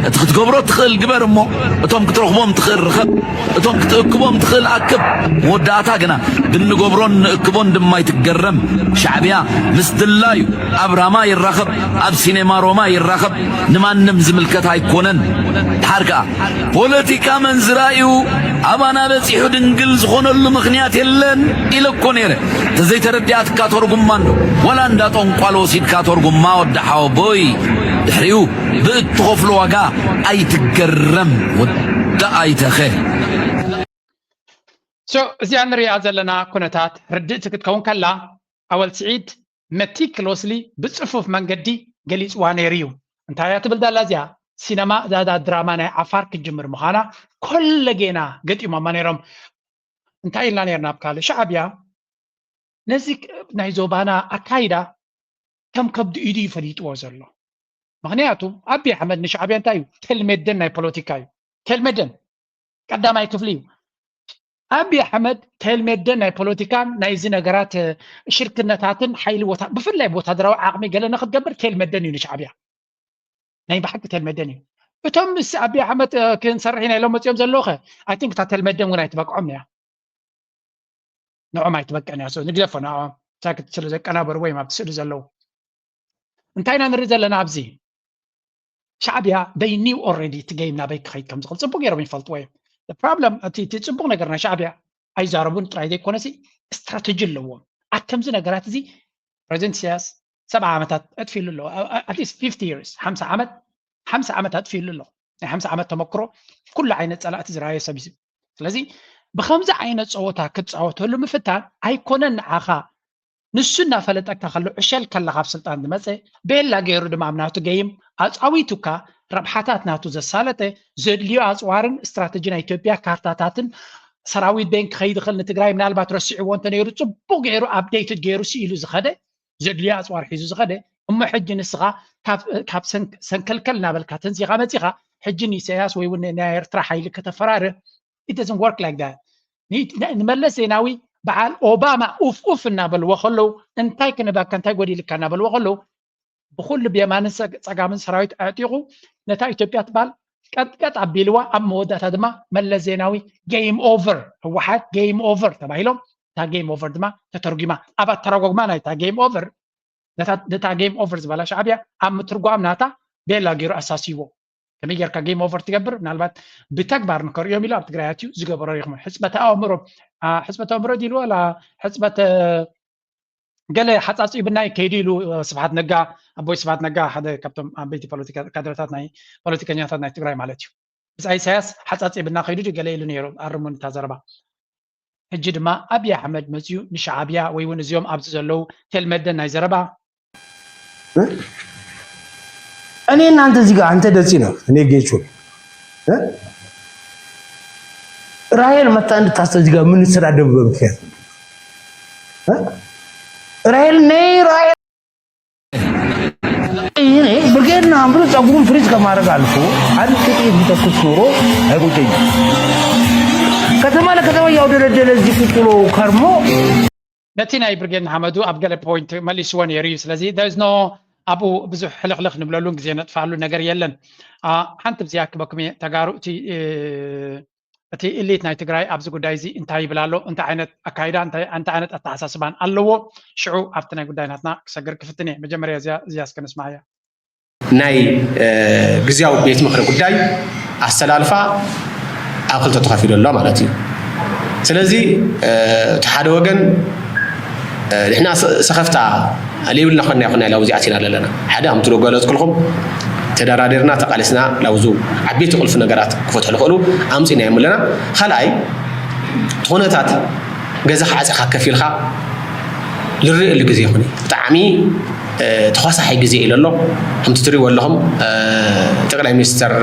እቲ ክትገብሮ ትኽእል ግበር እሞ፣ እቶም ክትረኽቦም ትኽእል ርኸብ፣ እቶም ክትእክቦም ትኽእል ኣክብ። መወዳእታ ግና ብንገብሮን ንእክቦን ድማ ይትገረም። ሻዕብያ ምስ ድላዩ ኣብ ራማ ይራኸብ፣ ኣብ ሲኔማ ሮማ ይራኸብ፣ ንማንም ዝምልከት ኣይኮነን። ድሓር ከኣ ፖለቲካ መንዝራ እዩ፣ ኣባና በጺሑ ድንግል ዝኾነሉ ምኽንያት የለን ኢለ እኮ ነይረ። ተዘይተረዲኣትካ ተርጉማ እንዶ፣ ወላ እንዳ ጠንቋሎ ወሲድካ ተርጉማ ወዲ ሓወቦይ። ድሕሪኡ ብእትኸፍሎ ዋጋ ኣይትገረም ወዲ ኣይተኸ። So እዚኣ ንሪኣ ዘለና ኩነታት ርድእቲ ክትከውን ከላ ኣወል ስዒድ meticulously ብፅፉፍ መንገዲ ገሊፅዋ ነይሩ እዩ። እንታይ እያ ትብል ዳላ እዚኣ? ሲነማ እዛ ድራማ ናይ ዓፋር ክትጅምር ምዃና ኮለጌና ገጢሞማ ነይሮም። እንታይ ኢልና ነርና ኣብ ካልእ ሻዕብያ ነዚ ናይ ዞባና ኣካይዳ ከም ከብዲ ኢዱ እዩ ፈሊጥዎ ዘሎ። ምክንያቱ ኣቢ ኣሕመድ ንሻዕብያ እንታይ እዩ? ቴልሜደን ናይ ፖለቲካ እዩ። ቴልሜደን ቀዳማይ ክፍሊ እዩ። ኣቢ ኣሕመድ ቴልሜደን ናይ ፖለቲካን ናይዚ ነገራት ሽርክነታትን ሓይሊ ወታ ብፍላይ ብወታደራዊ ዓቕሚ ገለ ንክትገብር ቴልሜደን እዩ ንሻዕብያ። ናይ ብሓቂ ቴልሜደን እዩ። እቶም ምስ ኣቢ ኣሕመድ ክንሰርሕ ኢና ኢሎም መፅኦም ዘለዉ ኸ? I think እታ ቴልሜደን እውን ኣይትበቅዖም እያ። ንዖም ኣይትበቅዕን እያ። ንግደፎ ንዖም ሳክት ስለ ዘቀናበርዎ እዮም ኣብቲ ስእሊ ዘለዉ። እንታይ ኢና ንርኢ ዘለና ኣብዚ? ሻዕብያ they knew already እቲ game ናበይ ክኸይድ ከም ዝኽእል ፅቡቅ ገይሮም ይፈልጥዎ እዮም። Problem እቲ እቲ ፅቡቅ ነገር ናይ ሻዕብያ ኣይዛረቡን ጥራይ ዘይኮነሲ ስትራተጂ ኣለዎም። ኣብ ከምዚ ነገራት እዚ ፕሬዚደንት ኢሳያስ ሰብዓ ዓመታት ኣጥፊሉ ኣሎ። At least fifty years ሓምሳ ዓመት ሓምሳ ዓመት ኣጥፊሉ ኣሎ። ናይ ሓምሳ ዓመት ተመክሮ ኩሉ ዓይነት ፀላእቲ ዝረኣየ ሰብ እዩ። ስለዚ ብከምዚ ዓይነት ፀወታ ክትፃወተሉ ምፍታን ኣይኮነን ንዓኻ ንሱ እናፈለጠካ ከሎ ዕሸል ከላ ካብ ስልጣን ዝመፀ ቤላ ገይሩ ድማ ኣብ ናቱ ገይም ኣፃዊቱካ ረብሓታት ናቱ ዘሳለጠ ዘድልዮ ኣፅዋርን ስትራተጂ ናይ ኢትዮጵያ ካርታታትን ሰራዊት በይን ክኸይድ ይኽእል ንትግራይ ምናልባት ረሲዕዎ እንተነይሩ ፅቡቅ ገይሩ updated ገይሩ ስኢሉ ዝኸደ ዘድልዮ ኣፅዋር ሒዙ ዝኸደ እሞ ሕጂ ንስኻ ካብ ሰንከልከል እናበልካ ተንሲኻ መፂኻ ሕጂ ንኢሳያስ ወይ እውን ናይ ኤርትራ ሓይሊ ከተፈራርህ it doesn't work like that። ንመለስ ዜናዊ በዓል ኦባማ ኡፍ ኡፍ እናበልዎ ከለዉ እንታይ ክንበካ እንታይ ጎዲልካ እናበልዎ ከለዉ ብኩሉ ብየማንን ፀጋምን ሰራዊት ኣዕጢቑ ነታ ኢትዮጵያ ትበሃል ቀጥቀጥ ኣቢልዋ ኣብ መወዳእታ ድማ መለስ ዜናዊ game over ህወሓት game over ተባሂሎም እታ game over ድማ ተተርጒማ ኣብ ኣተራጓጉማ ናይታ game over ነታ game over ዝበላ ሻዕብያ ኣብ ምትርጓም ናታ ቤላ ገይሩ ኣሳሲዎ ከመይ ጌርካ game over ትገብር ምናልባት ብተግባር ንከርእዮም ኢሉ ኣብ ትግራይ ኣትዩ ዝገበሮ ይኹም ሕፅበት ኣእምሮ ሕፅበት ኣእምሮ ዲሉ ወላ ሕፅበት ገለ ሓፃፂብና ከይዱ ኢሉ ስብሓት ነጋ ኣቦይ ስብሓት ነጋ ሓደ ካብቶም ዓበይቲ ካድረታት ናይ ፖለቲከኛታት ናይ ትግራይ ማለት እዩ ብፃይ ኢሳያስ ሓፃፂብና ከይዱ ገለ ኢሉ ነይሩ ኣርሙን እታ ዘረባ ሕጂ ድማ ኣብይ ኣሕመድ መፅዩ ንሻዓብያ ወይ እውን እዚኦም ኣብዚ ዘለዉ ቴልመደን ናይ ዘረባ እኔ እናንተ እዚህ ጋር አንተ ደፂ ነው እኔ ጌቹ ራሄል መታ እንድታስተ እዚህ ጋር የምንሰዳደብበት ምክንያት ራሄል ነይ ራሄል እኔ ብርጌድ ንሓመዱ ፀጉሩን ፍሪዝ ከማድረግ አልፎ አንድ ጥይት ቢተኩስ ኖሮ አይቆጨኝም። ከተማ ለከተማ እያውደለደለ እዚህ ቁጭ ብሎ ከርሞ ነቲ ናይ ብርጌድ ንሓመዱ ኣብ ገለ point መሊስዎ ነይሩ እዩ። ስለዚ there is no ኣብኡ ብዙሕ ሕልኽልኽ ንብለሉን ግዜ ነጥፍኣሉ ነገር የለን። ሓንቲ ብዚኣ ክበኩም እየ ተጋሩ እቲ እቲ ኢሊት ናይ ትግራይ ኣብዚ ጉዳይ እዚ እንታይ ይብል ኣሎ እንታይ ዓይነት ኣካይዳ እንታይ ዓይነት ኣተሓሳስባን ኣለዎ ሽዑ ኣብቲ ናይ ጉዳይ ናትና ክሰግር ክፍትን እየ መጀመርያ እዚኣ እስከ ንስማዓያ ናይ ግዝያዊ ቤት ምኽሪ ጉዳይ ኣስተላልፋ ኣብ ክልተ ተኸፊሉ ኣሎ ማለት እዩ ስለዚ እቲ ሓደ ወገን ንሕና ሰኸፍታ ለይብልና ኮና ይኹና ላውዚ ኣቲና ኣለና ሓደ ከምቲ ዶ ገለፅኩልኩም ተደራዲርና ተቃሊስና ላውዙ ዓበይቲ ቁልፊ ነገራት ክፈትሑ ዝኽእሉ ኣምፂና እዮም ኣለና ካልኣይ እቲ ኩነታት ገዛኻ ዓፂኻ ከፊልካ ዝርእየሉ ግዜ ይኹን ብጣዕሚ ተኳሳሒ ግዜ ኢሉ ኣሎ ከምቲ ትሪእዎ ኣለኹም ጠቅላይ ሚኒስተር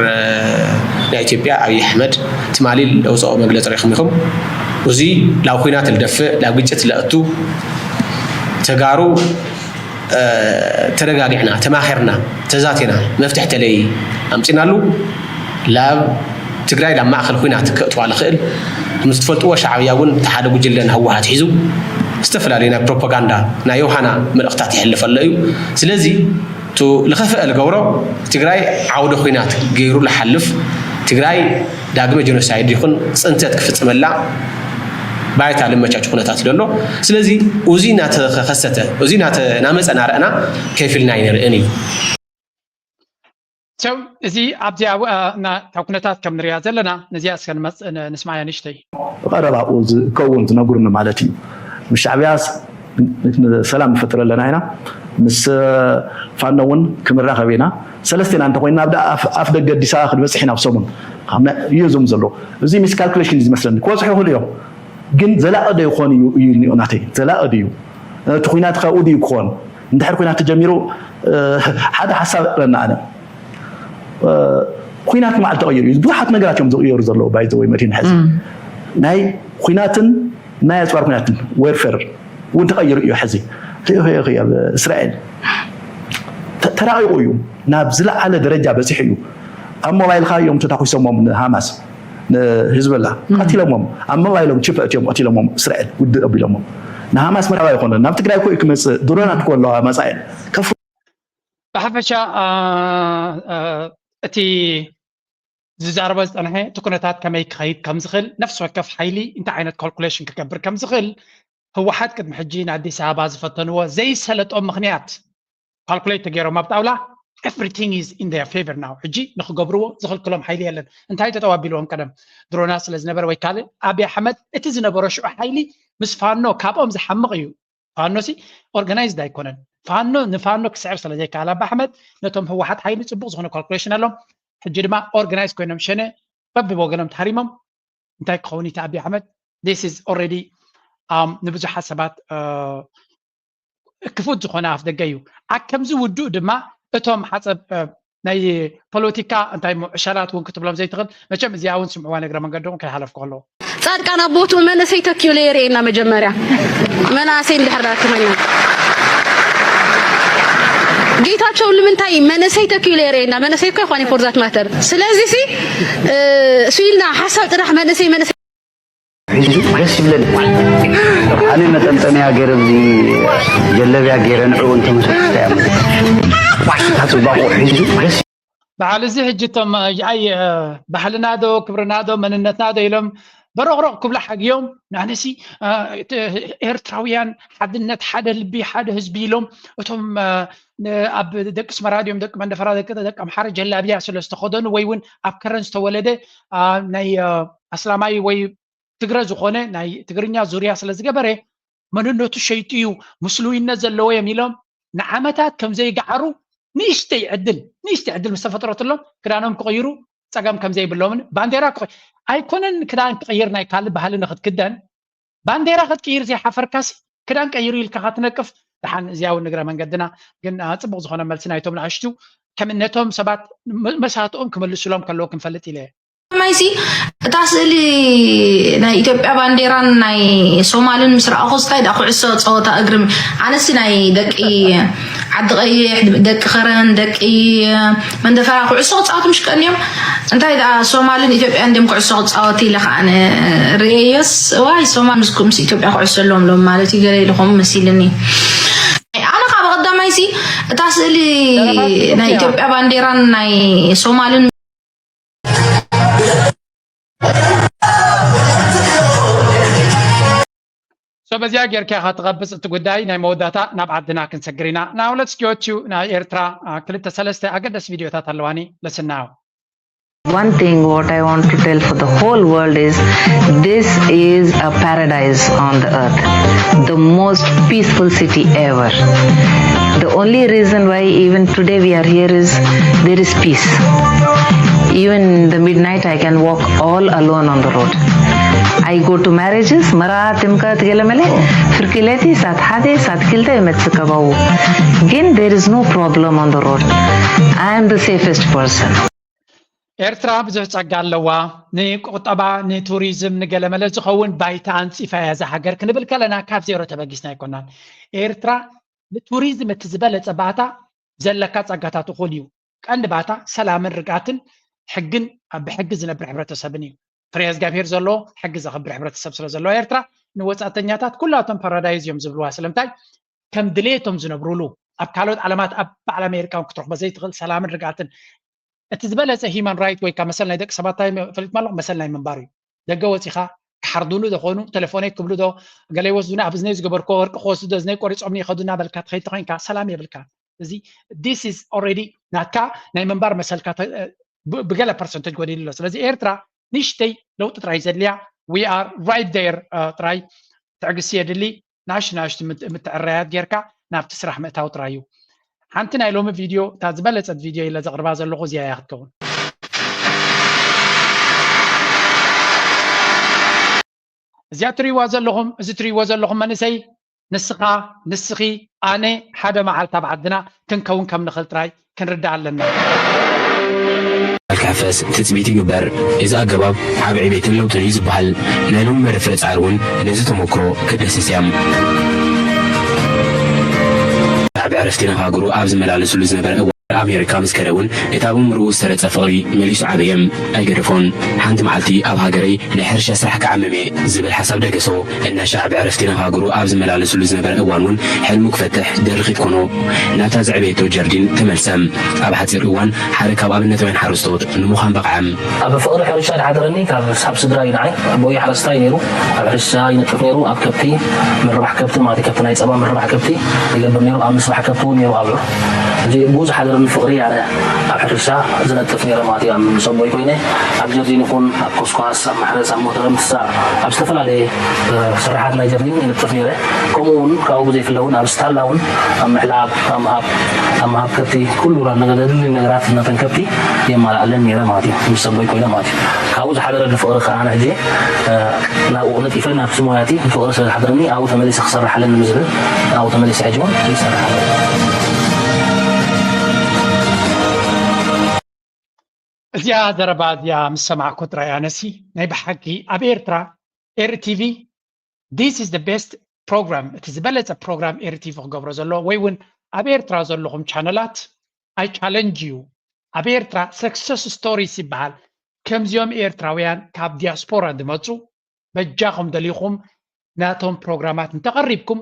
ናይ ኢትዮጵያ ኣብይ ኣሕመድ ትማሊ ለውፅኦ መግለፂ ሪኹም ኢኹም እዚ ላብ ኩናት ልደፍእ ላብ ግጭት ለእቱ ተጋሩ ተረጋጊዕና ተማኺርና ተዛቲና መፍትሒ ተለይ ኣምፂናሉ ላብ ትግራይ ናብ ማእኸል ኩናት ከእትዋ ልኽእል ምስ ትፈልጥዎ ሻዕብያ እውን እቲ ሓደ ጉጅለ ንህወሓት ሒዙ ዝተፈላለዩ ናይ ፕሮፓጋንዳ ናይ ዮሃና መልእኽታት ይሕልፍ ኣሎ እዩ። ስለዚ እቲ ዝኸፍአ ዝገብሮ ትግራይ ዓውደ ኹናት ገይሩ ዝሓልፍ ትግራይ ዳግመ ጀኖሳይድ ይኹን ፅንተት ክፍፅመላ ባይታ ልመቻች ኩነታት ዘሎ። ስለዚ እዚ እናተኸሰተ እዚ እናመፀ እናረኣና ከፊልና ኣይንርእን እዩ። ሰው እዚ ኣብዚ እታ ኩነታት ከም ንሪኣ ዘለና ነዚኣ እስከ ንስማያ ንሽተይ ብቐረባኡ ዝከውን ዝነግሩኒ ማለት እዩ። ምስ ሻዕብያ ሰላም ንፈጥር ኣለና ኢና፣ ምስ ፋኖ እውን ክምራኸብ ኢና። ሰለስቴና እንተኮይና ኣብ ኣፍ ደገ ኣዲስ ኣበባ ክንበፅሕ ኢና ኣብ ሰሙን እዩ እዞም ዘሎ። እዚ ሚስ ካልኩሌሽን እዩ ዝመስለኒ። ክበፅሑ ይኽእሉ እዮም፣ ግን ዘላቒ ዶ ይኾን እዩ እዩ እኒኦ ናተይ። ዘላቒ ድዩ እቲ ኩናት ካብኡ ድዩ ክኾን? እንድሕር ኩናት ተጀሚሩ ሓደ ሓሳብ ኣለና ኣነ ኩናት መዓል ተቐይሩ እዩ። ብዙሓት ነገራት እዮም ዝቕየሩ ዘለዉ። ባይዘወይ መድሂን ሕዚ ናይ ኩናትን ናይ ኣፅዋር ኩናትን ዌርፌር እውን ተቐይሩ እዩ። ሕዚ ሪኢኺ ኢኺ ኣብ እስራኤል ተራቒቑ እዩ፣ ናብ ዝለዓለ ደረጃ በፂሑ እዩ። ኣብ ሞባይልካ እዮም ተታኩሶሞም ንሃማስ ንህዝበላ ቀቲሎሞም፣ ኣብ ሞባይሎም ቺፕ ኣእትዮም ቀቲሎሞም። እስራኤል ውድእ ኣቢሎሞም። ንሃማስ ምዕራብ ኣይኮነን፣ ናብ ትግራይ እኮ እዩ ክመፅእ። ድሮናት እኮ ኣለዋ መፃኤን ከፍ ብሓፈሻ እቲ ዝዛረቦ ዝፀንሐ እቲ ኩነታት ከመይ ክኸይድ ከም ዝኽእል፣ ነፍሲ ወከፍ ሓይሊ እንታይ ዓይነት ካልኩሌሽን ክገብር ከም ዝኽእል፣ ህወሓት ቅድሚ ሕጂ ንኣዲስ ኣበባ ዝፈተንዎ ዘይሰለጦም ምኽንያት ካልኩሌት ተገይሮም ኣብ ጣውላ፣ everything is in their favor now። ሕጂ ንኽገብርዎ ዝኽልክሎም ሓይሊ የለን። እንታይ ጠጠው ኣቢልዎም? ቀደም ድሮናት ስለ ዝነበረ ወይ ካልእ። ኣብይ ኣሕመድ እቲ ዝነበሮ ሽዑ ሓይሊ ምስ ፋኖ ካብኦም ዝሓምቕ እዩ። ፋኖ ሲ ኦርጋናይዝድ ኣይኮነን። ፋኖ ንፋኖ ክስዕር ስለ ዘይከኣል ኣቢ ኣሕመድ ነቶም ህወሓት ሓይሊ ፅቡቕ ዝኾነ ካልኩሌሽን ኣሎም። ሕጂ ድማ ኦርጋናይዝ ኮይኖም ሸነ በብወገኖም ተሃሪሞም እንታይ ክኸውን እቲ ኣቢ ኣሕመድ this is already ንብዙሓት ሰባት ክፉት ዝኾነ ኣፍ ደገ እዩ። ኣብ ከምዚ ውዱእ ድማ እቶም ሓፀብ ናይ ፖለቲካ እንታይ እሞ ዕሸላት እውን ክትብሎም ዘይትኽእል። መቸም እዚኣ እውን ስምዕዋ፣ ንእግረ መንገድኹም ከይሓለፍኩ ከለኹ። ፃድቃን ኣብ ቦትኡ መንእሰይ ተኪኡ ለየርእየና መጀመርያ መናእሰይ እንድሕር ዳኣ ኮይና ጌታቸው ንምንታይ መንእሰይ ተኪኡ ለየርእየና? መንእሰይ እኮ ይኾነ for that matter። ስለዚ ሲ እሱ ኢልና ሓሳብ ጥራሕ መንእሰይ መንእሰይ ሒዙ ደስ ይብለኒ። ኣነ መጠንጠንያ ገይረ ኣብዚ ጀለብያ ገይረ ንዕኡ እንተመሰክስታ እያ። ጽባቑ ሒዙ ደስ በዓል እዚ ሕጂ እቶም ኣይ ባህልና ዶ ክብርና ዶ መንነትና ዶ ኢሎም በሮቕሮቕ ክብሉ ሓግዮም ንኣነሲ ኤርትራውያን ሓድነት ሓደ ልቢ ሓደ ህዝቢ ኢሎም እቶም ኣብ ደቂ ስመራ ድዮም ደቂ መንደፈራ ደቂ ኣምሓረ ጀላብያ ስለ ዝተኸደኑ ወይ እውን ኣብ ከረን ዝተወለደ ናይ ኣስላማይ ወይ ትግረ ዝኾነ ናይ ትግርኛ ዙርያ ስለ ዝገበረ መንነቱ ሸይጡ እዩ ምስሉይነት ዘለዎ እዮም ኢሎም ንዓመታት ከም ዘይገዓሩ ንእሽተይ ዕድል ንእሽተይ ዕድል ምስ ተፈጥረትሎም ክዳኖም ክቕይሩ ፀገም ከም ዘይብሎምን ባንዴራ ኣይኮነን ክዳን ክቕይር ናይ ካልእ ባህሊ ንክትክደን ባንዴራ ክትቅይር ዘይሓፈርካሲ ክዳን ቀይሩ ኢልካ ካትነቅፍ ደሓን እዚያ እውን ንግረ መንገድና ግን ፅቡቅ ዝኾነ መልሲ ናይቶም ንኣሽቱ ከም ነቶም ሰባት መሳትኦም ክምልስሎም ከለዎ ክንፈልጥ ኢለ ማይሲ እታ ስእሊ ናይ ኢትዮጵያ ባንዴራን ናይ ሶማልን ምስ ረኣኹ ስታይ ዳ ኩዕሶ ፀወታ እግሪ ኣነሲ ናይ ደቂ ዓዲ ቀይሕ ደቂ ከረን ደቂ መንደፈራ ኩዕሶ ክፃወቱ ምሽ ቀንዮም እንታይ ዳ ሶማልን ኢትዮጵያ እንዲም ኩዕሶ ክፃወት ኢለ ከዓ ርእየዮስ ዋይ ሶማል ምስ ምስ ኢትዮጵያ ኩዕሶ ኣለዎም ሎም ማለት እዩ ገለ ኢልኹም መሲልኒ ኣነ ካብ ቀዳማይሲ እታ ስእሊ ናይ ኢትዮጵያ ባንዴራን ናይ ሶማልን So በዚኣ ጌርካ ኢኻ ትቐብጽ እቲ ጉዳይ ናይ መወዳእታ ናብ ዓድና ክንሰግር ኢና። Now let's go to ናይ ኤርትራ ክልተ ሰለስተ ኣገደስቲ ቪድዮታት ኣለዋኒ። Listen now. One thing what I want to tell for the whole world is this is a paradise on the earth, the most peaceful city ever. The only reason why even today we are here is there is peace. Even in the midnight I can walk all alone on the road. I go to marriages, መርዓ፣ ጥምቀት፣ ገለመለ፣ ፍርቂ ለይቲ ሰዓት ሓደ ሰዓት ክልተ ይመጽእ ከባቡ። ግን there is no problem on the road. I am the safest person. ኤርትራ ብዙሕ ጸጋ ኣለዋ። ንቁጠባ፣ ንቱሪዝም፣ ንገለመለ ዝኸውን ባይታ ኣንጺፋ እያ እዛ ሃገር ክንብል ከለና ካብ ዜሮ ተበጊስና ኣይኮናን። ኤርትራ ንቱሪዝም እቲ ዝበለጸ ባእታ ዘለካ ጸጋታት እኹል እዩ። ቀንዲ ባእታ ሰላምን ርግኣትን ሕግን ብሕጊ ዝነብር ሕብረተሰብን እዩ። ፍሬ እግዚኣብሔር ዘለዎ ሕጊ ዘኽብር ሕብረተሰብ ስለ ዘለዎ ኤርትራ ንወፃእተኛታት ኩላቶም ፓራዳይዝ እዮም ዝብልዋ። ስለምንታይ? ከም ድሌቶም ዝነብሩሉ፣ ኣብ ካልኦት ዓለማት፣ ኣብ በዓል ኣሜሪካ እውን ክትረኽቦ ዘይትኽእል ሰላምን ርግኣትን። እቲ ዝበለፀ ሂማን ራይት ወይ ከዓ መሰል ናይ ደቂ ሰባት እንታይ ፈሊጥና ኣለኹ? መሰል ናይ ምንባር እዩ። ደገ ወፂኻ ክሓርዱኒ ዶ ኾኑ፣ ቴሌፎነይ ክብሉ ዶ፣ ገለ ይወስዱና፣ ኣብ እዝነይ ዝገበርክዎ ወርቂ ክወስዱ ዶ፣ እዝነይ ቆሪፆምኒ ይኸዱ እናበልካ ትኸይድ ተኾይንካ ሰላም የብልካ። እዚ this is already ናትካ ናይ ምንባር መሰልካ ተ- ብ- ብገለ ፐርሰንተጅ ጎዲሉ ኣሎ። ስለዚ ኤርትራ ንሽተይ ለውጢ ጥራይ ዘድልያ፣ we are right there ጥራይ ትዕግስቲ የድሊ። ናሽ ናሽቲ ምት- ምትዕረያት ጌርካ ናብቲ ስራሕ ምእታው ጥራይ እዩ። ሓንቲ ናይ ሎሚ ቪድዮ፣ እታ ዝበለፀት ቪድዮ ኢለ ዘቕርባ ዘለኹ እዚኣ እያ ክትከውን። እዚኣ ትሪእዋ ዘለኹም፣ እዚ ትሪእዎ ዘለኹም መንእሰይ፣ ንስኻ፣ ንስኺ፣ ኣነ ሓደ መዓልቲ ኣብ ዓድና ክንከውን ከም ንኽእል ጥራይ ክንርዳእ ኣለና። ክሕፈስ ትፅቢት ይግበር። እዚ ኣገባብ ዓቢ ዕቤትን ለውጥን እዩ ዝበሃል። ናይ ሎሚ መደፈር ጻዕሪ እውን ነዚ ተመክሮ ክድህስስ እያ። ኣብ ዕረፍቲ ናብ ሃገሩ ኣብ ዝመላለስሉ ዝነበረ እዋን ኣሜሪካ ምስ ከደ እውን እቲ ኣብ ኣእምሮኡ ዝተረጸ ፍቕሪ መሊሱ ዓበየ። ኣይገደፎን። ሓንቲ መዓልቲ ኣብ ሃገረይ ናይ ሕርሻ ስራሕ ክዓምም እየ ዝብል ሓሳብ ደገሶ። እናሻዕ ብዕረፍቲ ናብ ሃገሩ ኣብ ዝመላለስሉ ዝነበረ እዋን እውን ሕልሙ ክፈትሕ ደርኺት ኮኖ። ናብታ ዘዕበየቶ ጀርዲን ተመልሰ። ኣብ ሓጺር እዋን ሓደ ካብ ኣብነታውያን ሓረስቶት ንምዃን በቕዐ። ኣብ ፍቕሪ ሕርሻ ዝሓደረኒ ካብ ሳብ ስድራ እዩ ንዓይ። ኣቦይ ሓረስታይ ነይሩ። ኣብ ሕርሻ ይነጥፍ ነይሩ። ኣብ ከብቲ ምርባሕ ከብቲ ማለት እዩ፣ ከብቲ ናይ ጸባ ምርባሕ ከብቲ ይገብር ነይሩ። ኣብ ምስራሕ ከብቲ እውን ነይሩ ኣብዑር። እዚ ብኡ ዝሓደረኒ ፍቕሪ ኣነ ኣብ ሕርሻ ዝነጥፍ ነይረ ማለት እዩ። ኣብ ሰቦይ ኮይነ ኣብ ጀርዲን ይኹን ኣብ ኮስኳስ፣ ኣብ ማሕረስ፣ ኣብ ሞተር ምስሳዕ፣ ኣብ ዝተፈላለየ ስራሓት ናይ ጀርዲን ይነጥፍ ነይረ። ከምኡ እውን ካብኡ ብዘይፍለ እውን ኣብ ስታላ እውን ኣብ ምሕላብ፣ ኣብ ምሃብ፣ ኣብ ምሃብ ከብቲ ኩሉ ነገር ዘድሊ ነገራት ነተን ከብቲ የማላኣለን ነይረ ማለት እዩ። ምስ ሰቦይ ኮይነ ማለት እዩ። ካብኡ ዝሓደረኒ ፍቕሪ ከዓ ኣነ ሕጂ ናብኡ ነጢፈ ናብቲ ሞያቲ ብፍቕሪ ስለ ዝሓደረኒ ኣብኡ ተመሊሰ ክሰርሕ ኣለኒ ዝብል ኣብኡ ተመሊሰ ሕጂ እውን ይሰርሕ ኣለኹ። እዚኣ ዘረባ እዚኣ ምስ ሰማዕኩ ጥራይ ኣነሲ ናይ ብሓቂ ኣብ ኤርትራ ኤሪ ቲቪ this is the best program፣ እቲ ዝበለጸ ፕሮግራም ኤሪ ቲቪ ክገብሮ ዘሎ ወይ እውን ኣብ ኤርትራ ዘለኹም ቻነላት I challenge you። ኣብ ኤርትራ ሰክሰስ ስቶሪስ ይበሃል። ከምዚኦም ኤርትራውያን ካብ ዲያስፖራ ዝመጹ በጃኹም ደሊኹም ናቶም ፕሮግራማት እንተቐሪብኩም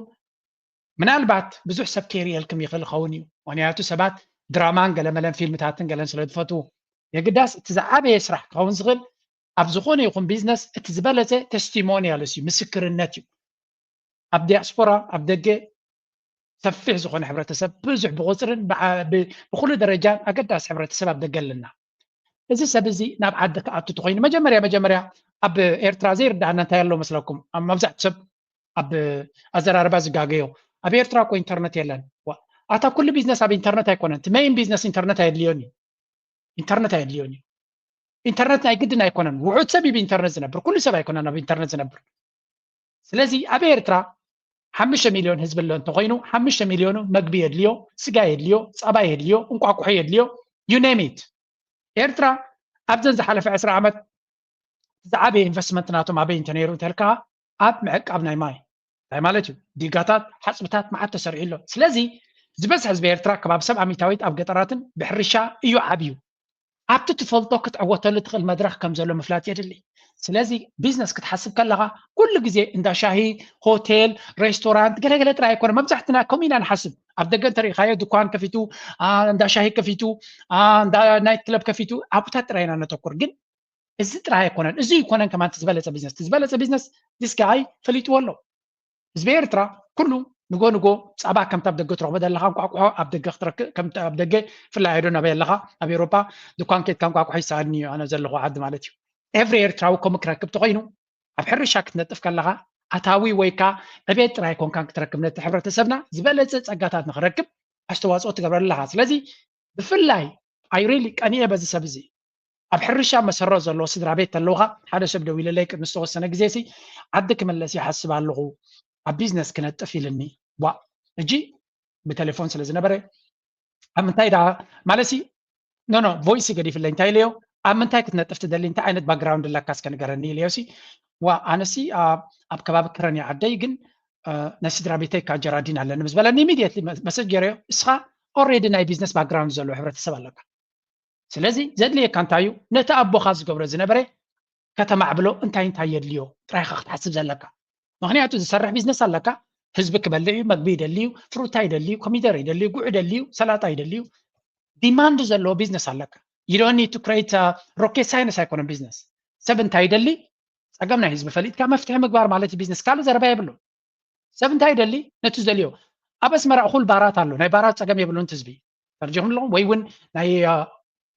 ምናልባት ብዙሕ ሰብ ከይርእየልኩም ይኽእል ይኸውን እዩ። ምክንያቱ ሰባት ድራማን ገለመለን ፊልምታትን ገለን ስለ ዝፈትዉ የግዳስ እቲ ዝዓበየ ስራሕ ክኸውን ዝኽእል ኣብ ዝኾነ ይኹን ቢዝነስ እቲ ዝበለፀ ቴስቲሞኒያልስ እዩ፣ ምስክርነት እዩ። ኣብ ዲያስፖራ ኣብ ደገ ሰፊሕ ዝኾነ ሕብረተሰብ ብዙሕ ብቁፅርን ብዓ- ብ- ብኩሉ ደረጃን ኣገዳሲ ሕብረተሰብ ኣብ ደገ ኣለና። እዚ ሰብ እዚ ናብ ዓዲ ክኣቱ ተኮይኑ መጀመርያ መጀመርያ ኣብ ኤርትራ ዘይርዳእና እንታይ ኣሎ መስለኩም? ኣብ መብዛሕትኡ ሰብ ኣብ ኣዘራርባ ዝጋገዮ ኣብ ኤርትራ እኮ ኢንተርነት የለን። ዋ፣ ኣታ ኩሉ ቢዝነስ ኣብ ኢንተርነት ኣይኮነን። እቲ ሜይን ቢዝነስ ኢንተርነት ኣየድልዮን እዩ። ኢንተርነት ኣየድልዮን እዩ። ኢንተርነት ናይ ግድን ኣይኮነን። ውሑድ ሰብ እዩ ብኢንተርነት ዝነብር፣ ኩሉ ሰብ ኣይኮነን ኣብ ኢንተርነት ዝነብር። ስለዚ ኣብ ኤርትራ ሓሙሽተ ሚልዮን ህዝቢ ኣሎ እንተኮይኑ ሓሙሽተ ሚልዮኑ መግቢ የድልዮ፣ ስጋ የድልዮ፣ ጸባ የድልዮ፣ እንቋቁሖ የድልዮ፣ you name it። ኤርትራ ኣብዘን ዝሓለፈ ዕስራ ዓመት ዝዓበየ ኢንቨስትመንት ናቶም ኣበይ እንተነይሩ እንተልካ ኣብ ምዕቃብ ናይ ማይ፣ እንታይ ማለት እዩ? ዲጋታት፣ ሓፅብታት መዓት ተሰሪሑ ኣሎ። ስለዚ ዝበዝሕ ህዝቢ ኤርትራ ከባቢ ሰብዓ ሚታዊት ኣብ ገጠራትን ብሕርሻ እዩ ዓብዩ። ኣብቲ ትፈልጦ ክትዕወተሉ ትኽእል መድረኽ ከም ዘሎ ምፍላጥ የድሊ። ስለዚ ቢዝነስ ክትሓስብ ከለኻ ኩሉ ግዜ እንዳ ሻሂ፣ ሆቴል፣ ሬስቶራንት ገለገለ ጥራይ ኣይኮነ። መብዛሕትና ከምኡ ኢና ንሓስብ። ኣብ ደገ እንተሪኢኻዮ ድኳን ከፊቱ፣ አ፣ እንዳ ሻሂ ከፊቱ፣ አ፣ እንዳ ናይት ክለብ ከፊቱ ኣብታት ጥራይ ኢና ነተኩር። ግን እዚ ጥራይ ኣይኮነን። እዚ ኣይኮነን ከማን እቲ ዝበለጸ ቢዝነስ። እቲ ዝበለጸ ቢዝነስ this guy ፈሊጥዎ ኣሎ። ህዝቢ ኤርትራ ኩሉ ንጎ ንጎ ጸባ ከምቲ ኣብ ደገ ትረኽቦ ዘለኻ እንቋቑሖ ኣብ ደገ ክትረክብ ከምቲ ኣብ ደገ ብፍላይ ኣይዶ ናበይ ኣለኻ ኣብ ኤውሮጳ ድኳን ኬድካ እንቋቑሖ ይሰኣኒ እዩ ኣነ ዘለኹ ዓዲ ማለት እዩ። ኤቭሪ ኤርትራዊ ከምኡ ክረክብ ተኾይኑ ኣብ ሕርሻ ክትነጥፍ ከለኻ ኣታዊ ወይ ከኣ ዕቤት ጥራይ ኣይኮንካን ክትረክብ ነቲ ሕብረተሰብና ዝበለጸ ጸጋታት ንኽረክብ ኣስተዋጽኦ ትገብረሉ ኣለኻ። ስለዚ ብፍላይ I really ቀኒኤ በዚ ሰብ እዚ ኣብ ሕርሻ መሰረት ዘለዎ ስድራ ቤት ተለውኻ ሓደ ሰብ ደው ኢለለይ ቅድሚ ዝተወሰነ ግዜ ሲ ዓዲ ክምለስ ይሓስብ ኣለኹ ኣብ ቢዝነስ ክነጥፍ ኢልኒ ዋ እጂ ብቴሌፎን ስለ ዝነበረ ኣብ ምንታይ ዳ ማለት ሲ ኖ ኖ ቮይስ ገዲፍለይ እንታይ ኢለዮ ኣብ ምንታይ ክትነጥፍ ትደሊ እንታይ ዓይነት ባክግራውንድ ኣለካ እስከ ንገረኒ ኢለዮ ሲ ዋ ኣነሲ ኣብ ከባቢ ክረን ዓደይ ግን ናይ ስድራ ቤተይ ካ ጀራዲን ኣለኒ ምስ በለኒ ኢሚድየትሊ መሰጅ ገይረዮ እስኻ ኦሬዲ ናይ ቢዝነስ ባክግራውንድ ዘለዎ ሕብረተሰብ ኣለካ ስለዚ ዘድልየካ እንታይ እዩ ነቲ ኣቦኻ ዝገብሮ ዝነበረ ከተማዕብሎ እንታይ እንታይ የድልዮ ጥራይኻ ክትሓስብ ዘለካ ምክንያቱ ዝሰርሕ ቢዝነስ ኣለካ። ህዝቢ ክበልዕ እዩ፣ መግቢ ይደሊ እዩ፣ ፍሩታ ይደሊ እዩ፣ ኮሚደር ይደሊ እዩ፣ ጉዕ ይደሊ እዩ፣ ሰላጣ ይደሊ እዩ። ዲማንድ ዘለዎ ቢዝነስ ኣለካ። You don't need to create rocket science ኣይኮነን ቢዝነስ። ሰብ እንታይ ይደሊ? ጸገም ናይ ህዝቢ ፈሊጥካ መፍትሒ ምግባር ማለት ቢዝነስ። ካልእ ዘረባ የብሉን። ሰብ እንታይ ይደሊ? ነቲ ዝደልዮ። ኣብ ኣስመራ እኹል ባራት ኣሎ። ናይ ባራት ጸገም የብሉን እቲ ህዝቢ። ተረዲኹም ኣለኹም? ወይ እውን ናይ፣ አ፣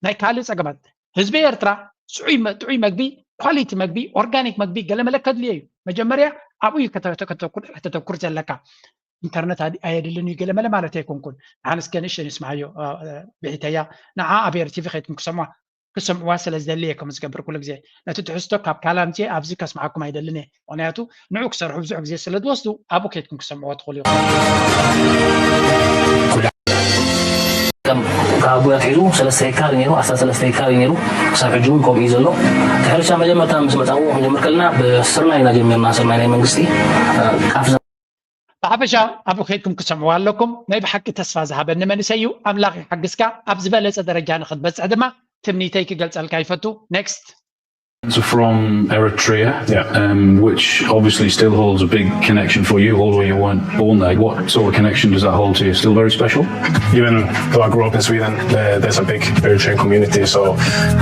ናይ ካልእ ጸገማት። ህዝቢ ኤርትራ ስዑይ መ-፣ ጥዑይ መግቢ፣ ኳሊቲ መግቢ፣ ኦርጋኒክ መግቢ ገለ መለ ከድልዮ እዩ። መጀመርያ ኣብኡ እዩ ከተ-፣ ከተ-፣ ከተኩር ዘለካ። ኢንተርነት ኣድ-፣ ኣየድልን እዩ ገለ መለ ማለት ኣይኮንኩን። ንሓንስ ከ ንእሽተይ ንስምዓዮ፣ አ፣ አ፣ ብሒተያ። ንዓ ኣብ ኤር ቲቪ ከይድኩም ክሰምዋ፣ ክሰምዕዋ ስለ ዝደሊ እየ ከምኡ ዝገብር ኩሉ ግዜ። ነቲ ትሕዝቶ ካብ ካላምዜ ኣብዚ ከስምዓኩም ኣይደልን እየ። ምኽንያቱ ንዑ ክሰርሑ ብዙሕ ግዜ ስለ ዝወስዱ ኣብኡ ከይድኩም ክሰምዕዎ ትኽእሉ ኢኹም። ካብ ኣቦይ ኣትሒዙ ሰለስተ ሄክታር እዩ ነይሩ፣ ኣስታት ሰለስተ ሄክታር እዩ ነይሩ። ክሳብ ሕጂ እውን ከምኡ እዩ ዘሎ። እቲ ሕርሻ መጀመርታ ምስ መጻኹ ክንጀምር ከለና ብስርናይ ኢና ጀሚርና፣ ስርናይ ናይ መንግስቲ፣ እ፣ ጣፍ ዘ- ብሓፈሻ ኣብኡ ከይድኩም ክሰምዕዎ ኣለኩም። ናይ ብሓቂ ተስፋ ዝሃበኒ መንእሰይ እዩ። ኣምላኽ ይሓግዝካ፣ ኣብ ዝበለጸ ደረጃ ንኽትበጽሕ ድማ ትምኒተይ ክገልጸልካ ይፈቱ። ኔክስት። From Eritrea, Yeah. um, which obviously still holds a big connection for you, although you weren't born there. What sort of connection does that hold to you? Still very special? Even though I grew up in Sweden, there, there's a big Eritrean community, so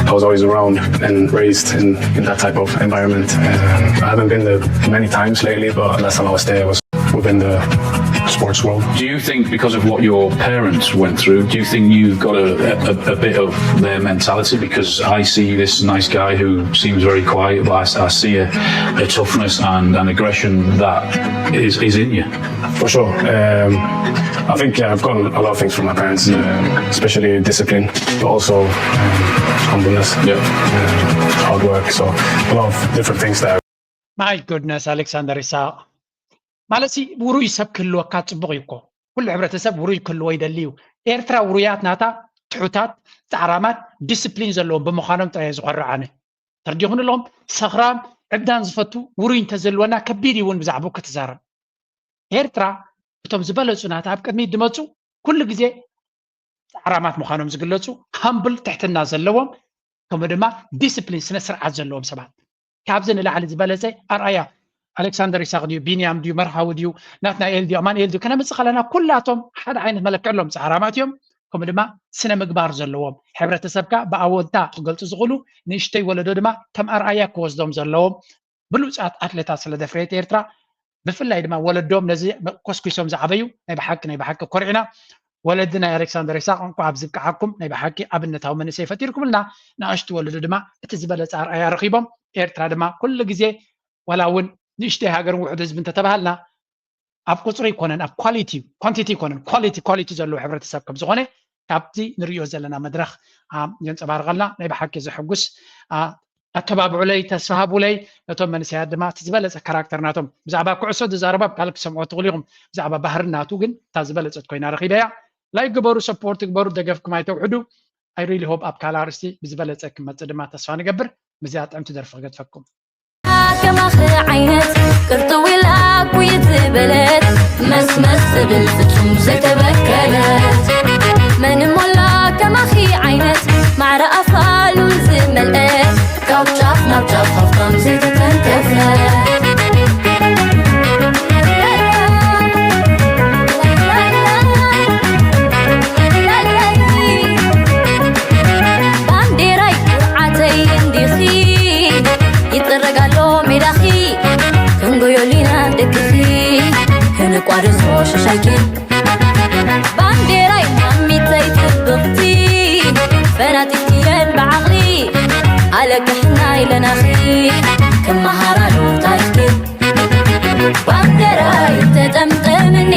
I was always around and raised in, in that type of environment. Um, I haven't been there many times lately, but last time I was there was within the sports world. Do you think, because of what your parents went through, do you think you've got a, a, a bit of their mentality? Because I see this nice guy who seems very quiet, but I, I see a, a toughness and an aggression that is, is in you. For sure. Um, I think, yeah, I've gotten a lot of things from my parents, um, especially discipline, but also um, humbleness, Yeah. um, hard work. So a lot of different things that My goodness, ኣሌክሳንደር ይስሐቕ። ማለት ሲ ውሩይ ሰብ ክህልወካ ጽቡቕ እዩ እኮ። ኩሉ ሕብረተሰብ ውሩይ ክህልዎ ይደሊ እዩ። ኤርትራ ውሩያት ናታ ትሑታት፣ ጻዕራማት፣ ዲስፕሊን ዘለዎም ብምዃኖም ጥራይ እየ ዝኾርዕ ኣነ። ተርዲኹን ኣለኹም? ሰኽራም፣ ዕብዳን ዝፈቱ ውሩይ እንተዘልወና ከቢድ እዩ እውን ብዛዕባኡ ክትዛረብ። ኤርትራ እቶም ዝበለጹ ናታ ኣብ ቅድሚት ዝመጹ ኩሉ ግዜ ጻዕራማት ምዃኖም ዝግለጹ፣ ሃምብል ትሕትና ዘለዎም፣ ከምኡ ድማ ዲስፕሊን ስነ ስርዓት ዘለዎም ሰባት። ካብዚ ንላዕሊ ዝበለጸ ኣርኣያ ኣሌክሳንደር ይስሐቕ ድዩ፣ ቢንያም ድዩ፣ መርሃዊ ድዩ፣ ናትናኤል ድዩ፣ ኣማንኤል ድዩ ከነምጽእ ከለና ኩላቶም ሓደ ዓይነት መለክዕ ኣለዎም። ጻዕራማት እዮም። ከምኡ ድማ ስነ ምግባር ዘለዎም፣ ሕብረተሰብካ ብኣወንታ ክገልጹ ዝኽእሉ ንእሽተይ ወለዶ ድማ ከም ኣርኣያ ክወስዶም ዘለዎም ብሉጻት ኣትሌታት ስለ ዘፍረየት ኤርትራ፣ ብፍላይ ድማ ወለዶም ነዚ ኮስኪሶም ዝዓበዩ ናይ ብሓቂ ናይ ብሓቂ ኮሪዕና። ወለዲ ናይ ኣሌክሳንደር ይስሐቕ እንኳዕ ኣብዚ ብቅዓኩም። ናይ ብሓቂ ኣብነታዊ መንእሰይ ፈጢርኩምልና። ንኣሽቱ ወለዶ ድማ እቲ ዝበለጸ ኣርኣያ ረኺቦም። ኤርትራ ድማ ኩሉ ግዜ ዋላ እውን ንእሽተይ ሃገርን ውሑድ ህዝቢ እንተተባሃልና ኣብ ቁጽሪ ኣይኮነን፣ ኣብ ኳሊቲ፣ ኳንቲቲ ኣይኮነን፣ ኳሊቲ ኳሊቲ ዘለዎ ሕብረተሰብ ከም ዝኾነ ካብቲ ንርእዮ ዘለና መድረኽ የንጸባርቐልና። ናይ ብሓቂ ዘሐጉስ። ኣተባብዑለይ፣ ተስፋ ሃቡለይ። ነቶም መንእሰያት ድማ እቲ ዝበለጸ ካራክተር ናቶም፣ ብዛዕባ ኩዕሶ ዝዛረቡ ኣብ ካልእ ክሰምዕዎ ትኽእሉ ኢኹም። ብዛዕባ ባህሪ ናቱ ግን እታ ዝበለጸት ኮይና ረኺበያ። ላይክ ግበሩ፣ ሰፖርት ግበሩ፣ ደገፍኩም ኣይተውሕዱ። I really hope ኣብ ካልእ ኣርእስቲ ብዝበለጸ ክመጽእ ድማ ተስፋ ንገብር። ምስዚኣ ጥዕምቲ ደርፊ ክገድፈኩም። ከማኺ ዓይነት ቅርጥው ኢላ ኩይት ዝበለት መስመስ ትብል ፍጹም ዘይተበከለት መን እሞ ኣላ ከማኺ ዓይነት ማዕረ ኣፋሉ ዝመልአ ካብ ጫፍ ናብ ጫፍ ሃፍታም ዘይተተንከፈ ባንዴራይ ኩርዓተይ እንዲኺ ይጥረግ ኣሎ ሜዳኺ ክንጎዮሊና ደቅኺ ክንቋደሶ ሽሻይኪ ባንዴራይ ማሚተይ ጥብቕቲ ፈናጢትየን ብዓቕሊ ኣለቅሕና ኢለናኺ ክመሃራሉ ታሪኽኪ ባንዴራይ ተጠምጠምኒ